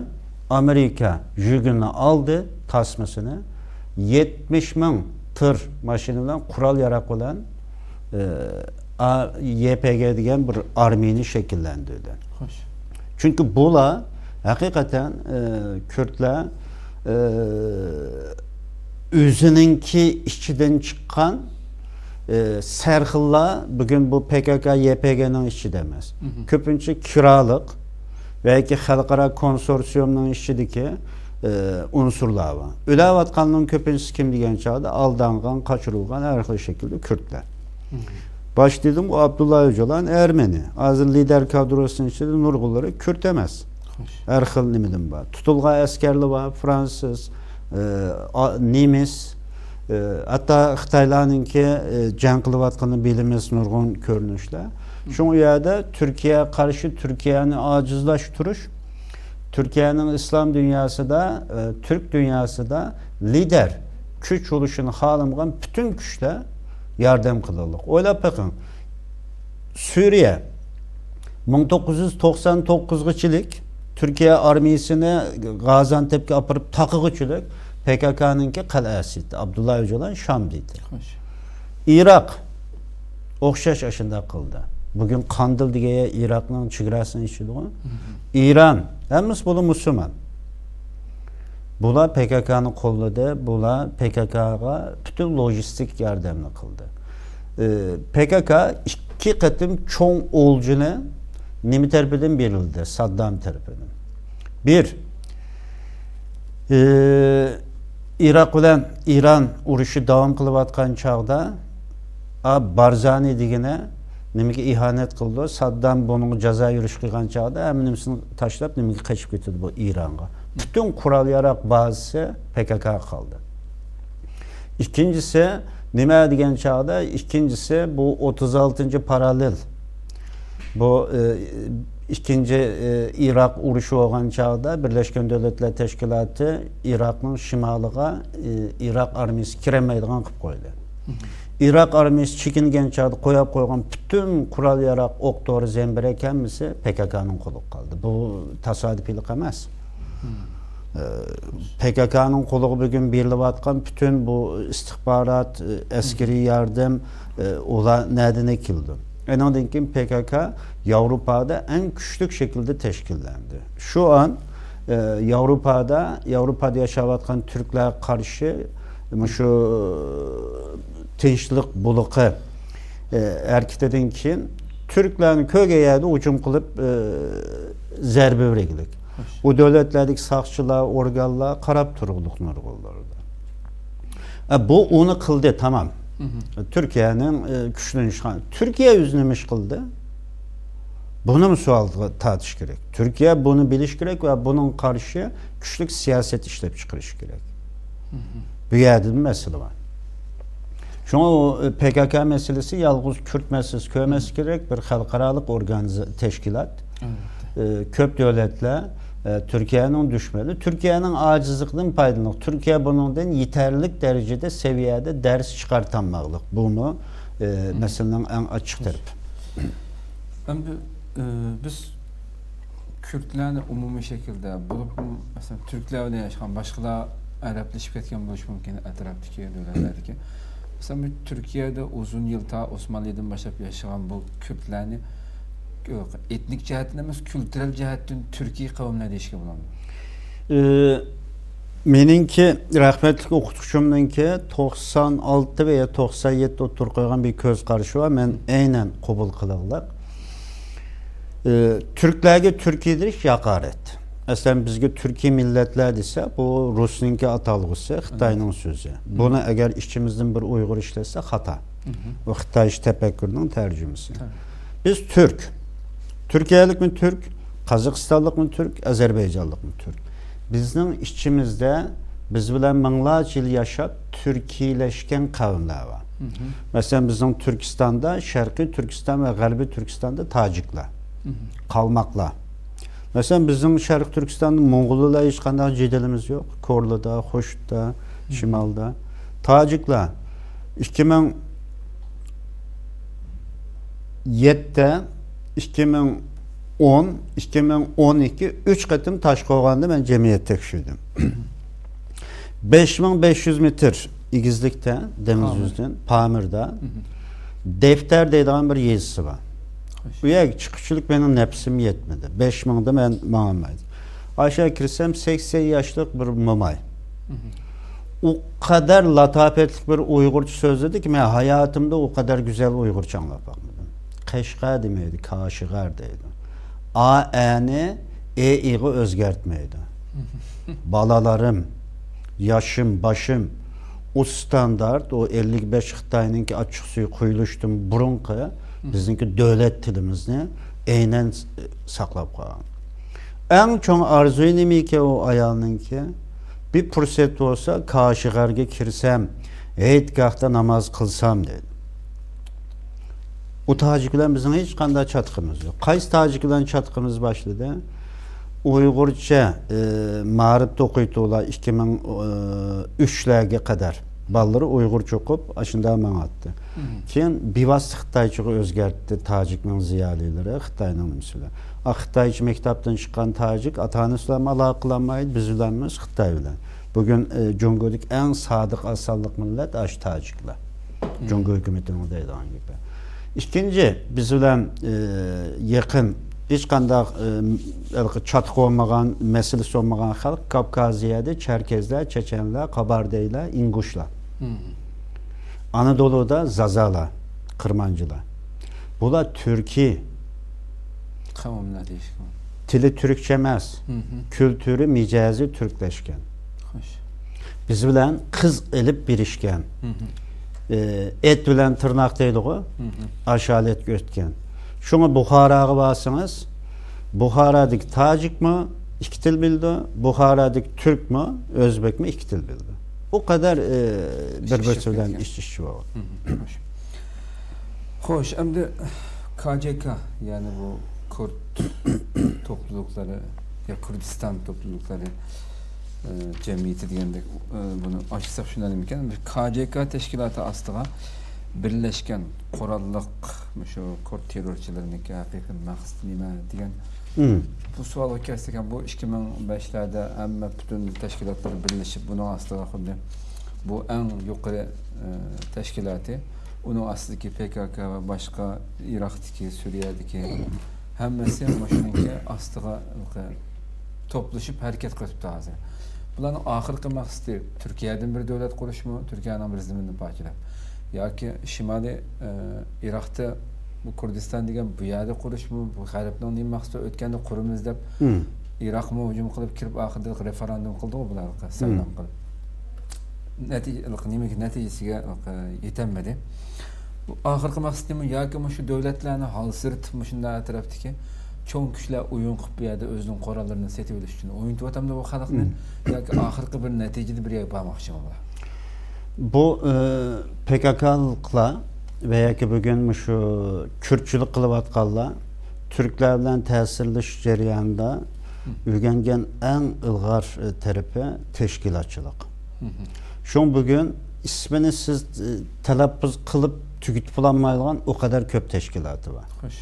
ئامېرىكا يۈگىنى ئالدى، تاسمىسىنى، يەتمىش مىڭ تىر ماشىنا بىلەن، قورال ياراق بىلەن، ئى، ئا-، يەي پىي جەي دېگەن بىر ئارمىيىنى شەكىللەندۈردى. خوش. چۈنكى بۇلار ھەقىقەتەن، ئى، كۈردلەر، ئى، ئۆزىنىڭكى ئىچىدىن چىققان، ئى، سەرخىللار بۈگۈن بۇ پكك، يەي پىي جەينىڭ ئىچىدە ئەمەس. كۆپىنچە كىرالىق ۋە ياكى خەلقئارا كونسورسىيۇمنىڭ ئىچىدىكى، ئى، ئۇنسۇرلار بار. ئۆلۈۋاتقاننىڭ كۆپىنچىسى كىم دېگەن چاغدا ئالدانغان، قاچۇرۇلغان ھەر خىل شەكىلدە كۈردلەر. باش دېدىم، ئابدۇللا ئۆجالان ئەرمېنى. ھازىر لىدەر كادروسىنىڭ ئىچىدە نۇرغۇنلىرى كۈرد ئەمەس. خوش. ھەر خىل نېمىدىن بار. تۇتۇلغان ئەسكەرلەر بار، فرانسىز، ئە، ئا-، نېمىس، ئە، ھەتتا خىتايلارنىڭكى، ئە، جەڭ قىلىۋاتقىنىنى بىلىمىز، نۇرغۇن كۆرۈنۈشلەر. شۇڭا ئۇ يەردە تۈركىيەگە قارشى تۈركىيەنى ئاجىزلاشتۇرۇش، تۈركىيەنىڭ ئىسلام دۇنياسىدا، ئە، تۈرك دۇنياسىدا لىدەر، كۈچ بولۇشىنى خالىمىغان پۈتۈن كۈچلەر ياردەم قىلىدۇ. ئويلاپ بېقىڭ، سۈرىيە مىڭ توققۇز يۈز توقسان توققۇزغىچىلىك تۈركىيە ئارمىيىسىنى غازانتەپكە ئاپىرىپ تاقىغۇچىلىك پككنىڭكى قەلئەسى ئىدى. ئابدۇللا ئۆجالان شام دېدى. خوش. ئىراق ئوخشاش ئاشۇنداق قىلدى. بۈگۈن قاندىل دېگەن يەر ئىراقنىڭ چېگراسىنىڭ ئىچىدىغۇ. ئىران، ھەممىسى بۇلار مۇسۇلمان. بۇلار پككنى قوللىدى، بۇلار پككغا پۈتۈن لوجىستىك ياردەمنى قىلدى. ئى، پكك ئىككى قېتىم چوڭ ئولجىنى نېمە تەرىپىدىن بېرىلدى؟ ساددام تەرىپىدىن. بىر، ئى، ئىراق بىلەن ئىران ئۇرۇشى داۋام قىلىۋاتقان چاغدا، ئا، بارزانى دېگىنى نېمىگە ئىھانەت قىلىدۇ؟ ساددام بۇنىڭغا جازا يۈرۈش قىلغان چاغدا ھەممە نېمىسىنى تاشلاپ، نېمىگە قېچىپ كېتىدۇ بۇ ئىرانغا؟ پۈتۈن قورال ياراق بازىسى پككغا قالدى. ئىككىنچىسى نېمە دېگەن چاغدا، ئىككىنچىسى بۇ ئوتتۇز ئالتىنچى پاراللېل. بۇ، ئى، ئىككىنچى، ئى، ئىراق ئۇرۇشى بولغان چاغدا بىرلەشكەن دۆلەتلەر تەشكىلاتى ئىراقنىڭ شىمالىغا، ئى، ئىراق ئارمىيىسى كىرەلمەيدىغان قىلىپ قويدى. ئىراق ئارمىيىسى چېكىنگەن چاغدا قويۇپ قويغان پۈتۈن قورال ياراق، ئوق دورا، زەمبىرەك ھەممىسى پككنىڭ قولىغا قالدى. بۇ تاسادىپىيلىق ئەمەس. ئى، پككنىڭ قولىغا بۈگۈن بېرىلىۋاتقان پۈتۈن بۇ ئىستىخبارات، ئى، ئەسكىرىي ياردەم، ئى، ئۇلار نەدىن كېلىدۇ؟ ئۇنىڭدىن كېيىن پكك ياۋروپادا ئەڭ كۈچلۈك شەكىلدە تەشكىللەندى. شۇ ئان، ئى، ياۋروپادا، ياۋروپادا ياشاۋاتقان تۈركلەرگە قارشى مۇشۇ تىنچلىق بۇلىقى، ئى، ھەرىكىتىدىن كېيىن تۈركلەرنى كۆرگەن يەردە ھۇجۇم قىلىپ، ئى، زەربە بېرىگلىك. خوش. ئۇ دۆلەتلەردىكى ساقچىلار، ئورگانلار قاراپ تۇرغۇلۇق نۇرغۇنلىرىدا. ئە، بۇ ئۇنى قىلدى، تامام. تۈركىيەنىڭ، ئە، كۈچلىنىشى. تۈركىيە ئۆزى نېمە ئىش قىلدى؟ بۇنىمۇ سوئالغا تارتىش كېرەك. تۈركىيە بۇنى بىلىش كېرەك ۋە بۇنىڭغا قارشى كۈچلۈك سىياسەت ئىشلەپ چىقىرىش كېرەك. بۇ يەردىمۇ مەسىلە بار. شۇڭا ئۇ، ئە، پكك مەسىلىسى يالغۇز كۈرد مەسىلىسى كۆرمەسلىك كېرەك، بىر خەلقئارالىق ئورگانىزا-، تەشكىلات. ئە، كۆپ دۆلەتلەر، ئە، تۈركىيەنىڭ دۈشمىنى، تۈركىيەنىڭ ئاجىزلىقىدىن پايدىلىنىپ، تۈركىيە بۇنىڭدىن يېتەرلىك دەرىجىدە سەۋىيەدە دەرس چىقارتالماقلىق. بۇمۇ، ئە، مەسىلىنىڭ ئەڭ ئاچچىق تەرىپى. ئەمدى، ئە، بىز كۈردلەرنى ئومۇمىي شەكىلدە، بولۇپمۇ، مەسىلەن، تۈركلەر بىلەن ياشىغان باشقىلار ئەرەبلىشىپ كەتكەن بولۇشى مۇمكىن، ئەتراپتىكى دۆلەتلەردىكى. مەسىلەن، بۇ تۈركىيەدە ئۇزۇن يىل، تا ئوسمانلىدىن باشلاپ ياشىغان بۇ كۈردلەرنى ئېتنىك جەھەتتىن ئەمەس، كۈلتۈرەل جەھەتتىن تۈركىي قەۋملەر دېيىشكە بولامدۇ؟ ئى، مېنىڭكى، رەھمەتلىك ئوقۇتقۇچىمنىڭكى توقسان ئالتە ۋە يا توقسان يەتتە ئوتتۇرىغا قويغان بىر كۆز قارىشى بار، مەن ئەينەن قوبۇل قىلغۇلۇق. ئى، تۈركلەرگە تۈركىي دېيىش ھاقارەت. ئەسلەن بىزگە تۈركىي مىللەتلەر دېسە، بۇ رۇسنىڭكى ئاتالغۇسى، خىتاينىڭ سۆزى. بۇنى ئەگەر ئىچىمىزدىن بىر ئۇيغۇر ئىشلەتسە، خاتا. بۇ خىتاي تەپەككۇرىنىڭ تەرجىمىسى. بىز تۈرك. تۈركىيەلىكمۇ تۈرك، قازاقىستانلىقمۇ تۈرك، ئەزەربەيجانلىقمۇ تۈرك. بىزنىڭ ئىچىمىزدە بىز بىلەن مىڭلارچە يىل ياشاپ، تۈركىيلەشكەن قەۋملەر بار. مەسىلەن، بىزنىڭ تۈركىستاندا، شەرقىي تۈركىستان ۋە غەربىي تۈركىستاندا تاجىكلار، قالماقلار. مەسىلەن، بىزنىڭ شەرقىي تۈركىستاندا موڭغۇللار ھېچقانداق جېدىلىمىز يوق. كورلىدا، خوشۇتتا، شىمالدا. تاجىكلار ئىككى مىڭ يەتتە، ئىككى مىڭ ئون، ئىككى مىڭ ئون ئىككى، ئۈچ قېتىم تاشقوغاندا مەن جەمئىيەت تەكشۈردۈم. بەش مىڭ بەش يۈز مېتىر ئېگىزلىكتە، دېڭىز يۈزىدىن، پامىردا دەپتەر دەيدىغان بىر يېزىسى بار. ئۇ يەرگە چىققۇچىلىك مېنىڭ نەپسىم يەتمىدى. بەش مىڭدا مەن ماڭالمايدىم. ئاشۇ يەرگە كىرسەم، سەكسەن ياشلىق بىر موماي. ئۇ قەدەر لاتاپەتلىك بىر ئۇيغۇرچە سۆزلىدىكى، مەن ھاياتىمدا ئۇ قەدەر گۈزەل ئۇيغۇرچە ئاڭلاپ باقمىدىم. قەشقەر دېمەيدۇ، كاشىغەر دەيدۇ. ئا، ئەنى، ئې، ئىغا ئۆزگەرتمەيدۇ. بالىلىرىم، ياشىم، باشىم، ئۇ ستاندارت، ئۇ ئەللىك بەش خىتاينىڭكى ئاچچىق سۈيى قۇيۇلۇشتىن بۇرۇنقى بىزنىڭكى دۆلەت تىلىمىزنى ئەينەن ساقلاپ قالغان. ئەڭ چوڭ ئارزۇيى نېمىكەن ئۇ ئايالنىڭكى؟ بىر پۇرسەت بولسا، كاشغەرگە كىرسەم، ھېيتگاھتا ناماز قىلسام، دەيدۇ. ئۇ تاجىك بىلەن بىزنىڭ ھېچقانداق چاتىقىمىز يوق. قايسى تاجىك بىلەن چاتىقىمىز باشلىدى؟ ئۇيغۇرچە، ئە، مائارىپتا ئوقۇيتتۇلار ئىككى مىڭ ئۈچلەرگە قەدەر. بالىلىرى ئۇيغۇرچە ئوقۇپ، ئاشۇنداق ماڭاتتى. كېيىن بىۋاسىتە خىتايچىغا ئۆزگەرتتى تاجىكنىڭ زىيالىيلىرى، خىتاينىڭ نېمىسى بىلەن. ئا، خىتايچە مەكتەپتىن چىققان تاجىك ئاتا-ئانىسى بىلەن ئالاقە قىلالمايدۇ، بىز بىلەنمۇ خىتاي بىلەن. بۈگۈن، ئە، جۇڭگودىكى ئەڭ سادىق، ئاسانلىق مىللەت ئاشۇ تاجىكلار. جۇڭگو ھۆكۈمىتىنىڭ دەيدىغان گېپى. ئىككىنچى، بىز بىلەن، ئى، يېقىن، ھېچقانداق، ئى، ھېلىقى چاتىقى بولمىغان، مەسىلىسى بولمىغان خەلق كاپكازىيەدە چەركەزلەر، چېچەنلەر، قاباردەيلەر، ئىنگۇشلار. ئانادولۇدا زازالار، قىرمانچىلار. بۇلار تۈركىي. قەۋملەر دېيىشكە بولىدۇ. تىلى تۈركچە ئەمەس. كۈلتۈرى، مىجەزى تۈركلەشكەن. خوش. بىز بىلەن قىز ئېلىپ بېرىشكەن. ئى، ئەت بىلەن تىرناق دەيدىغۇ، ئاشۇ ھالەتكە ئۆتكەن. شۇڭا بۇخاراغا بارسىڭىز، بۇخارادىكى تاجىكمۇ ئىككى تىل بىلىدۇ، بۇخارادىكى تۈركمۇ، ئۆزبېكمۇ ئىككى تىل بىلىدۇ. ئۇ قەدەر، ئى، بىر-بىرسى بىلەن ئىچ ئىچ بولغان. خوش. خوش، ئەمدى كاجېكا، يەنى بۇ كۇرد توپلۇلۇقلىرى يا كۇردىستان توپلۇلۇقلىرى، ئى، جەمئىيىتى دېگەندەك، ئى، بۇنى ئاچساق شۇنداق نېمىكەن؟ بىر كاجېكا تەشكىلاتى ئاستىغا بىرلەشكەن قوراللىق مۇشۇ كۇرد تېررورچىلىرىنىڭكى ھەقىقىي مەقسىتى نېمە دېگەن بۇ سوئالغا كەلسەك، بۇ ئىككى مىڭ بەشلەردە ھەممە پۈتۈن تەشكىلاتلار بىرلىشىپ بۇنىڭ ئاستىغا خۇددى بۇ ئەڭ يۇقىرى، ئى، تەشكىلاتى، ئۇنىڭ ئاستىدىكى پى كاكا ۋە باشقا ئىراقتىكى، سۈرىيەدىكى ھەممىسى مۇشۇنىڭكى ئاستىغا توپلىشىپ ھەرىكەت قىلىۋاتىدۇ ھازىر. بۇلارنىڭ ئاخىرقى مەقسىتى تۈركىيەدىن بىر دۆلەت قۇرۇشمۇ، تۈركىيەنىڭ بىر زېمىنىنى پارچىلاپ، ياكى شىمالىي، ئى، ئىراقتا بۇ كۇردىستان دېگەن بۇ يەردە قۇرۇشمۇ، بۇ غەربنىڭ نېمە مەقسىتى ئۆتكەندە قۇرىمىز دەپ ئىراقمۇ ھۇجۇم قىلىپ كىرىپ ئاخىرىدا رېفېراندۇم قىلدىغۇ بۇلار سايلام قىلىپ. نەتىجە، نېمە، نەتىجىسىگە يېتەلمىدى. بۇ ئاخىرقى مەقسىتىمۇ ياكى مۇشۇ دۆلەتلەرنى ھالسىرىتىپ، مۇشۇنداق ئەتراپتىكى چوڭ كۈچلەر ئويۇن قىلىپ، بۇ يەردە ئۆزىنىڭ قوراللىرىنى سېتىۋېلىش ئۈچۈن ئوينىتىۋاتامدۇ بۇ خەلقنى؟ ياكى ئاخىرقى بىر نەتىجىدە بىر يەرگە بارماقچىمۇ بۇلار؟ بۇ، ئى، پى كاكالىقلار ۋە ياكى بۈگۈن مۇشۇ كۈردچىلىك قىلىۋاتقانلار تۈركلەر بىلەن تەسىرلىشىش جەريانىدا ئۆگەنگەن ئەڭ ئىلغار، ئى، تەرىپى تەشكىلاتچىلىق. شۇڭا بۈگۈن ئىسمىنى سىز، ئى، تەلەپپۇز قىلىپ تۈگىتىپ بولالمايدىغان ئۇ قەدەر كۆپ تەشكىلاتى بار. خوش.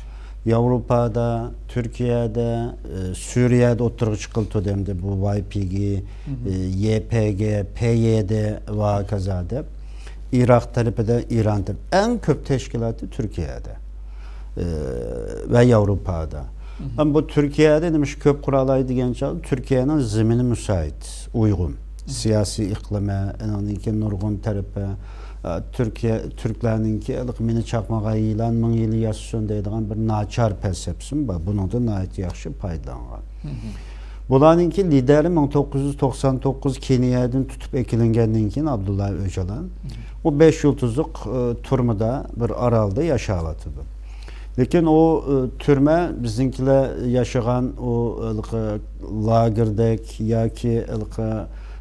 ياۋروپادا، تۈركىيەدە، ئى، سۈرىيەدە ئوتتۇرىغا چىققىلى تۇردى ئەمدى بۇ ۋاي پى گې، ئى، يې پې گې، پې يې دې ۋە ھاكازا دەپ. ئىراق تەرىپىدە، ئىران تەرىپى. ئەڭ كۆپ تەشكىلاتى تۈركىيەدە، ئى، ۋە ياۋروپادا. ئەمما بۇ تۈركىيەدە نېمىشقا كۆپ قۇرالاي دېگەن چاغدا، تۈركىيەنىڭ زېمىنى مۇسايىت، ئۇيغۇن. سىياسىي ئىقلىمى، ئانىڭدىن كېيىن نۇرغۇن تەرىپى، ئە، تۈركىيە، تۈركلەرنىڭكى ھېلىقى مېنى چاقمىغان يىلان مىڭ يىل ياشىسۇن دەيدىغان بىر ناچار پەلسەپىسىمۇ بار. بۇنىڭدىن ناھايىتى ياخشى پايدىلانغان. بۇلارنىڭكى لىدېرى مىڭ توققۇز يۈز توقسان توققۇز كېنىيەدىن تۇتۇپ ئەكېلىنگەندىن كېيىن ئابدۇللا ئۆجالان، ئۇ بەش يۇلتۇزلۇق، ئى، تۈرمىدە بىر ئارالدا ياشاۋاتىدۇ. لېكىن ئۇ، ئى، تۈرمە بىزنىڭكىلەر ياشىغان ئۇ ھېلىقى لاگېردەك ياكى ھېلىقى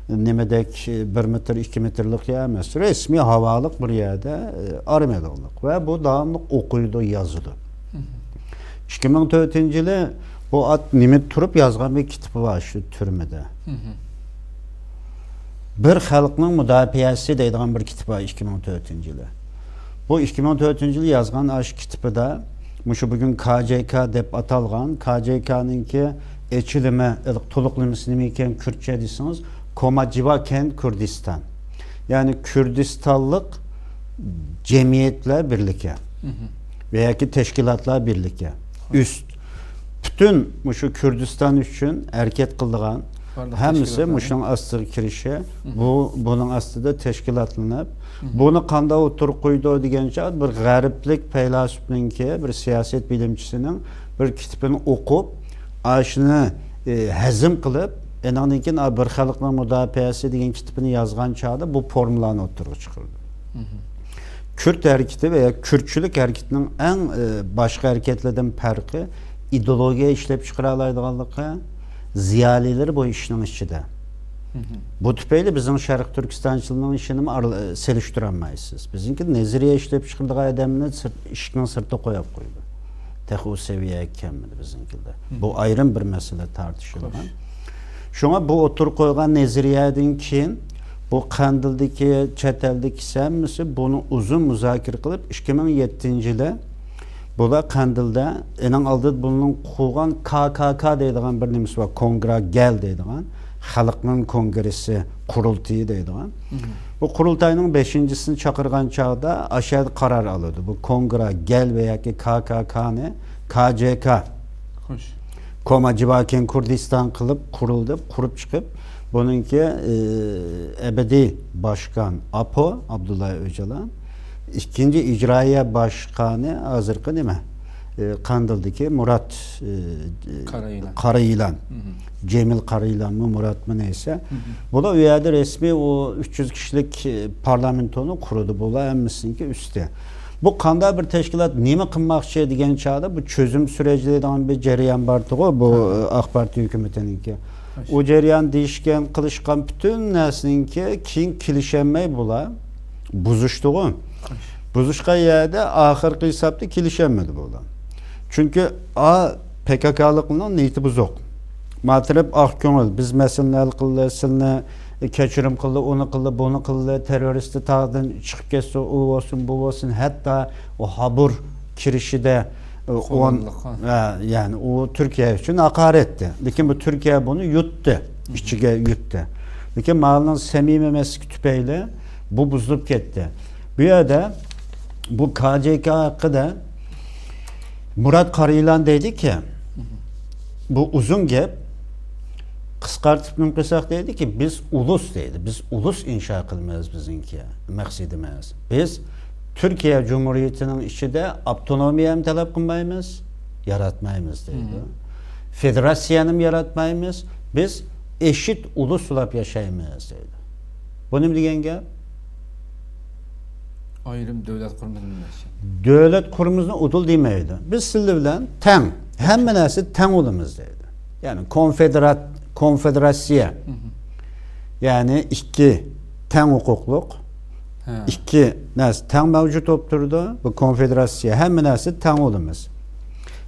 نېمىدەك بىر مېتىر، ئىككى مېتىرلىق يەر ئەمەس. رەسمىي ھاۋالىق بىر يەردە، ئى، ئارمىيەلىك. ۋە بۇ داۋاملىق ئوقۇيدۇ، يازىدۇ. ئىككى مىڭ تۆتىنچى يىلى بۇ ئات نېمە تۇرۇپ يازغان بىر كىتابى بار شۇ تۈرمىدە. بىر خەلقنىڭ مۇداپىئەسى دەيدىغان بىر كىتاب بار ئىككى مىڭ تۆتىنچى يىلى. بۇ ئىككى مىڭ تۆتىنچى يىلى يازغان ئاشۇ كىتابىدا مۇشۇ بۈگۈن كاجېكا دەپ ئاتالغان، كاجېكانىڭكى ئېچىلىمى، تولۇقلىمىسى نېمە ئىكەن كۈرتچە دېسىڭىز، كوماجىۋا كەنت كۇردىستان. يەنى كۈردىستانلىق جەمئىيەتلەر بىرلىكى ۋە ياكى تەشكىلاتلار بىرلىكى. ئۈست، پۈتۈن مۇشۇ كۈردىستان ئۈچۈن ھەرىكەت قىلىدىغان ھەممىسى مۇشۇنىڭ ئاستىغا كىرىشى، بۇ، بۇنىڭ ئاستىدا تەشكىلاتلىنىپ، بۇنى قانداق ئوتتۇرىغا قويىدۇ دېگەنچە، بىر غەربلىك پەيلاسوپنىڭكى، بىر سىياسەت بىلىمچىسىنىڭ بىر كىتابىنى ئوقۇپ، ئاشۇنى، ئى، ھەزىم قىلىپ، ئېنىڭدىن كېيىن، ئا، بىر خەلقنىڭ مۇداپىئەسى دېگەن كىتابىنى يازغان چاغدا بۇ فورمۇلانى ئوتتۇرىغا چىقىرىدۇ. كۈرد ھەرىكىتى ۋە يا كۈردچىلىك ھەرىكىتىنىڭ ئەڭ، ئى، باشقا ھەرىكەتلەردىن پەرقى ئىدېئولوگىيە ئىشلەپ چىقىرالايدىغانلىقى، زىيالىيلىرى بۇ ئىشنىڭ ئىچىدە. بۇ تۈپەيلى بىزنىڭ شەرقىي تۈركىستانچىلىقنىڭ ئىشىنىمۇ ئارىلا-، سېلىشتۇرالمايسىز. بىزنىڭكى نەزەرىيە ئىشلەپ چىقىرىدىغان ئادەمنى سىرت-، ئىشىكنىڭ سىرتىدا قويۇپ قويىدۇ. تېخى ئۇ سەۋىيەگە كەلمىدى بىزنىڭكىلەر. بۇ ئايرىم بىر مەسىلە تارتىشىلغان. شۇڭا بۇ ئوتتۇرىغا قويغان نەزەرىيەدىن كېيىن بۇ قەندىلدىكى، چەت ئەلدىكى ھەممىسى بۇنى ئۇزۇن مۇزاكىرە قىلىپ، ئىككى مىڭ يەتتىنچى يىلى بۇلار قەندىلدە، ئېنىڭ ئالدىدا بۇنىڭ قۇرغان ك ك ك دەيدىغان بىر نېمىسى بار، كونگرا گەل دەيدىغان، خەلقنىڭ كونگرېسسى، قۇرۇلتىيى دەيدىغان. بۇ قۇرۇلتاينىڭ بەشىنچىسىنى چاقىرغان چاغدا ئاشۇ يەردە قارار ئالىدۇ. بۇ كونگرا گەل ۋە ياكى ك ك ك نى ك ج ك، خوش. كوما جىباكىن كۇردىستان قىلىپ قۇرۇلدى، قۇرۇپ چىقىپ، بۇنىڭكى، ئى، ئەبەدىي باشقان ئاپو ئابدۇللا ئۆجالان، ئىككىنچى ئىجرائىيە باشقانى ھازىرقى نېمە، ئى، قەندىلدىكى مۇرات، ئى، قارا يىلان. قارا يىلان. جېمىل قارا يىلانمۇ، مۇراتمۇ نەيسە. بۇلار ئۇ يەردە رەسمىي ئۇ ئۈچ يۈز كىشىلىك، ئى، پارلامېنتونى قۇرىدۇ. بۇلار ھەممىسىنىڭكى ئۈستى. بۇ قانداق بىر تەشكىلات، نېمە قىلماقچى دېگەن چاغدا بۇ چۆزۈم سۈرەجى دەيدىغان بىر جەريان بارتىغۇ، بۇ، ئى، ئاق پارتىيە ھۆكۈمىتىنىڭكى. ئۇ جەريان دېيىشكەن، قىلىشقان پۈتۈن نەرسىنىڭكى كېيىن كېلىشەلمەي بۇلار بۇزۇشتىغۇ. بۇزۇشقان يەردە ئاخىرقى ھېسابتا كېلىشەلمىدى بۇلار. چۈنكى ئا، پككلىقنىڭ نىيىتى بۇزۇق. ما تەرەپ ئاق كۆڭۈل، بىز مەسىلىنى ھەل قىلدى، سىلىنى كەچۈرۈم قىلدى، ئۇنى قىلدى، بۇنى قىلدى، تېررورىستنى تاغدىن چىقىپ كەتسۇن، ئۇ بولسۇن، بۇ بولسۇن، ھەتتا ئۇ ھابۇر كىرىشىدە، ئۇ ئون، قوللىنىلغان. ھە، يەنى ئۇ تۈركىيە ئۈچۈن ھاقارەتتى. لېكىن بۇ تۈركىيە بۇنى يۇتتى، ئىچىگە يۇتتى. لېكىن مالنىڭ سەمىمىي ئەمەسلىكى تۈپەيلى بۇ بۇزۇلۇپ كەتتى. بۇ يەردە بۇ ك ج ك ھەققىدە مۇرات قارا يىلان دەيدىكى، بۇ ئۇزۇن گەپ، قىسقارتىپ نېمە قىلساق دەيدىكى، بىز ئۇلۇس دەيدۇ. بىز ئۇلۇس ئىنشا قىلىمىز، بىزنىڭكى مەقسىتىمىز. بىز تۈركىيە جۇمھۇرىيىتىنىڭ ئىچىدە ئاپتونومىيەمۇ تەلەپ قىلمايمىز، ياراتمايمىز دەيدۇ. فېدېراتسىيەنىمۇ ياراتمايمىز، بىز ئېشىت ئۇلۇس بولاپ ياشايمىز دەيدۇ. بۇ نېمە دېگەن گەپ؟ ئايرىم دۆلەت قۇرۇمىنى دېمەكچى. دۆلەت قۇرۇمىمىزنى ئۇدۇل دېمەيدۇ. بىز سىلەر بىلەن تەڭ، ھەممە نەرسە تەڭ بولىمىز دەيدۇ. يەنى كونفېدېرات-، كونفېدېراتسىيە. يەنى ئىككى تەڭ ھوقۇقلۇق، ھە. ئىككى نەرسە تەڭ مەۋجۇت بولۇپ تۇرىدۇ. بۇ كونفېدېراتسىيە، ھەممە نەرسە تەڭ بولىمىز.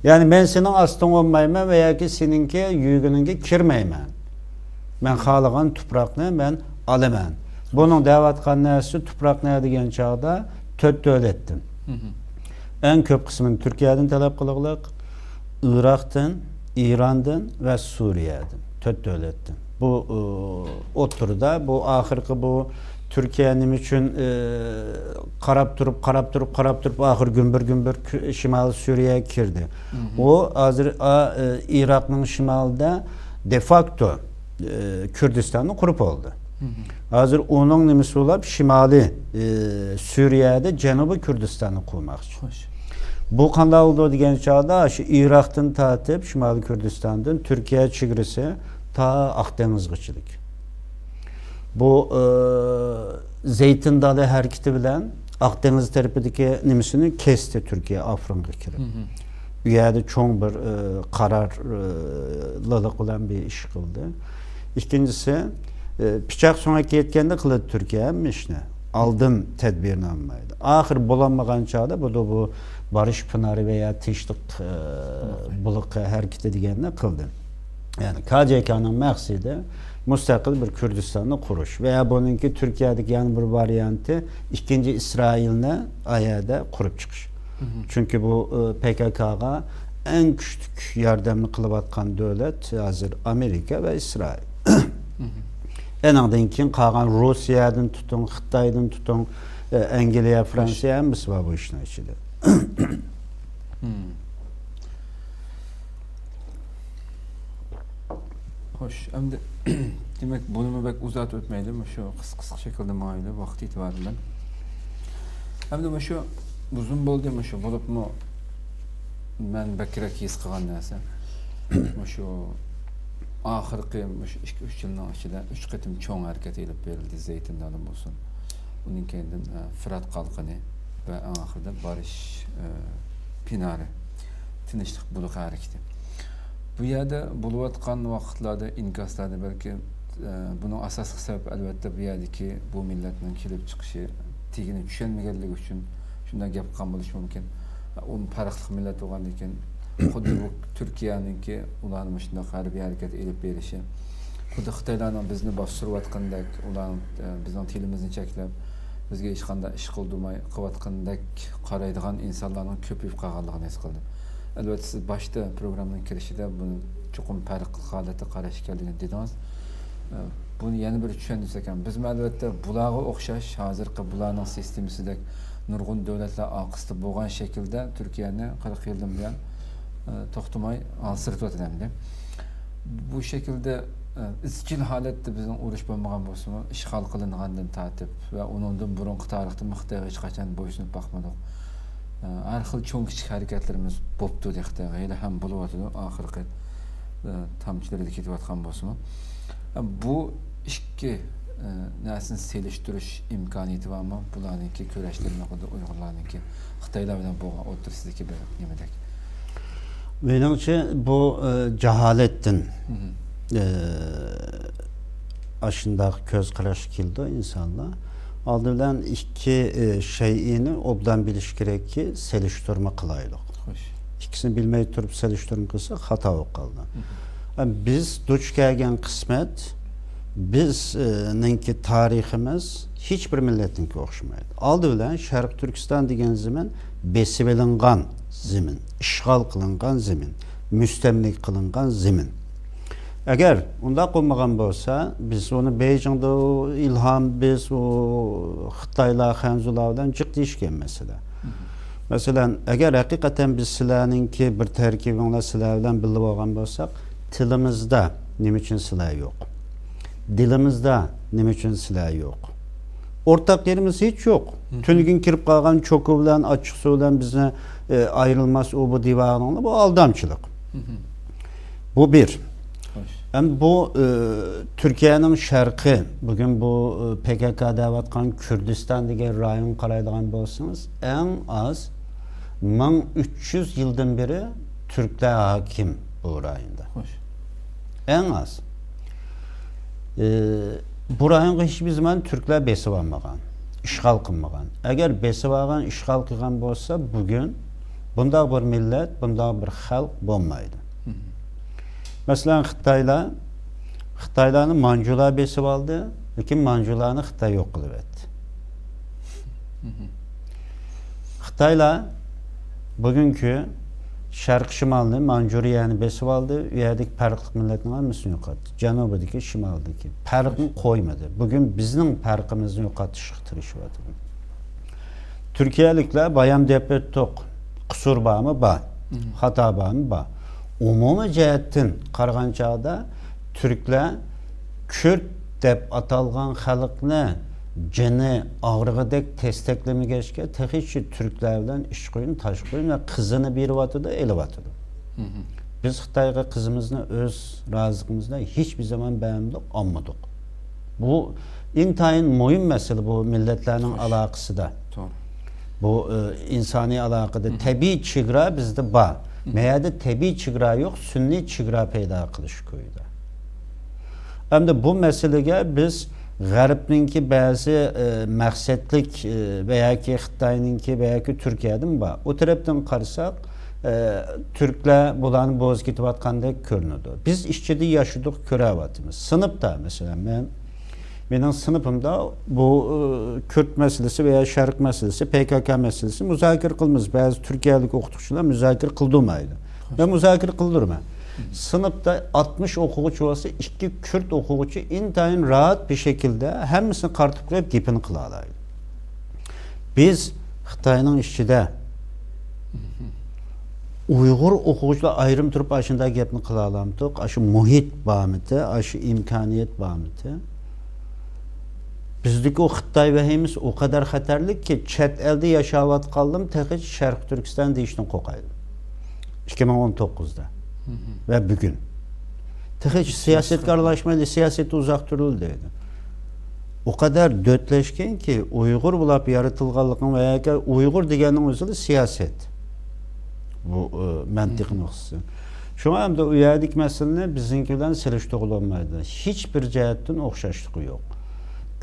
يەنى مەن سېنىڭ ئاستىڭ بولمايمەن ۋە ياكى سېنىڭكى يۈگىنىڭگە كىرمەيمەن. مەن خالىغان تۇپراقنى مەن ئالىمەن. بۇنىڭ دەۋاتقان نەرسىسى تۇپراق نە دېگەن چاغدا تۆت دۆلەتتىن. ئەڭ كۆپ قىسمىنى تۈركىيەدىن تەلەپ قىلغۇلۇق، ئىراقتىن، ئىراندىن ۋە سۈرىيەدىن. تۆت دۆلەتتىن. بۇ، ئۇ، ئوتتۇرىدا، بۇ ئاخىرقى بۇ تۈركىيە نېمە ئۈچۈن، ئى، قاراپ تۇرۇپ، قاراپ تۇرۇپ، قاراپ تۇرۇپ، ئاخىرى گۈمبۈر گۈمبۈر كۈ-، شىمالىي سۈرىيەگە كىردى. ئۇ ھازىر، ئا، ئى، ئىراقنىڭ شىمالىدا دې فاكتو، ئى، كۈردىستاننى قۇرۇپ بولدى. ھازىر ئۇنىڭ نېمىسى بولۇپ، شىمالىي، ئى، سۈرىيەدە جەنۇبىي كۈردىستاننى قۇرماقچى. خوش. بۇ قانداق بولىدۇ دېگەن چاغدا، شۇ ئىراقتىن تارتىپ، شىمالىي كۈردىستاندىن تۈركىيە چېگرىسى تا ئاق دېڭىزغىچىلىك. بۇ، ئى، زەيتۇن دالى ھەرىكىتى بىلەن ئاق دېڭىز تەرىپىدىكى نېمىسىنى كەستى تۈركىيە ئافرىنغا كىرىپ. ئۇ يەردە چوڭ بىر، ئى، قارارلىق بىلەن بىر ئىش قىلدى. ئىككىنچىسى، ئى، پىچاق سۆڭەككە يەتكەندە قىلىدۇ تۈركىيە ھەممە ئىشنى. ئالدىن تەدبىرنى ئالمايدۇ. ئاخىر بولالمىغان چاغدا بۇ، بۇ بارىش پىنارى ۋە يا تىنچلىق، ئى، بۇلىقى ھەرىكىتى دېگەننى قىلدى. يەنى ك ج ك نىڭ مەقسىتى مۇستەقىل بىر كۈردىستاننى قۇرۇش ۋە بۇنىڭكى تۈركىيەدىكى يەنە بىر ۋارىيانتى ئىككىنچى ئىسرائىلنى ئايەدە قۇرۇپ چىقىش. چۈنكى بۇ، ئى، پككغا ئەڭ كۈچلۈك ياردەمنى قىلىۋاتقان دۆلەت ھازىر ئامېرىكا ۋە ئىسرائىل. ئېنىڭدىن كېيىن قالغان روسىيەدىن تۇتۇڭ، خىتايدىن تۇتۇڭ، ئى، ئەنگلىيە، فرانسىيە ھەممىسى بار بۇ ئىشنىڭ ئىچىدە. خوش، ئەمدى دېمەك، بۇنىمۇ بەك ئۇزارتىپ ئۆتمەيلى، مۇشۇ قىسقا، قىسقا شەكىلدە ماڭايلى، ۋاقىت ئېتىبارى بىلەن. ئەمدى مۇشۇ ئۇزۇن بولدى، مۇشۇ بولۇپمۇ مەن بەكرەك ھېس قىلغان نەرسە، مۇشۇ ئاخىرقى مۇشۇ ئىككى ئۈچ يىلنىڭ ئىچىدە ئۈچ قېتىم چوڭ ھەرىكەت ئېلىپ بېرىلدى زەيتۇن دالىدا بولسۇن. ئۇنىڭ كەينىدىن، ئە، فۇرات قالقىنى ۋە ئەڭ ئاخىرىدا بارىش، ئە، پىنارى، تىنچلىق بۇلىقى ھەرىكىتى. بۇ يەردە بولۇۋاتقان ۋاقىتلاردا، ئىنكاسلاردا بەلكى، ئە، بۇنىڭ ئاساسلىق سەۋەبى، ئەلۋەتتە، بۇ يەردىكى بۇ مىللەتنىڭ كېلىپ چىقىشى، تېگىنى چۈشەنمىگەنلىكى ئۈچۈن شۇنداق گەپ قىلغان بولۇشى مۇمكىن. ئۇ پەرقلىق مىللەت بولغاندىن كېيىن، خۇددى بۇ تۈركىيەنىڭكى ئۇلارنى مۇشۇنداق ھەربىي ھەرىكەت ئېلىپ بېرىشى، خۇددى خىتايلارنىڭ بىزنى باستۇرۇۋاتقىنىدەك، ئۇلارنىڭ، ئە، بىزنىڭ تىلىمىزنى چەكلەپ، بىزگە ھېچقانداق ئىش قىلدۇرماي قىلىۋاتقىنىدەك قارايدىغان ئىنسانلارنىڭ كۆپىيىپ قالغانلىقىنى ھېس قىلدىم. ئەلۋەتتە، سىز باشتا پروگراممىنىڭ كىرىشىدە بۇنى چوقۇم پەرقلىق ھالەتتە قاراش ئىكەنلىكىنى دېدىڭىز. ئە، بۇنى يەنە بىر چۈشەندۈرسەك ھەم، بىزمۇ ئەلۋەتتە بۇلارغا ئوخشاش، ھازىرقى بۇلارنىڭ سىستېمىسىدەك نۇرغۇن دۆلەتلەر ئارقىسىدا بولغان شەكىلدە تۈركىيەنى قىرىق يىلدىن بۇيان، ئە، توختىماي ھالسىرىتىۋاتىدۇ ئەمدى. بۇ شەكىلدە، ئە، ئىزچىل ھالەتتە بىزنىڭ ئۇرۇش بولمىغان بولسىمۇ، ئىشغال قىلىنغاندىن تارتىپ ۋە ئۇنىڭدىن بۇرۇنقى تارىختىمۇ خىتايغا ھېچقاچان بويسۇنۇپ باقمىدۇق. ئە، ھەر خىل چوڭ-كىچىك ھەرىكەتلىرىمىز بوپتۇ خىتايغا، ھېلىھەم بولۇۋاتىدۇ، ئاخىرقى، ئە، تامچىلىرىدا كېتىۋاتقان بولسىمۇ. ئە، بۇ ئىككى، ئە، نەرسىنى سېلىشتۇرۇش ئىمكانىيىتى بارمۇ؟ بۇلارنىڭكى كۈرەشلىرىنى، خۇددى ئۇيغۇرلارنىڭكى خىتايلار بىلەن بولغان ئوتتۇرىسىدىكى بىر نېمىدەك. مېنىڭچە، بۇ، ئە، جاھالەتتىن، مهم. ئە، ئاشۇنداق كۆز قاراشقا كېلىدۇ ئىنسانلار. ئالدى بىلەن ئىككى، ئە، شەيئىنى ئوبدان بىلىش كېرەككى، سېلىشتۇرما قىلايلۇق. خوش. ئىككىسىنى بىلمەي تۇرۇپ سېلىشتۇرما قىلسا، خاتا بولۇپ قالىدۇ. مهم. ئە، بىز دۇچ كەلگەن قىسمەت، بىزنىڭكى تارىخىمىز ھېچ بىر مىللەتنىڭكىگە ئوخشىمايدۇ. ئالدى بىلەن شەرقىي تۈركىستان دېگەن زېمىن بېسىۋېلىنغان زېمىن، ئىشغال قىلىنغان زېمىن، مۇستەملىكە قىلىنغان زېمىن. ئەگەر ئۇنداق بولمىغان بولسا، بىز ئۇنى بېيجىڭدا ئۇ ئىلھام، بىز ئۇ خىتايلار، خەنزۇلار بىلەن جىق دېيىشكەن مەسىلە. مەسىلەن، ئەگەر ھەقىقەتەن بىز سىلەرنىڭكى بىر تەركىبىڭلار، سىلەر بىلەن بىللە بولغان بولساق، تىلىمىزدا نېمە ئۈچۈن سىلەر يوق؟ دىلىمىزدا نېمە ئۈچۈن سىلەر يوق؟ ئورتاق يېرىمىز ھېچ يوق. مم. تۈنۈگۈن كىرىپ قالغان چوكا بىلەن، ئاچچىقسۇ بىلەن بىزنى، ئە، ئايرىلماس ئۇ بۇ دېۋاغىنىڭلار، بۇ ئالدامچىلىق. مم. بۇ بىر. خوش. ئەمدى بۇ، ئە، تۈركىيەنىڭ شەرقى، بۈگۈن بۇ، ئە، پې كې كې دەۋاتقان كۈردىستان دېگەن رايونغا قارايدىغان بولسىڭىز، ئەڭ ئاز مىڭ ئۈچ يۈز يىلدىن بېرى تۈركلەر ھاكىم بۇ رايوندا. خوش. ئەڭ ئاز. ئى، بۇ رايونغا ھېچبىر زامان تۈركلەر بېسىۋالمىغان، ئىشغال قىلمىغان. ئەگەر بېسىۋالغان، ئىشغال قىلغان بولسا، بۈگۈن بۇنداق بىر مىللەت، بۇنداق بىر خەلق بولمايدۇ. مم. مەسىلەن، خىتايلار، خىتايلارنى مانجۇلار بېسىۋالدى، لېكىن مانجۇلارنى خىتاي يوق قىلىۋەتتى. مم. خىتايلار بۈگۈنكى شەرقىي شىمالنى، مانجۇرىيەنى بېسىۋالدى، ئۇ يەردىكى پەرقلىق مىللەتنىڭ ھەممىسىنى يوقاتتى. جەنۇبىدىكى، شىمالدىكى پەرقنى قويمىدى. بۈگۈن بىزنىڭ پەرقىمىزنى يوقىتىشقا تىرىشىۋاتىدۇ. تۈركىيەلىكلەر بايام دەپ ئۆتتۇق. قۇسۇر بارمۇ؟ بار. مم. خاتا بارمۇ؟ بار. ئومۇمىي جەھەتتىن قارىغان چاغدا تۈركلەر كۈرد دەپ ئاتالغان خەلقنى جېنى ئاغرىغۇدەك تەستەكلىمىگەچكە، تېخىچە تۈركلەر بىلەن ئىچ قويۇن، تاش قويۇن ۋە قىزىنى بېرىۋاتىدۇ، ئېلىۋاتىدۇ. مم. بىز خىتايغا قىزىمىزنى ئۆز رازىلىقىمىز بىلەن ھېچبىر زامان بەرمىدۇق، ئالمىدۇق. بۇ ئىنتايىن مۇھىم مەسىلە بۇ مىللەتلەرنىڭ خوش. ئالاقىسىدا. توغرا. بۇ، ئى، ئىنسانىي ئالاقىدە مم. تەبىئىي چېگرا بىزدە بار. مم. مەيەردە تەبىئىي چېگرا يوق، سۈنئىي چېگرا پەيدا قىلىش كويىدا. ئەمدى بۇ مەسىلىگە بىز غەربنىڭكى بەزى، ئى، مەقسەتلىك، ئى، ۋە ياكى خىتاينىڭكى ۋە ياكى تۈركىيەدىمۇ بار. ئۇ تەرەپتىن قارىساق، ئى، تۈركلەر بۇلارنى بوزۇپ كېتىۋاتقاندەك كۆرۈنىدۇ. بىز ئىچىدە ياشىدۇق، كۆرۈۋاتىمىز. سىنىپتا، مەسىلەن، مەن مېنىڭ سىنىپىمدا بۇ، ئى، كۈرد مەسىلىسى ۋە يا شەرق مەسىلىسى، پې كې كې مەسىلىسى مۇزاكىرە قىلىمىز. بەزى تۈركىيەلىك ئوقۇتقۇچىلار مۇزاكىرە قىلدۇرمايدۇ. مەن مۇزاكىرە قىلدۇرىمەن. سىنىپتا ئاتمىش ئوقۇغۇچى بولسا، ئىككى كۈرد ئوقۇغۇچى ئىنتايىن راھەت بىر شەكىلدە ھەممىسىنى قارىتىپ قويۇپ گېپىنى قىلالايدۇ. بىز خىتاينىڭ ئىچىدە ئۇيغۇر ئوقۇغۇچىلار ئايرىم تۇرۇپ ئاشۇنداق گەپنى قىلالامتۇق؟ ئاشۇ مۇھىت بارمىتى؟ ئاشۇ ئىمكانىيەت بارمىتى؟ بىزدىكى ئۇ خىتاي ۋەھىمىسى ئۇ قەدەر خەتەرلىككى، چەت ئەلدە ياشاۋاتقانلىرىمۇ تېخىچە شەرقىي تۈركىستان دېيىشتىن قورقايدۇ. ئىككى مىڭ ئون توققۇزدا ۋە بۈگۈن. تېخىچە سىياسەتكە ئارىلاشمايلى، سىياسەتتە ئۇزاق تۇرۇلدى دەيدۇ. ئۇ قەدەر دۆتلەشكەنكى، ئۇيغۇر بولاپ يارىتىلغانلىقىنى ۋە ياكى ئۇيغۇر دېگەننىڭ ئۆزىلا سىياسەت. بۇ، ئى، مەنتىق نۇقتىسى. شۇڭا ئەمدى ئۇ يەردىكى مەسىلىنى بىزنىڭكى بىلەن سېلىشتۇرغىلى بولمايدۇ. ھېچ بىر جەھەتتىن ئوخشاشلىقى يوق.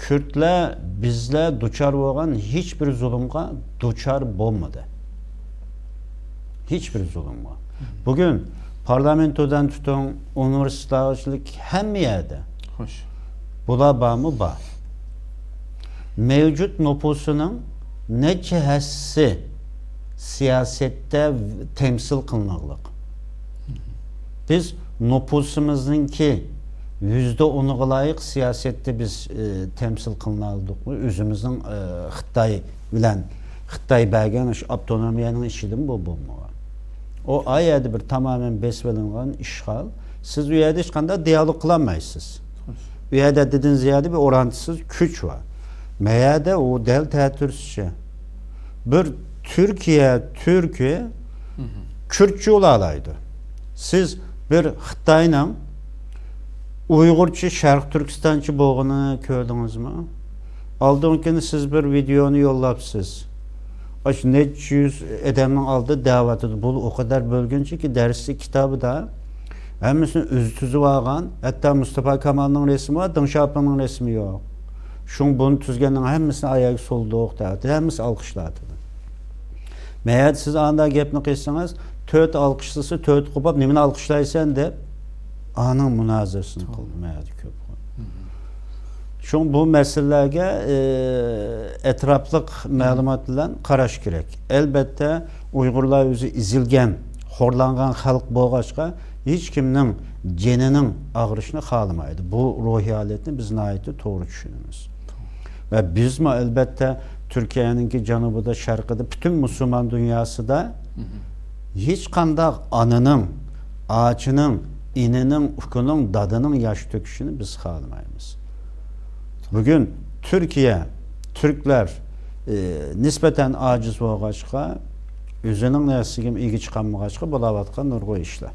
كۈردلەر، بىزلەر دۇچار بولغان ھېچ بىر زۇلۇمغا دۇچار بولمىدى. ھېچ بىر زۇلۇمغا. بۈگۈن پارلامېنتودىن تۇتۇڭ، ئۇنىۋېرسىتېتلارچىلىك ھەممە يەردە. خوش. بۇلار بارمۇ؟ بار. مەۋجۇت نوپۇسىنىڭ نەچچە ھەسسىسى سىياسەتتە تەمسىل قىلىنغانلىق. بىز نوپۇسىمىزنىڭكى يۈزدە ئونىغا لايىق سىياسەتتە بىز، ئى، تەمسىل قىلىنالدۇقمۇ؟ ئۆزىمىزنىڭ، ئى، خىتاي بىلەن، خىتاي بەرگەن شۇ ئاپتونومىيەنىڭ ئىچىدىمۇ بۇ بولمىغان. ئۇ ئا يەردە بىر تامامەن بېسىۋېلىنغان ئىشغال. سىز ئۇ يەردە ھېچقانداق دىيالوگ قىلالمايسىز. ئۇ يەردە ھەددىدىن زىيادە بىر ئورانتىسىز كۈچ بار. مەيەردە ئۇ دەل تەتۈرسىچە. بىر تۈركىيە تۈركى كۈرتچە بولالايدۇ. سىز بىر خىتاينىڭ ئۇيغۇرچە، شەرق تۈركىستانچە بولغىنىنى كۆردىڭىزمۇ؟ ئالدىنقى كۈنى سىز بىر ۋىدېئونى يوللاپسىز. ئاشۇ نەچچە يۈز ئادەمنىڭ ئالدىدا دەۋاتىدۇ. بۇ ئۇ قەدەر بۆلگۈنچىكى، دەرسلىك كىتابىدا ھەممىسىنى ئۆزى تۈزۈۋالغان. ھەتتا مۇستاپا كامالنىڭ رەسىمى بار، دېڭ شياۋپىڭنىڭ رەسىمى يوق. شۇڭا بۇنى تۈزگەننىڭ ھەممىسىنى ئاياغ سولدۇق دەۋاتىدۇ. ھەممىسى ئالقىشلاۋاتىدۇ. مەيەردە سىز ئانداق گەپنى قىلسىڭىز، تۆت ئالقىشلىسا، تۆت قوپاپ، نېمىنى ئالقىشلايسەن دەپ، ئانىڭ مۇنازىرىسىنى قىلدى مەيەردە كۆپ. شۇڭا بۇ مەسىلىلەرگە، ئى، ئەتراپلىق مەلۇمات بىلەن قاراش كېرەك. ئەلبەتتە، ئۇيغۇرلار ئۆزى ئېزىلگەن، خورلانغان خەلق بولغاچقا، ھېچكىمنىڭ جېنىنىڭ ئاغرىشىنى خالىمايدۇ. بۇ روھىي ھالەتنى بىز ناھايىتى توغرا چۈشىنىمىز. ۋە بىزمۇ، ئەلبەتتە، تۈركىيەنىڭكى جەنۇبىدا، شەرقىدە، پۈتۈن مۇسۇلمان دۇنياسىدا ھېچقانداق ئانىنىڭ، ئاچىنىڭ، ئىنىنىڭ، ئۇكىنىڭ، دادىنىڭ ياش تۆكۈشىنى بىز خالىمايمىز. بۈگۈن تۈركىيە، تۈركلەر، ئى، نىسبەتەن ئاجىز بولغاچقا، ئۆزىنىڭ نەرسىگە ئىگە چىقالمىغاچقا بولاۋاتقان نۇرغۇن ئىشلار.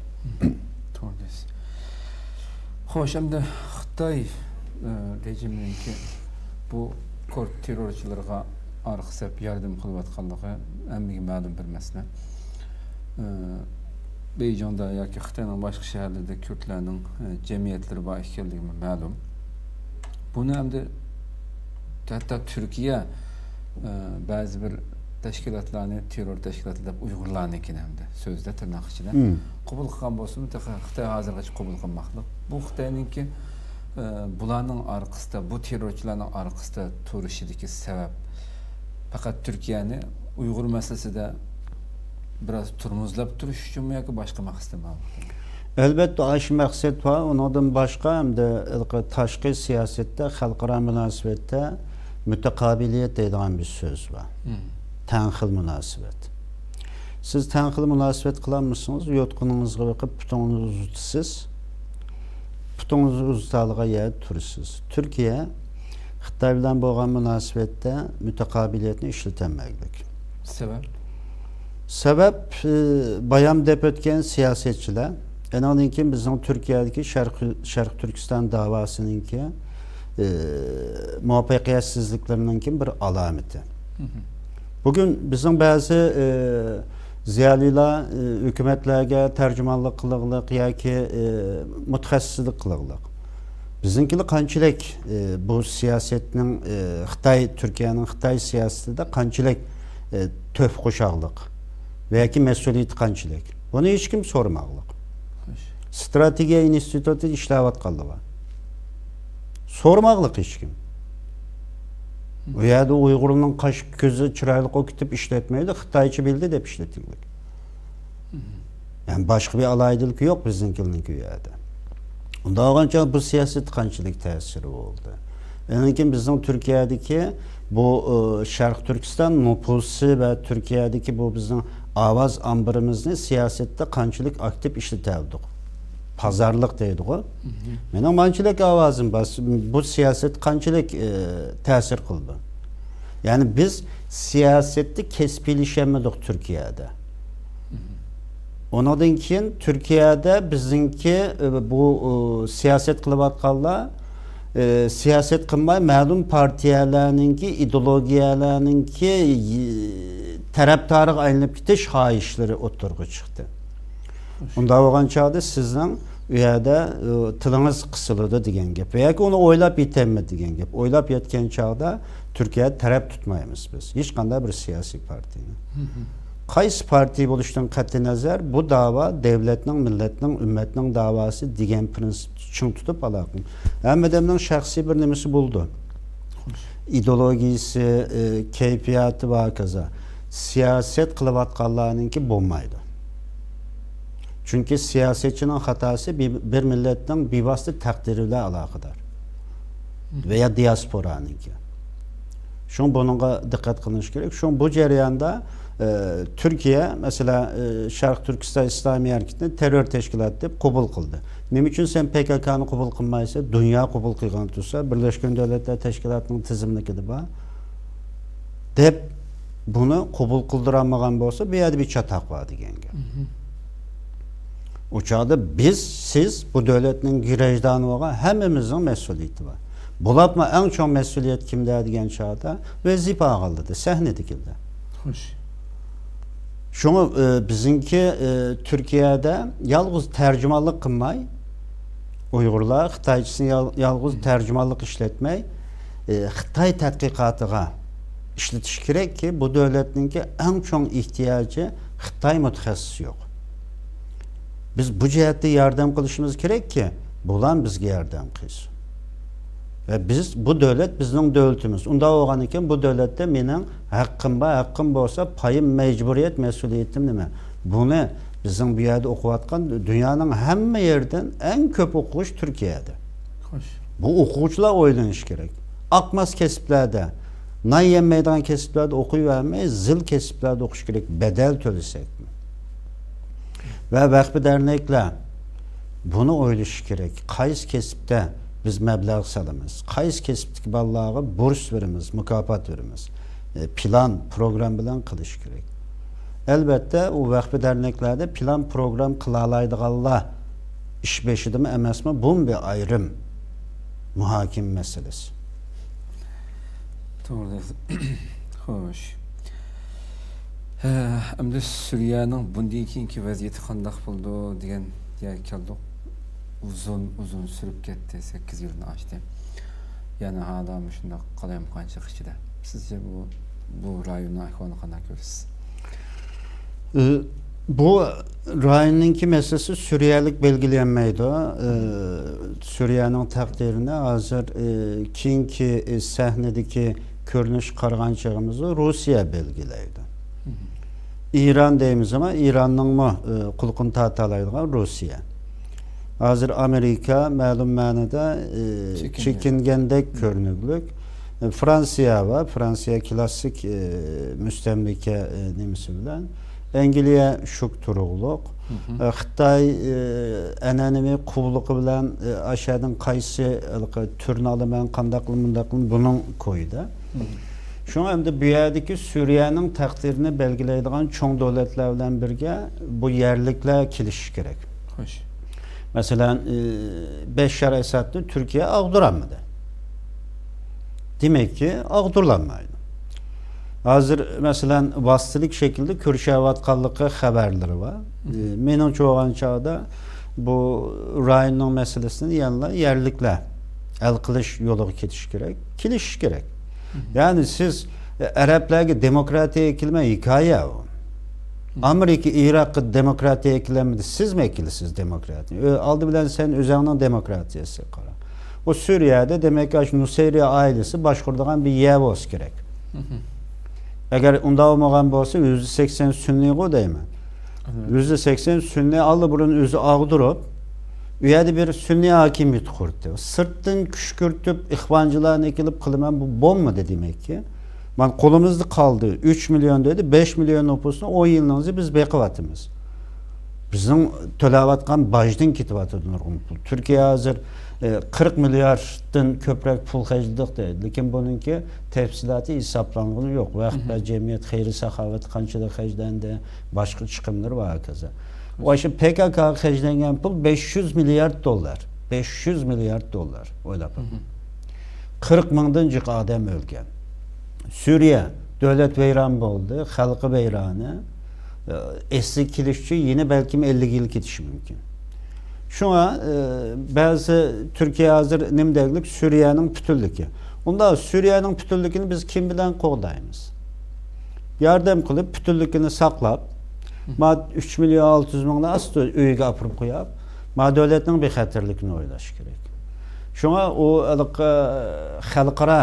توغرا دەيسىز. خوش، ئەمدى خىتاي، ئى، رېجىمىنىڭكى بۇ كۇرد تېررورچىلىرىغا ئارقا سەپ ياردەم قىلىۋاتقانلىقى ھەممىگە مەلۇم بىر مەسىلە. ئى، بېيجىڭدا ياكى خىتاينىڭ باشقا شەھەرلىرىدە كۈردلەرنىڭ، ئى، جەمئىيەتلىرى بار ئىكەنلىكىمۇ مەلۇم. بۇنى ئەمدى ھەتتا تۈركىيە، ئى، بەزى بىر تەشكىلاتلارنى تېررور تەشكىلاتى دەپ ئۇيغۇرلارنىڭكىنى ئەمدى سۆزدە تىرناق ئىچىدە قوبۇل قىلغان بولسىمۇ، تېخى خىتاي ھازىرغىچە قوبۇل قىلماقلىق. بۇ خىتاينىڭكى، ئى، بۇلارنىڭ ئارقىسىدا، بۇ تېررورچىلارنىڭ ئارقىسىدا تۇرۇشىدىكى سەۋەب پەقەت تۈركىيەنى ئۇيغۇر مەسىلىسىدە بىراز تورمۇزلاپ تۇرۇش ئۈچۈنمۇ ياكى باشقا مەقسىتى بارمۇ؟ ئەلبەتتە، ئاشۇ مەقسەت بار. ئۇنىڭدىن باشقا، ئەمدى ھېلىقى تاشقى سىياسەتتە، خەلقئارا مۇناسىۋەتتە مۇتەقابىلىيەت دەيدىغان بىر سۆز بار. تەڭ خىل مۇناسىۋەت. سىز تەڭ خىل مۇناسىۋەت قىلالمىسىڭىز، يوتقىنىڭىزغا بېقىپ پۇتىڭىزنى ئۇزىتىسىز. پۇتىڭىزنى ئۇزىتالىغان يەردە تۇرىسىز. تۈركىيە خىتاي بىلەن بولغان مۇناسىۋەتتە مۇتەقابىلىيەتنى ئىشلىتەلمەگلىك. سەۋەب؟ سەۋەب، ئى، بايام دەپ ئۆتكەن سىياسەتچىلەر، ئېنىڭدىن كېيىن بىزنىڭ تۈركىيەدىكى شەرق، شەرقىي تۈركىستان داۋاسىنىڭكى، ئى، مۇۋەپپەقىيەتسىزلىكلىرىنىڭكى بىر ئالامىتى. بۈگۈن بىزنىڭ بەزى، ئى، زىيالىيلار، ئى، ھۆكۈمەتلەرگە تەرجىمانلىق قىلىغلىق ياكى، ئى، مۇتەخەسسىسلىك قىلىغلىق. بىزنىڭكىلەر قانچىلىك، ئى، بۇ سىياسەتنىڭ، ئى، خىتاي، تۈركىيەنىڭ خىتاي سىياسىتىدە قانچىلىك، ئى، تۆھپە قوشاغلىق ۋە ياكى مەسئۇلىيىتى قانچىلىك؟ بۇنى ھېچكىم سورىماغلىق. خوش. ستراتېگىيە ئىنستىتۇتىدا ئىشلەۋاتقانلار بار. سورىماغلىق ھېچكىم. ئۇ يەردە ئۇيغۇرنىڭ قاش كۆزى چىرايلىق بولۇپ كېتىپ ئىشلەتمەيدۇ، خىتايچە بىلدى دەپ ئىشلىتىلدى. يەنى باشقا بىر ئالاھىدىلىكى يوق بىزنىڭكىنىڭكى ئۇ يەردە. ئۇنداق بولغانچە بۇ سىياسەت قانچىلىك تەسىرى بولدى؟ ئاندىن كېيىن بىزنىڭ تۈركىيەدىكى بۇ، ئى، شەرقىي تۈركىستان نوپۇسى ۋە تۈركىيەدىكى بۇ بىزنىڭ ئاۋاز ئامبىرىمىزنى سىياسەتتە قانچىلىك ئاكتىپ ئىشلىتەلدۇق؟ پازارلىق دەيدىغۇ. مېنىڭ مانچىلىك ئاۋازىم بار. بۇ سىياسەت قانچىلىك، ئى، تەسىر قىلدى؟ يەنى بىز سىياسەتتە كەسپىيلىشەلمىدۇق تۈركىيەدە. ئۇنىڭدىن كېيىن تۈركىيەدە بىزنىڭكى، ئى، بۇ، ئى، سىياسەت قىلىۋاتقانلار، ئى، سىياسەت قىلماي، مەلۇم پارتىيەلەرنىڭكى، ئىدېئولوگىيەلەرنىڭكى، ئى، تەرەپدارىغا ئايلىنىپ كېتىش خاھىشلىرى ئوتتۇرىغا چىقتى. ئۇنداق بولغان چاغدا سىزنىڭ ئۇ يەردە، ئى، تىلىڭىز قىسىلىدۇ دېگەن گەپ. ياكى ئۇنى ئويلاپ يېتەلمىدى دېگەن گەپ. ئويلاپ يەتكەن چاغدا تۈركىيەدە تەرەپ تۇتمايمىز بىز. ھېچقانداق بىر سىياسىي پارتىيەنى. قايسى پارتىيە بولۇشتىن قەتئىينەزەر، بۇ داۋا دۆلەتنىڭ، مىللەتنىڭ، ئۈممەتنىڭ داۋاسى دېگەن پىرىنسىپنى چىڭ تۇتۇپ ئالاقە قىلىڭ. ھەممە ئادەمنىڭ شەخسىي بىر نېمىسى بولىدۇ. ئىدېئولوگىيىسى، ئى، كەيپىياتى ۋە ھاكازا. سىياسەت قىلىۋاتقانلارنىڭكى بولمايدۇ. چۈنكى سىياسەتچىنىڭ خاتاسى بىر، بىر مىللەتنىڭ بىۋاسىتە تەقدىرى بىلەن ئالاقىدار. ۋە يا دىياسپورانىڭكى. شۇڭا بۇنىڭغا دىققەت قىلىنىشى كېرەك. شۇڭا بۇ جەرياندا، ئى، تۈركىيە، مەسىلەن، ئى، شەرقىي تۈركىستان ئىسلامىي ھەرىكىتىنى تېررور تەشكىلات دەپ قوبۇل قىلدى. نېمە ئۈچۈن سەن پې كې كېنى قوبۇل قىلمايسەن؟ دۇنيا قوبۇل قىلغان تۇرسا، بىرلەشكەن دۆلەتلەر تەشكىلاتىنىڭ تىزىملىكىدە بار، دەپ بۇنى قوبۇل قىلدۇرالمىغان بولسا، بۇ يەردە بىر چاتاق بار دېگەن گەپ. ئۇ چاغدا بىز، سىز بۇ دۆلەتنىڭ گىرەجدانى بولغان ھەممىمىزنىڭ مەسئۇلىيىتى بار. بولۇپمۇ ئەڭ چوڭ مەسئۇلىيەت كىمدە دېگەن چاغدا، ۋەزىپە ئالغانلىرىدا، سەھنىدىكىلەر. خوش. شۇڭا، ئى، بىزنىڭكى، ئى، تۈركىيەدە يالغۇز تەرجىمانلىق قىلماي، ئۇيغۇرلار خىتايچىسىنى يال-، يالغۇز تەرجىمانلىق ئىشلەتمەي، ئى، خىتاي تەتقىقاتىغا ئىشلىتىش كېرەككى، بۇ دۆلەتنىڭكى ئەڭ چوڭ ئېھتىياجى خىتاي مۇتەخەسسىسى يوق. بىز بۇ جەھەتتە ياردەم قىلىشىمىز كېرەككى، بۇلار بىزگە ياردەم قىلسۇن. ۋە بىز، بۇ دۆلەت بىزنىڭ دۆلىتىمىز. ئۇنداق بولغاندىكىن بۇ دۆلەتتە مېنىڭ ھەققىم بار، ھەققىم بولسا پايىم، مەجبۇرىيەت، مەسئۇلىيىتىم نېمە؟ بۇنى بىزنىڭ بۇ يەردە ئوقۇۋاتقان دۇنيانىڭ ھەممە يېرىدىن ئەڭ كۆپ ئوقۇغۇچى تۈركىيەدە. خوش. بۇ ئوقۇغۇچىلار ئويلىنىشى كېرەك. ئاقماس كەسىپلەردە، نان يەمەيدىغان كەسىپلەردە ئوقۇيۋەرمەي، زىل كەسىپلەردە ئوقۇش كېرەك. بەدەل تۆلىسەكمۇ. ۋە ۋەخپە دەرنەكلەر بۇنى ئويلىشى كېرەك. قايسى كەسىپتە بىز مەبلەغ سالىمىز؟ قايسى كەسىپتىكى بالىلارغا بۇرس بېرىمىز، مۇكاپات بېرىمىز؟ ئە، پىلان، پروگرامما بىلەن قىلىش كېرەك. ئەلۋەتتە، ئۇ ۋەخپە دەرنەكلەردە پىلان، پروگرام قىلالايدىغانلار ئىش بېشىدىمۇ ئەمەسمۇ، بۇمۇ بىر ئايرىم مۇھاكىمە مەسىلىسى. توغرا دەيسىز. خوش. ھە، ئەمدى سۈرىيەنىڭ بۇندىن كېيىنكى ۋەزىيىتى قانداق بولىدۇ دېگەن يەرگە كەلدۇق. ئۇزۇن، ئۇزۇن سۈرۈپ كەتتى، سەككىز يىلنى ئاشتى. يەنە ھالا مۇشۇنداق قالايمىقانچىلىق ئىچىدە. سىزچە بۇ، بۇ رايوننىڭ ئەھۋالىنى قانداق كۆرىسىز؟ ئى، بۇ رايوننىڭكى مەسىلىسى سۈرىيەلىك بەلگىلىيەلمەيدۇ. ئى، سۈرىيەنىڭ تەقدىرىنى ھازىر، ئى، كېيىنكى، ئى، سەھنىدىكى كۆرۈنۈشكە قارىغان چېغىمىزدا روسىيە بەلگىلەيدۇ. ئىران دەيمىز، ئەمما ئىراننىڭمۇ، ئى، قۇلىقىنى تارتالايدىغان روسىيە. ھازىر ئامېرىكا مەلۇم مەنىدە، ئى، چېكىنگەن. چېكىنگەندەك كۆرۈنۈكلۈك. ئى، فرانسىيە بار، فرانسىيە كلاسسىك، ئى، مۇستەملىكە، ئى، نېمىسى بىلەن. ئەنگلىيە شۇك تۇرۇقلۇق. ئى، خىتاي، ئى، ئەنئەنىۋى قۇۋلۇقى بىلەن، ئى، ئاشەدىن قايسى ھېلىقى تۈرنى ئالىمەن، قانداق قىلىمەن، مۇنداق قىلىمەن، بۇنىڭ كويىدا. شۇڭا ئەمدى بۇ يەردىكى سۈرىيەنىڭ تەقدىرىنى بەلگىلەيدىغان چوڭ دۆلەتلەر بىلەن بىرگە بۇ يەرلىكلەر كېلىشىشى كېرەك. خوش. مەسىلەن، ئى، بەششار ئەسەدنى تۈركىيە ئاغدۇرالمىدى. دېمەككى، ئاغدۇرۇلالمايدۇ. ھازىر، مەسىلەن، ۋاسىتىلىك شەكىلدە كۆرۈشەۋاتقانلىقى خەۋەرلىرى بار. ئى، مېنىڭچە بولغان چاغدا بۇ رايوننىڭ مەسىلىسىنى يەنىلا يەرلىكلەر ھەل قىلىش يولىغا كېتىش كېرەك، كېلىشىش كېرەك. يەنى سىز، ئە، ئەرەبلەرگە دېموكراتىيە ئەكېلىمەن، ھېكايە ئۇ. ئامېرىكا ئىراققا دېموكراتىيە ئەكېلەلمىدى، سىزمۇ ئەكېلىسىز دېموكراتىيە؟ ئۆ-، ئالدى بىلەن سەن ئۆزۈڭنىڭ دېموكراتىيەسىگە قارا. ئۇ سۈرىيەدە، دېمەك، ئاشۇ نۇسەيرى ئائىلىسى باشقۇرىدىغان بىر يەر بولسا كېرەك. ئەگەر ئۇنداق بولمىغان بولسا، يۈزدە سەكسەن سۈننىيغۇ دەيمەن. يۈزدە سەكسەن سۈننىي ئاللىبۇرۇن ئۆزى ئاغدۇرۇپ، ئۇ يەردە بىر سۈننىي ھاكىمىيىتى قۇردى. سىرتتىن كۈشكۈرتۈپ، ئىخۋانچىلارنى ئەكېلىپ قىلىمەن، بۇ بولمىدى دېمەككى. مانا قولىمىزدا قالدى ئۈچ مىليون دېدى، بەش مىليون نوپۇسنى ئون يىلنىڭ ئىچىدە بىز بېقىۋاتىمىز. بىزنىڭ تۆلەۋاتقان باجدىن كېتىۋاتىدۇ نۇرغۇن پۇل. تۈركىيە ھازىر، ئى، قىرىق مىلياردتىن كۆپرەك پۇل خەجلىدۇق دەيدۇ. لېكىن بۇنىڭكى تەپسىلاتى ھېسابلانغىنى يوق. ۋەخپە، جەمئىيەت خەيرىي ساخاۋەت قانچىلىك خەجلەندى، باشقا چىقىملىرى بار ھاكازا. ۋاي شۇ پې كا كاغا خەجلەنگەن پۇل بەش يۈز مىليارد دوللار. بەش يۈز مىليارد دوللار. ئويلاپ بېقىڭ. قىرىق مىڭدىن جىق ئادەم ئۆلگەن. سۈرىيە دۆلەت ۋەيران بولدى، خەلقى ۋەيرانە. ئەسلىگە كېلىش ئۈچۈن يەنە بەلكىم ئەللىك يىل كېتىشى مۇمكىن. شۇڭا، ئە، بەزى تۈركىيە ھازىر نېمە دەگلىك؟ سۈرىيەنىڭ پۈتۈنلۈكى. ئۇنداق سۈرىيەنىڭ پۈتۈنلۈكىنى بىز كىم بىلەن قوغدايمىز؟ ياردەم قىلىپ، پۈتۈنلۈكىنى ساقلاپ، ما ئۈچ مىليون ئالتە يۈز مىڭنى ئاستا ئۆيىگە ئاپىرىپ قويۇپ، ما دۆلەتنىڭ بىخەتەرلىكىنى ئويلاش كېرەك. شۇڭا ئۇ ھېلىقى خەلقئارا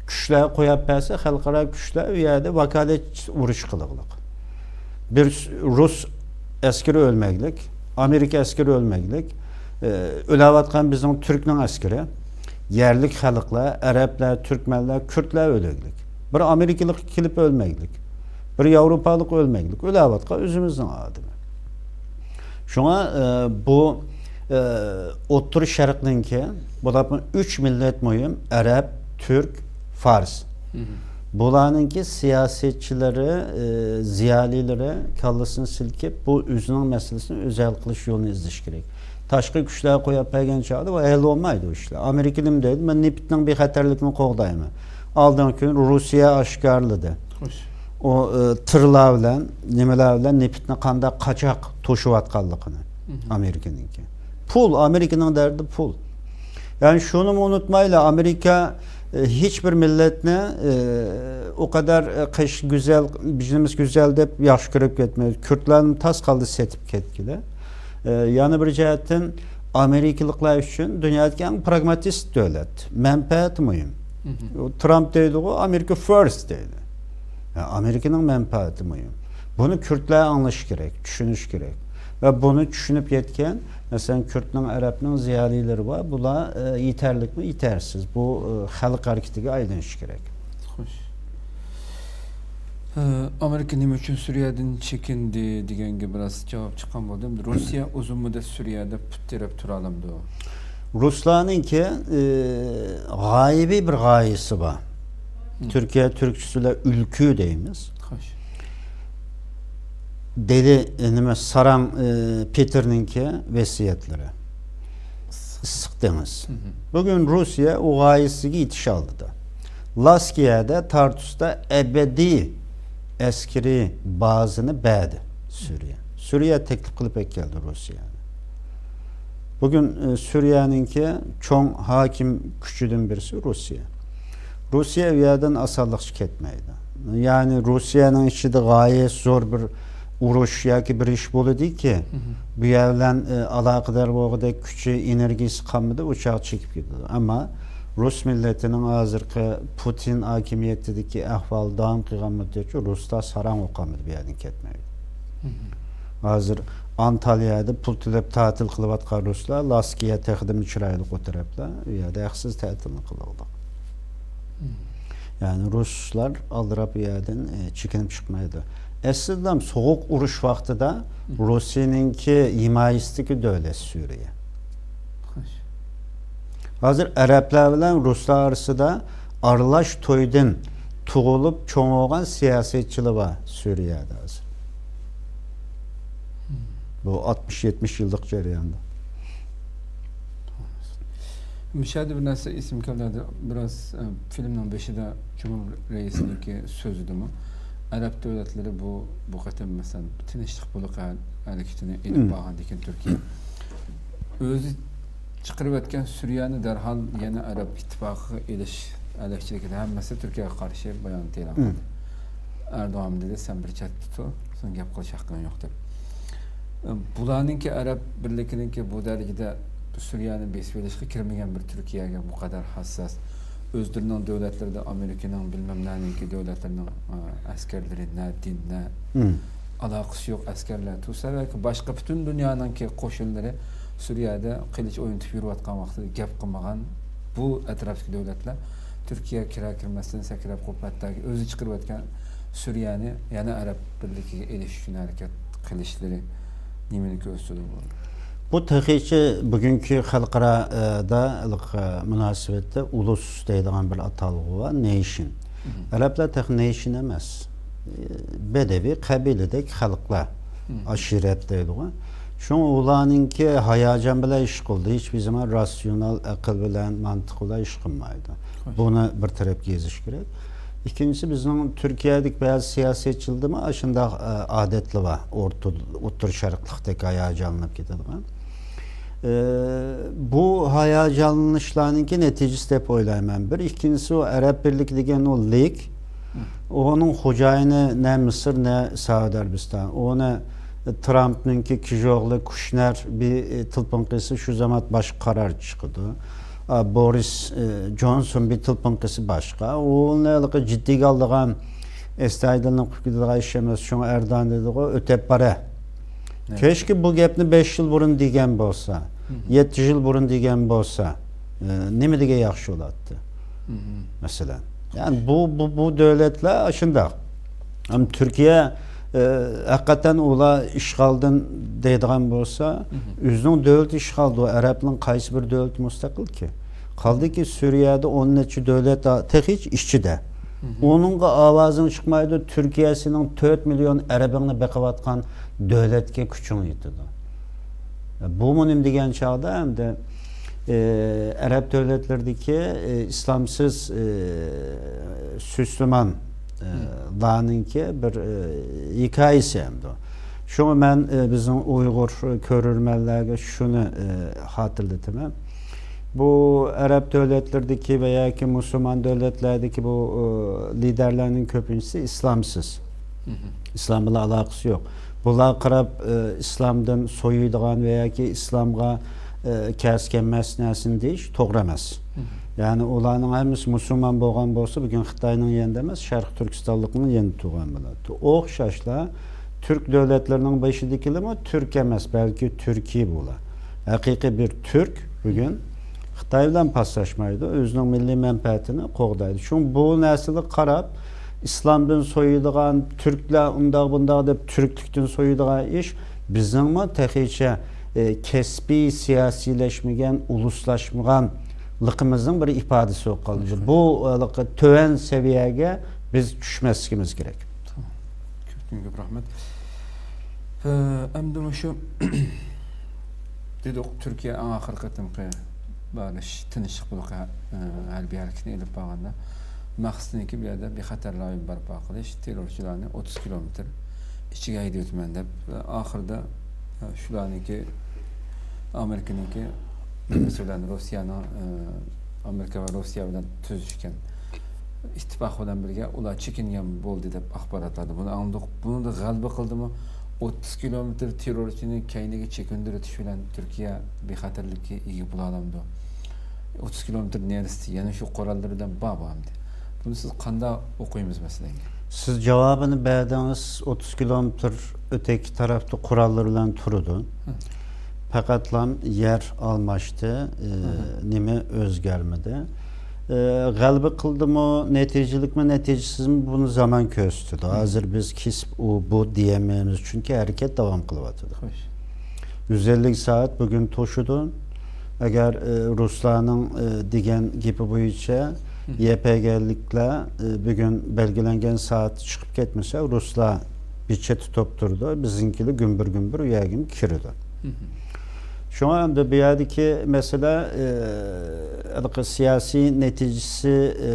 كۈچلەر قويۇپ بەرسە، خەلقئارا كۈچلەر ئۇ يەردە ۋاكالەت ئۇرۇش قىلىغلىق. بىر رۇس ئەسكىرى ئۆلمەكلىك، ئامېرىكا ئەسكىرى ئۆلمەكلىك، ئە، ئۆلەۋاتقان بىزنىڭ تۈركنىڭ ئەسكىرى، يەرلىك خەلقلەر، ئەرەبلەر، تۈركمەنلەر، كۈردلەر ئۆلەكلىك. بىر ئامېرىكىلىق كېلىپ ئۆلمەكلىك، بىر ياۋروپالىق ئۆلمەكلىك، ئۆلەۋاتقان ئۆزىمىزنىڭ ئادىمى. شۇڭا، ئە، بۇ، ئە، ئوتتۇرا شەرقنىڭكى، بۇلار ئۈچ مىللەت مۇھىم، ئەرەب، تۈرك، فارس. بۇلارنىڭكى سىياسەتچىلىرى، ئى، زىيالىيلىرى كاللىسىنى سىلكىپ، بۇ ئۆزىنىڭ مەسىلىسىنى ئۆزى ھەل قىلىش يولىنى ئىزدىشى كېرەك. تاشقى كۈچلەر قويۇپ بەرگەن چاغدا ئۇ ھەل بولمايدۇ ئىشلار. ئامېرىكا نېمە دەيدۇ؟ مەن نېفىتنىڭ بىخەتەرلىكىنى قوغدايمەن. ئالدىنقى كۈنى روسىيە ئاشكارىلىدى. ئۇ، ئى، تىرلار بىلەن، نېمىلەر بىلەن نېفىتنى قانداق قاچاق توشۇۋاتقانلىقىنى ئامېرىكىنىڭكى. پۇل، ئامېرىكىنىڭ دەردى پۇل. يەنى شۇنىمۇ ئۇنتۇمايلى، ئامېرىكا، ئى، ھېچ بىر مىللەتنى، ئى، ئۇ قەدەر، ئى، قىش گۈزەل، بىزنىمىز گۈزەل دەپ ياخشى كۆرۈپ كەتمەيدۇ. كۈردلەرنى تاس قالدى سېتىپ كەتكىلى. ئى، يەنە بىر جەھەتتىن ئامېرىكىلىقلار ئۈچۈن دۇنيادىكى ئەڭ پراگماتىست دۆلەت. مەنپەئەتى مۇھىم. ترامپ دەيدىغۇ، ئامېرىكا فىرست دەيدۇ. يا، ئامېرىكىنىڭ مەنپەئەتى مۇھىم. بۇنى كۈردلەر ئاڭلىشى كېرەك، چۈشىنىشى كېرەك. ۋە بۇنى چۈشىنىپ يەتكەن، مەسىلەن، كۈردنىڭ، ئەرەبنىڭ زىيالىيلىرى بار. بۇلار، ئە، يېتەرلىكمۇ؟ يېتەرسىز. بۇ، ئە، خەلق ھەرىكىتىگە ئايلىنىشى كېرەك. خوش. ئە، ئامېرىكا نېمە ئۈچۈن سۈرىيەدىن چېكىندى دېگەنگە بىراز جاۋاب چىققان بولدى. ئەمدى روسىيە ئۇزۇن مۇددەت سۈرىيەدە پۇت تىرەپ تۇرالامدۇ؟ رۇسلارنىڭكى، ئى، غايىۋى بىر غايىسى بار. تۈركىيە تۈركچىسى بىلەن ئۈلكۈ دەيمىز. خوش. دېلى، ئى، نېمە، ساراڭ، ئى، پېتىرنىڭكى ۋەسىيەتلىرى. ئىسسىق دېڭىز. بۈگۈن رۇسىيە ئۇ غايىسىگە يېتىش ئالدىدا. لاسكىيەدە، تارتۇستا ئەبەدىي ئەسكىرىي بازىنى بەردى سۈرىيە. سۈرىيە تەكلىپ قىلىپ ئەكەلدى رۇسىيەنى. بۈگۈن، ئى، سۈرىيەنىڭكى چوڭ ھاكىم كۈچىدىن بىرسى رۇسىيە. رۇسىيە ئۇ يەردىن ئاسانلىقچە كەتمەيدۇ. يەنى رۇسىيەنىڭ ئىچىدە غايەت زور بىر ئۇرۇش ياكى بىر ئىش بولىدىكى، بۇ يەر بىلەن، ئى، ئالاقىدار بولغۇدەك كۈچى، ئېنېرگىيىسى قالمىدى، ئۇ چاغ چېكىپ كېتىدۇ. ئەمما رۇس مىللىتىنىڭ ھازىرقى پۇتىن ھاكىمىيىتىدىكى ئەھۋالى داۋام قىلغان مۇددەتچە رۇسلار ساراڭ ئوقۇمىدى بۇ يەردىن كەتمەيدۇ. ھازىر ئانتاليەدە پۇل تۆلەپ تەتىل قىلىۋاتقان رۇسلار، لاسكىيە تېخىدىمۇ چىرايلىق ئۇ تەرەپلەر، ئۇ يەردە ھەقسىز تەتىلنى قىلىۋالدى. يەنى رۇسلار ئالدىراپ ئۇ يەردىن، ئى، چېكىنىپ چىقمايدۇ. ئەسلىدە سوغۇق ئۇرۇش ۋاقتىدا رۇسىيەنىڭكى ھىمايىسىدىكى دۆلەت سۈرىيە. خوش. ھازىر ئەرەبلەر بىلەن رۇسلار ئارىسىدا ئارىلاش تويدىن تۇغۇلۇپ چوڭ بولغان سىياسەتچىلەر بار سۈرىيەدە ھازىر. بۇ ئاتمىش، يەتمىش يىللىق جەرياندا. مۇشۇ يەردە بىر نەرسە ئېسىمگە كەلدى. بىراز، ئە، فىلىمنىڭ بېشىدا جۇمھۇر رەئىسىنىڭكى سۆزىدىمۇ، ئەرەب دۆلەتلىرى بۇ، بۇ قېتىم، مەسىلەن، تىنچلىق بۇلىقى ھە-، ھەرىكىتىنى ئېلىپ بارغاندىكىن تۈركىيە ئۆزى چىقىرىۋەتكەن سۈرىيەنى دەرھال يەنە ئەرەب ئىتتىپاقىغا ئېلىش ھەلەكچىلىكىدە ھەممىسى تۈركىيەگە قارشى بايانات ئېلان قىلدى. ئەردوغان دېدى، سەن بىر چەتتە تۇر، سېنىڭ گەپ قىلىش ھەققىڭ يوق دەپ. بۇلارنىڭكى، ئەرەب بىرلىكىنىڭكى بۇ دەرىجىدە سۈرىيەنى بېسىۋېلىشقا كىرمىگەن بىر تۈركىيەگە بۇ قەدەر ھاسساس، ئۆزلىرىنىڭ دۆلەتلىرىدە ئامېرىكىنىڭ، بىلمەم نەنىڭكى دۆلەتلىرىنىڭ، ئە، ئەسكەرلىرى نە دىن، نە ئالاقىسى يوق ئەسكەرلەر تۇرسا، بەلكى باشقا پۈتۈن دۇنيانىڭكى قوشۇنلىرى سۈرىيەدە قىلىچ ئوينىتىپ يۈرۈۋاتقان ۋاقتىدا گەپ قىلمىغان بۇ ئەتراپتىكى دۆلەتلەر تۈركىيە كىرەر كىرمەستىن سەكرەپ قوپۇپ، ھەتتاكى ئۆزى چىقىرىۋەتكەن سۈرىيەنى يەنە ئەرەب بىرلىكىگە ئېلىش ئۈچۈن ھەرىكەت قىلىشلىرى نېمىنى كۆرسىتىدۇ بۇ؟ بۇ تېخىچە بۈگۈنكى خەلقئارادا، ئە، مۇناسىۋەتتە ئۇلۇس دەيدىغان بىر ئاتالغۇ بار، نېيشن. ئەرەبلەر تېخى نېيشن ئەمەس. بەدەۋىي قەبىلىدەك خەلقلەر. ئاشىرەت دەيدىغۇ. شۇڭا ئۇلارنىڭكى ھاياجان بىلەن ئىش قىلىدۇ. ھېچبىر زامان راتسىيونال ئەقىل بىلەن، مانتىق بىلەن ئىش قىلمايدۇ. بۇنى بىر تەرەپكە يېزىش كېرەك. ئىككىنچىسى، بىزنىڭ تۈركىيەدىكى بەزى سىياسەتچىلەردىمۇ ئاشۇنداق، ئە، ئادەتلەر بار. ئورتا، ئوتتۇرا شەرقلىقتەك ھاياجانلىنىپ كېتىدىغان. ئە، بۇ ھاياجانلىنىشلارنىڭكى نەتىجىسى دەپ ئويلايمەن. بىر، ئىككىنچىسى، ئۇ ئەرەب بىرلىكى دېگەن ئۇ لىگ، ئۇنىڭ خوجايىنى نە مىسىر، نە سەئۇدى ئەرەبىستان. ئۇنى ترامپنىڭكى كىژوغلى، كۇشنەر بىر، ئە، تېلېفون قىلسا، شۇ زامات باشقا قارار چىقىدۇ. ئا، بورىس، ئە، جونسون بىر تېلېفون قىلسا باشقا. ئۇنى ھېلىقى جىددىيگە ئالىدىغان، ئەستايىدىلنىڭ قىلىپ كېتىدىغان ئىش ئەمەس. شۇڭا ئەردوغان دېدىغۇ، ئۆتەپ بارە. كۆشكى بۇ گەپنى بەش يىل بۇرۇن دېگەن بولسا، يەتتە يىل بۇرۇن دېگەن بولسا، ئە، نېمە دېگەن ياخشى بولاتتى؟ مەسىلەن. يەنى بۇ، بۇ، بۇ دۆلەتلەر شۇنداق. ئەمما تۈركىيە، ئە، ھەقىقەتەن ئۇلار ئىشغالدىن دەيدىغان بولسا، ئۆزىنىڭ دۆلىتى ئىشغالدۇ. ئەرەبنىڭ قايسى بىر دۆلىتى مۇستەقىلكى؟ قالدىكى سۈرىيەدە ئون نەچچە دۆلەت تېخىچە ئىچىدە. ئۇنىڭغا ئاۋازىڭ چىقمايدۇ، تۈركىيە سېنىڭ تۆت مىليون ئەرەبىڭنى بېقىۋاتقان دۆلەتكە كۈچۈڭ يېتىدۇ. بۇمۇ نېمە دېگەن چاغدا ئەمدى، ئە، ئەرەب دۆلەتلىرىدىكى، ئە، ئىسلامسىز، ئە، سۇيسىلمان، ئە، لارنىڭكى بىر، ئە، ھېكايىسى ئەمدى. شۇڭا مەن، ئە، بىزنىڭ ئۇيغۇر كۆرۈرمەنلەرگە شۇنى، ئە، خاتىرىلىتىمەن. بۇ ئەرەب دۆلەتلىرىدىكى ۋە ياكى مۇسۇلمان دۆلەتلەردىكى بۇ، ئۇ، لىدەرلەرنىڭ كۆپىنچىسى ئىسلامسىز. ئىسلام بىلەن ئالاقىسى يوق. بۇلار قاراپ، ئە، ئىسلامدىن سويۇيدىغان ۋە ياكى ئىسلامغا، ئە، كەس كەلمەس نەرسىنى دېيىش توغرا ئەمەس. يەنى ئۇلارنىڭ ھەممىسى مۇسۇلمان بولغان بولسا، بۈگۈن خىتاينىڭ يېنىدا ئەمەس، شەرقىي تۈركىستانلىقنىڭ يېنىدا تۇرغان بولاتتى. ئوخشاشلا تۈرك دۆلەتلىرىنىڭ بېشىدىكىلىرىمۇ تۈرك ئەمەس، بەلكى تۈركىي بۇلار. ھەقىقىي بىر تۈرك بۈگۈن خىتاي بىلەن پاسلاشمايدۇ، ئۆزىنىڭ مىللىي مەنپەئەتىنى قوغدايدۇ. شۇڭا بۇ نەرسىلەرگە قاراپ، ئىسلامدىن سويىدىغان، تۈركلەر ئۇنداق بۇنداق دەپ تۈركلۈكتىن سويىدىغان ئىش بىزنىڭمۇ تېخىچە، ئە، كەسپىي سىياسىيلەشمىگەن، ئۇلۇسلاشمىغانلىقىمىزنىڭ بىر ئىپادىسى بولۇپ قالدى. بۇ، ئە، تۆۋەن سەۋىيەگە بىز چۈشمەسلىكىمىز كېرەك. كۆپتىن كۆپ رەھمەت. ئە، ئەمدى مۇشۇ دېدۇق، تۈركىيە ئەڭ ئاخىرقى قېتىمقى بارىش، تىنچلىق بۇلىقى، ئە، ھەربىي ھەرىكىتىنى ئېلىپ بارغاندا، مەقسىتىنىڭكى بۇ يەردە بىخەتەر رايون بەرپا قىلىش، تېررورچىلارنى ئوتتۇز كىلومېتىر ئىچىگە ھەيدىۋېتىمەن دەپ، ئە، ئاخىرىدا، ئە، شۇلارنىڭكى، ئامېرىكىنىڭكى نېمىسى بىلەن روسىيەنىڭ، ئە، ئامېرىكا ۋە روسىيە بىلەن تۈزۈشكەن ئىتتىپاق بىلەن بىرگە ئۇلار چېكىنگەن بولدى دەپ ئاخباراتلاردا بۇنى ئاڭلىدۇق. بۇنىڭدا غەلىبە قىلدىمۇ، ئوتتۇز كىلومېتىر تېررورچىنى كەينىگە چېكىندۈرۈۋېتىش بىلەن تۈركىيە بىخەتەرلىككە ئىگە بولالامدۇ؟ ئوتتۇز كىلومېتىر نېرىسى يەنە شۇ قوراللىرى بىلەن بار بۇ ئەمدى. بۇنى سىز قانداق ئوقۇيمىز مەسىلەنگە؟ سىز جاۋابىنى بەردىڭىز، ئوتتۇز كىلومېتىر ئۆتەككى تەرەپتە قوراللىرى بىلەن تۇرىدۇ. پەقەتلام يەر ئالماشتى، ئى، نېمە ئۆزگەرمىدى. ئى، غەلىبە قىلدىمۇ، نەتىجىلىكمۇ، نەتىجىسىزمۇ، بۇنى زامان كۆرسىتىدۇ. ھازىر بىز كېسىپ ئۇ، بۇ دېيەلمەيمىز، چۈنكى ھەرىكەت داۋام قىلىۋاتىدۇ. يۈز ئەللىك سائەت بۈگۈن توشىدۇ. ئەگەر، ئى، رۇسلارنىڭ، ئى، دېگەن گېپى بويىچە، يەپەگەنلىكلەر، ئى، بۈگۈن بەلگىلەنگەن سائەتتە چىقىپ كەتمىسە، رۇسلار بىر چەتتە توپ تۇرىدۇ، بىزنىڭكىلەر گۈمبۈر-گۈمبۈر ئۇ يەرگىمۇ كىرىدۇ. شۇڭا ئەمدى بۇ يەردىكى مەسىلە، ئى، ھېلىقى سىياسىي نەتىجىسى، ئى،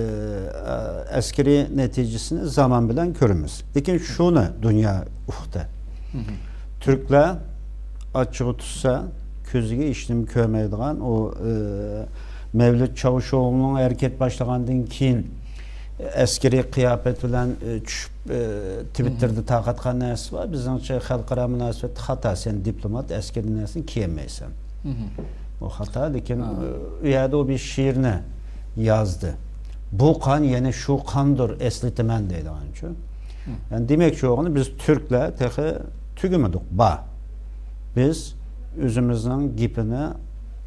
ئەسكىرىي نەتىجىسىنى زامان بىلەن كۆرىمىز. لېكىن شۇنى دۇنيا ئۇقتى. تۈركلەر ئاچچىقى تۇتسا، كۆزىگە ھېچنېمە كۆرمەيدىغان، ئۇ، ئى، مەۋلۇت چاۋۇشئوغلۇنىڭ ھەرىكەت باشلىغاندىن كېيىن ئەسكىرىي قىياپەت بىلەن، ئى، چۈشۈپ، ئى، تىۋىتتېردا تارقاتقان نەرسىسى بار. بىزنىڭچە خەلقئارا مۇناسىۋەتتە خاتا، سەن دىپلومات، ئەسكىرىي نەرسىنى كىيەلمەيسەن. ئۇ خاتا، لېكىن، ئى، ئۇ يەردە ئۇ بىر شېئىرنى يازدى. بۇ قان يەنە شۇ قاندۇر، ئەسلىتىمەن دەيدىغانچۇ. يەنى دېمەكچى بولغىنى، بىز تۈركلەر تېخى تۈگىمىدۇق، بار. بىز ئۆزىمىزنىڭ گېپىنى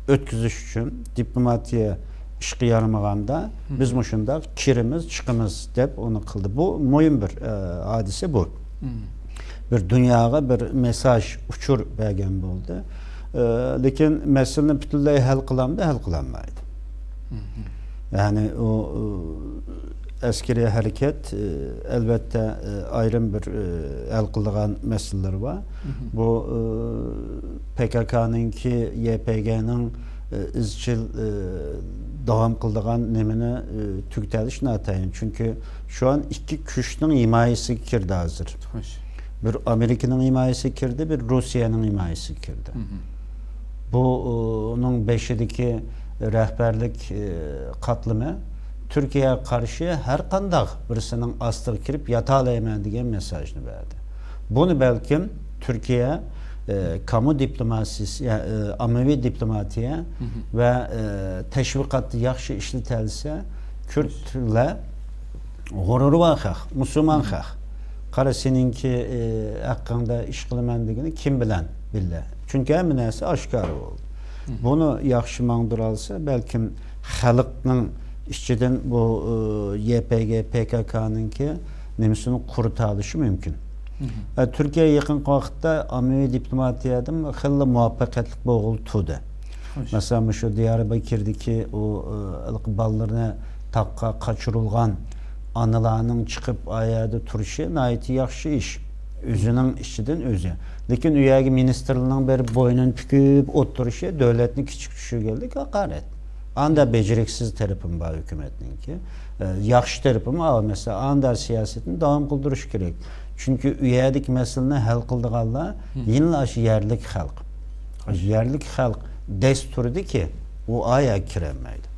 ئۆتكۈزۈش ئۈچۈن دىپلوماتىيە ئىشقا يارىمىغاندا، بىز مۇشۇنداق كىرىمىز، چىقىمىز دەپ ئۇنى قىلدى. بۇ مۇھىم بىر، ئە، ھادىسە بۇ. بىر دۇنياغا بىر مېساژ، ئۇچۇر بەرگەن بولدى. ئە، لېكىن مەسىلىنى پۈتۈنلەي ھەل قىلامدۇ؟ ھەل قىلالمايدۇ. يەنى ئۇ، ئۇ، ئەسكىرىي ھەرىكەت، ئە، ئەلۋەتتە، ئە، ئايرىم بىر، ئە، ھەل قىلىدىغان مەسىلىلىرى بار. بۇ، ئە، پككنىڭكى، يپگنىڭ، ئە، ئىزچىل، ئە، داۋام قىلىدىغان نېمىنى، ئە، تۈگىتەلىش ناتايىن. چۈنكى شۇ ئان ئىككى كۈچنىڭ ھىمايىسىگە كىردى ھازىر. خوش. بىر ئامېرىكىنىڭ ھىمايىسىگە كىردى، بىر روسىيەنىڭ ھىمايىسىگە كىردى. بۇ، ئۇنىڭ بېشىدىكى رەھبەرلىك، ئى، قاتلىمى تۈركىيەگە قارشى ھەر قانداق بىرسىنىڭ ئاستىغا كىرىپ ياتالايمەن دېگەن مېساژنى بەردى. بۇنى بەلكىم تۈركىيە، ئى، كامۇ دىپلوماتىيىسى، يا، ئى، ئاممىۋى دىپلوماتىيە ۋە، ئى، تەشۋىقاتتا ياخشى ئىشلىتەلىسە، كۈردلەر غۇرۇرى بار خەق، مۇسۇلمان خەق. قارا، سېنىڭكى، ئى، ھەققىڭدە ئىش قىلىمەن دېگىنى كىم بىلەن بىللە؟ چۈنكى ھەممە نەرسە ئاشكارا بولدى. بۇنى ياخشى ماڭدۇرالسا، بەلكىم خەلقنىڭ ئىچىدىن بۇ، ئى، يپگ، پككنىڭكى نېمىسىنى قۇرۇتالىشى مۇمكىن. ئە، تۈركىيە يېقىنقى ۋاقىتتا ئاممىۋى دىپلوماتىيەدىمۇ خېلىلا مۇۋەپپەقىيەتلىك بولغىلى تۇردى. مەسىلەن، مۇشۇ دىياربەكىردىكى ئۇ، ئى، ھېلىقى بالىلىرىنى تاغقا قاچۇرۇلغان ئانىلارنىڭ چىقىپ ئا يەردە تۇرۇشى ناھايىتى ياخشى ئىش. ئۆزىنىڭ ئىچىدىن ئۆزى. لېكىن ئۇ يەرگە مىنىستىرلارنىڭ بېرىپ بوينىنى پۈكۈپ ئولتۇرۇشى دۆلەتنى كىچىك چۈشۈرگەنلىك ھاقارەت. ئاندا بېجىرىكسىز تەرىپىمۇ بار ھۆكۈمەتنىڭكى. ئى، ياخشى تەرىپىمۇ بار. مەسىلەن، ئاندا سىياسىتىنى داۋام قىلدۇرۇش كېرەك. چۈنكى ئۇ يەردىكى مەسىلىنى ھەل قىلىدىغانلار يەنىلا ئاشۇ يەرلىك خەلق. ئاشۇ يەرلىك خەلق دەستۇردىكى، ئۇ ئايەگە كىرەلمەيدۇ.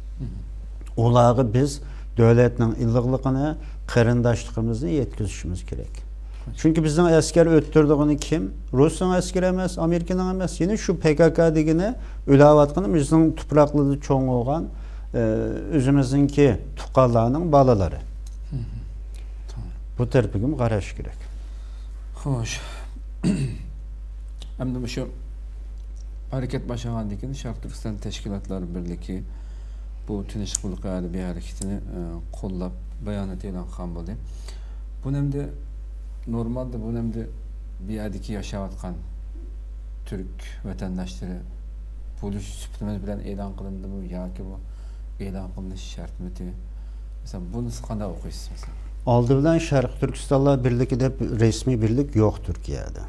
ئۇلارغا بىز دۆلەتنىڭ ئىللىقلىقىنى، قېرىنداشلىقىمىزنى يەتكۈزۈشىمىز كېرەك. چۈنكى بىزنىڭ ئەسكەر ئۆتتۈرىدىغىنى كىم؟ رۇسنىڭ ئەسكىرى ئەمەس، ئامېرىكىنىڭ ئەمەس. يەنە شۇ پكك دېگىنى ئۆلۈۋاتقىنى بىزنىڭ تۇپراقلىرىدا چوڭ بولغان، ئى، ئۆزىمىزنىڭكى تۇغقانلارنىڭ بالىلىرى. بۇ تەرىپىگىمۇ قاراش كېرەك. خوش. ئەمدى مۇشۇ ھەرىكەت باشلانغاندىن كېيىن شەرقىي تۈركىستان تەشكىلاتلار بىرلىكى بۇ تىنچلىق بۇلىقى ئەدەبىي ھەرىكىتىنى، ئە، قوللاپ بايانات ئېلان قىلغان بولدى. بۇنى ئەمدى نورمالدا بۇنى ئەمدى بۇ يەردىكى ياشاۋاتقان تۈرك ۋەتەنداشلىرى بولۇش سۈپىتىمىز بىلەن ئېلان قىلىندىمۇ ياكى بۇ ئېلان قىلىنىش شەرتمىتى؟ مەسىلەن، بۇنىسى قانداق ئوقۇيسىز، مەسىلەن؟ ئالدى بىلەن شەرقىي تۈركىستانلار بىرلىكى دەپ رەسمىي بىرلىك يوق تۈركىيەدە.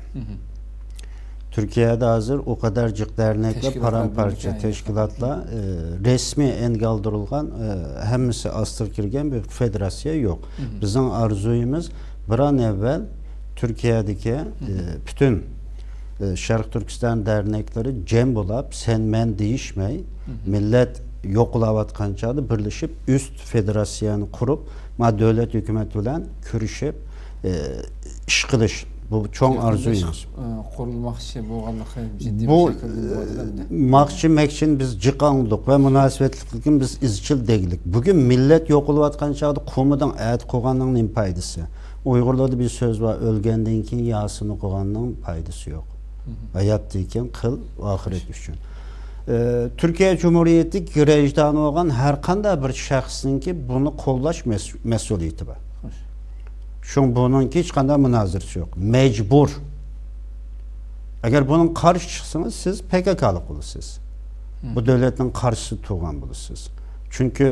تۈركىيەدە ھازىر ئۇ قەدەر جىق دەرنەكلەر، تەشكىلاتلار پارام-پارچە بىرلىكى، تەشكىلاتلار، ئە، رەسمىي ئەنگە ئالدۇرۇلغان، ئە، ھەممىسى ئاستىغا كىرگەن بىر فېدېراتسىيە يوق. بىزنىڭ ئارزۇيىمىز بىر ئان ئەۋۋەل تۈركىيەدىكى، ئە، پۈتۈن، ئە، شەرقىي تۈركىستان دەرنەكلىرى جەم بولاپ، سەن مەن دېيىشمەي، مىللەت يوقىلاۋاتقان چاغدا بىرلىشىپ ئۈست فېدېراتسىيەنى قۇرۇپ، ما دۆلەت ھۆكۈمىتى بىلەن كۆرۈشۈپ، ئى، ئىش قىلىش. بۇ چوڭ ئارزۇيىمىز. ئى، قۇرۇلماقچى بولغانلىقى جىددىي بۇ، بىر شەكىلدە ئى، بولدى. ماقچى مەكچىنى بىز جىق ئاڭلىدۇق ۋە مۇناسىۋەتلىكلىكىنى بىز ئىزچىل دەگلىك. بۈگۈن مىللەت يوقىلىۋاتقان چاغدا قومىدىڭ، ئەتە قوغاننىڭ نېمە پايدىسى؟ ئۇيغۇرلاردا بىر سۆز بار، ئۆلگەندىن كېيىن ياسىنى قوغاننىڭ پايدىسى يوق. ھاياتتىن كېيىن قىل ئاخىرەت ئۈچۈن. ئى، تۈركىيە جۇمھۇرىيىتى گرەجدانى بولغان ھەر قانداق بىر شەخسنىڭكى بۇنى قوللاش مەس-، مەسئۇلىيىتى بار. شۇڭا بۇنىڭكى ھېچقانداق مۇنازىرىسى يوق. مەجبۇر. ئەگەر بۇنىڭغا قارشى چىقسىڭىز، سىز پككلىق بولىسىز. بۇ دۆلەتنىڭ قارشىسىدا تۇرغان بولىسىز. چۈنكى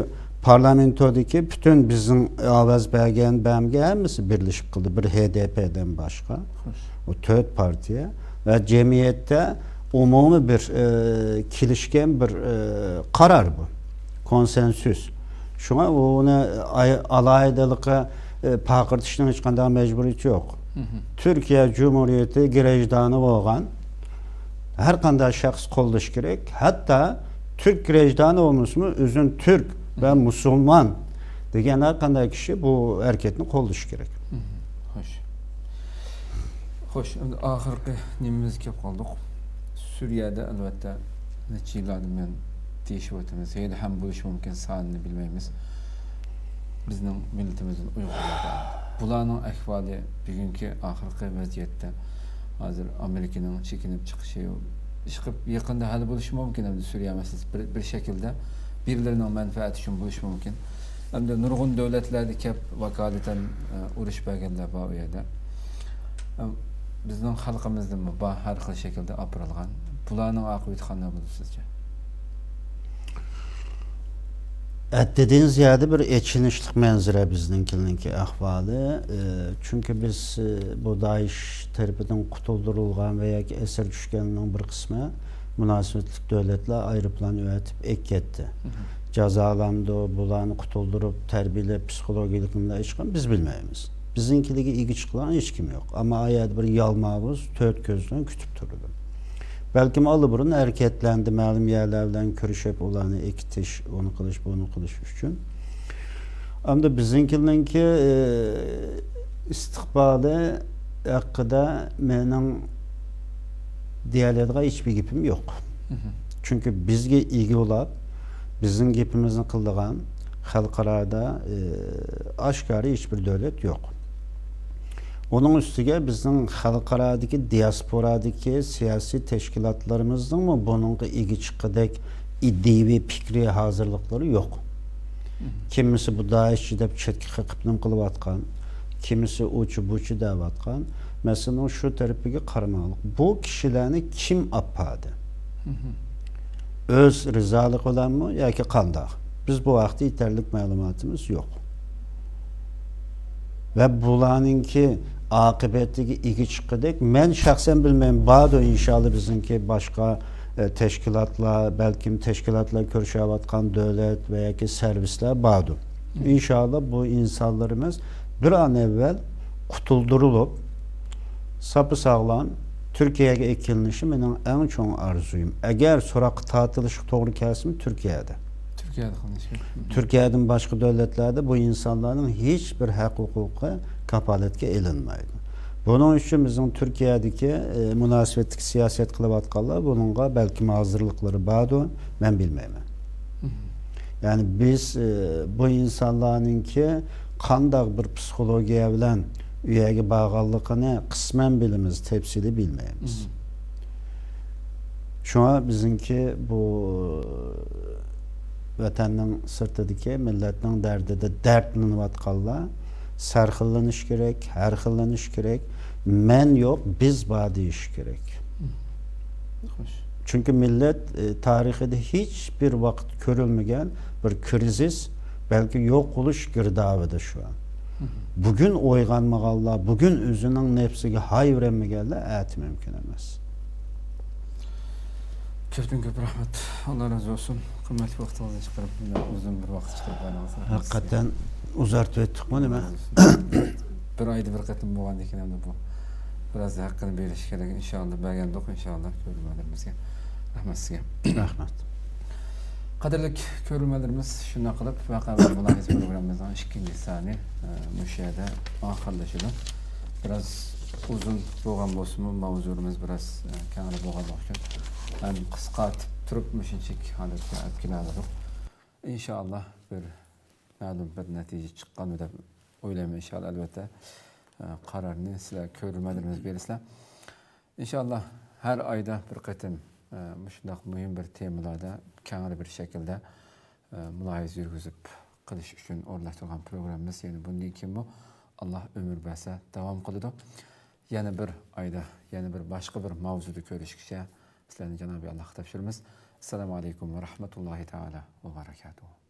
پارلامېنتودىكى پۈتۈن بىزنىڭ ئاۋاز بەرگەن، بەرمىگەن ھەممىسى بىرلىشىپ قىلدى. بىر ھې دې پېدىن باشقا. ئۇ تۆت پارتىيە ۋە جەمئىيەتتە ئومۇمىي بىر، ئى، كېلىشكەن بىر، ئى، قارار بۇ. كونسېنسۇس. شۇڭا ئۇنى ئاي-، ئالاھىدىلىققا، ئى، پارقىرىتىشنىڭ ھېچقانداق مەجبۇرىيىتى يوق. تۈركىيە جۇمھۇرىيىتى گرەجدانى بولغان ھەر قانداق شەخس قوللىشى كېرەك. ھەتتا تۈرك گرەجدانى بولمىسىمۇ، ئۆزىنى تۈرك ۋە مۇسۇلمان دېگەن ھەر قانداق كىشى بۇ ھەرىكەتنى قوللىشى كېرەك. خوش. خوش، ئەمدى ئاخىرقى نېمىمىزگە كېلىپ قالدۇق. سۈرىيەدە، ئەلۋەتتە، نەچچە يىللاردىن بۇيان دېيىشىۋاتىمىز. ھېلىھەم بولۇشى مۇمكىن، سانىنى بىلمەيمىز. بىزنىڭ مىللىتىمىزدىن ئۇيغۇرلار بار. بۇلارنىڭ ئەھۋالى بۈگۈنكى ئاخىرقى ۋەزىيەتتە ھازىر ئامېرىكىنىڭ چېكىنىپ چىقىشى، ئىشقىلىپ يېقىندا ھەل بولۇشى مۇمكىن ئەمدى سۈرىيە مەسىلىسى بىر، بىر شەكىلدە بىرلىرىنىڭ مەنپەئەتى ئۈچۈن بولۇشى مۇمكىن. ئەمدى نۇرغۇن دۆلەتلەردە كەپ ۋاكالىتەن، ئە، ئۇرۇش بەرگەنلەر بار ئۇ يەردە. ئەم، بىزنىڭ خەلقىمىزدىنمۇ بار ھەر خىل شەكىلدە ئاپىرىلغان. بۇلارنىڭ ئاقىۋىتى قانداق بولىدۇ سىزچە؟ ھەددىدىن زىيادە بىر ئېچىنىشلىق مەنزىرە بىزنىڭكىنىڭكى ئەھۋالى. ئى، چۈنكى بىز، ئى، بۇ دائىش تەرىپىدىن قۇتۇلدۇرۇلغان ۋە ياكى ئەسىر چۈشكەننىڭ بىر قىسمى مۇناسىۋەتلىك دۆلەتلەر ئايروپىلان ئەۋەتىپ ئەكەتتى. جازالاندى، بۇلارنى قۇتۇلدۇرۇپ، تەربىيەلەپ، پسىخولوگىيەلىك نېمىلەر ئىچقان بىز بىلمەيمىز. بىزنىڭكىلىكى ئىگە چىققان ھېچكىم يوق. ئەمما ئا يەردە بىر يالماۋۇز تۆت كۆز بىلەن كۈتۈپ تۇرىدۇ. بەلكىم ئاللىبۇرۇن ھەرىكەتلەندى، مەلۇم يەرلەر بىلەن كۆرۈشۈپ، ئۇلارنى ئېكىتىش، ئۇنى قىلىش، بۇنى قىلىش ئۈچۈن. ئەمدى بىزنىڭكىنىڭكى، ئى، ئىستىقبالى ھەققىدە مېنىڭ دېيەلەيدىغان ھېچبىر گېپىم يوق. چۈنكى بىزگە ئىگە بولاپ، بىزنىڭ گېپىمىزنى قىلىدىغان خەلقئارادا، ئى، ئاشكارا ھېچبىر دۆلەت يوق. ئۇنىڭ ئۈستىگە بىزنىڭ خەلقئارادىكى دىياسپورادىكى سىياسىي تەشكىلاتلىرىمىزنىڭمۇ بۇنىڭغا ئىگە چىققۇدەك ئىدىيىۋى پىكرىي ھازىرلىقلىرى يوق. كىمىسى بۇ دائىشچى دەپ چەتكە قېقىپ نېمە قىلىۋاتقان، كىمىسى ئۇچۇ بۇچۇ دەۋاتقان. مەسىلىنىڭ شۇ تەرىپىگە قارىماڭلىق. بۇ كىشىلەرنى كىم ئاپاردى؟ ئۆز رىزالىقى بىلەنمۇ ياكى قانداق؟ بىز بۇ ھەقتە يېتەرلىك مەلۇماتىمىز يوق. ۋە بۇلارنىڭكى ئاقىۋەتلىكى ئىگە چىققۇدەك مەن شەخسەن بىلمەيمەن. باردۇ، ئىنشاللا، بىزنىڭكى باشقا، ئە، تەشكىلاتلار، بەلكىم تەشكىلاتلار كۆرۈشۈۋاتقان دۆلەت ۋە ياكى سېرۋىسلار باردۇ. ئىنشاللا، بۇ ئىنسانلىرىمىز بىر ئان ئەۋۋەل قۇتۇلدۇرۇلۇپ، ساپا ساغلام تۈركىيەگە ئەكېلىنىشى مېنىڭ ئەڭ چوڭ ئارزۇيۇم. ئەگەر سوراققا تارتىلىشقا توغرا كەلسىمۇ، تۈركىيەدە. تۈركىيەدە قىلىنىشى. تۈركىيەدىن باشقا دۆلەتلەردە بۇ ئىنسانلارنىڭ ھېچ بىر ھەق ھوقۇقى كاپالەتكە ئېلىنمايدۇ. بۇنىڭ ئۈچۈن بىزنىڭ تۈركىيەدىكى، ئە، مۇناسىۋەتلىك سىياسەت قىلىۋاتقانلار بۇنىڭغا بەلكىم ھازىرلىقلىرى باردۇ، مەن بىلمەيمەن. يەنى بىز، ئى، بۇ ئىنسانلارنىڭكى قانداق بىر پسىخولوگىيە بىلەن ئۇ يەرگە بارغانلىقىنى قىسمەن بىلىمىز، تەپسىلىي بىلمەيمىز. شۇڭا بىزنىڭكى بۇ ۋەتەننىڭ سىرتىدىكى مىللەتنىڭ دەردىدە دەردلىنىۋاتقانلار سەرخىللىنىش كېرەك، ھەرخىللىنىش كېرەك. مەن يوق، بىز بار دېيىش كېرەك. خوش. چۈنكى مىللەت، ئى، تارىخىدا ھېچ بىر ۋاقىت كۆرۈلمىگەن بىر كرىزىس، بەلكى يوقىلىش گىردابىدا شۇ. بۈگۈن ئويغانمىغانلار، بۈگۈن ئۆزىنىڭ نەپسىگە ھاي ئۆرەنمىگەنلەر ئەتە مۇمكىن ئەمەس. كۆپتىن كۆپ رەھمەت. ئاللا رازى بولسۇن. قىممەتلىك ۋاقتىڭىزنى چىقىرىپ، بۇنداق ئۇزۇن بىر ۋاقىت چىقىرىپ بەرگىنىڭىزگە. ھەقىقەتەن ئۇزارتىۋەتتۇقمۇ نېمە؟ بىر ئايدا بىر قېتىم بولغاندىكىن ئەمدى بۇ بىراز ھەققىنى بېرىش كېرەك. ئىنشاللا بەرگەندۇق، ئىنشاللا كۆرۈرمەنلىرىمىزگە. رەھمەت سىزگە. رەھمەت. قەدىرلىك كۆرۈرمەنلىرىمىز، شۇنداق قىلىپ ۋەقە ۋە مۇلاھىزە پروگراممىمىزنىڭ ئىككىنچى سانى، ئە، مۇشۇ يەردە ئاخىرلىشىدۇ. بىراز ئۇزۇن بولغان بولسىمۇ، ماۋزۇلىرىمىز بىراز، ئە، كەڭرى بولغانلىقى ئۈچۈن ھەم قىسقارتىپ تۇرۇپ مۇشۇنچىلىك ھالەتكە ئەپ كېلەلىدۇق. ئىنشاللا بىر مەلۇم بىر نەتىجە چىققاندۇ دەپ ئويلايمەن، ئىنشاللا، ئەلۋەتتە، ئە، قارارنى سىلەر كۆرۈرمەنلىرىمىز بېرىسىلەر. ئىنشاللا، ھەر ئايدا بىر قېتىم، ئە، مۇشۇنداق مۇھىم بىر تېمىلاردا كەڭرى بىر شەكىلدە، ئە، مۇلاھىزە يۈرگۈزۈپ قىلىش ئۈچۈن ئورۇنلاشتۇرغان پروگراممىمىز يەنە بۇندىن كېيىنمۇ، ئاللا ئۆمۈر بەرسە، داۋام قىلىدۇ. يەنە بىر ئايدا، يەنە بىر باشقا بىر ماۋزۇدا كۆرۈشكىچە، سىلەرنى جانابى ئاللاغا تاپشۇرىمىز. ئەسسالامۇ ئەلەيكۇم ۋە رەھمەتۇللاھى تائالا ۋە بەرەكاتۇھۇ.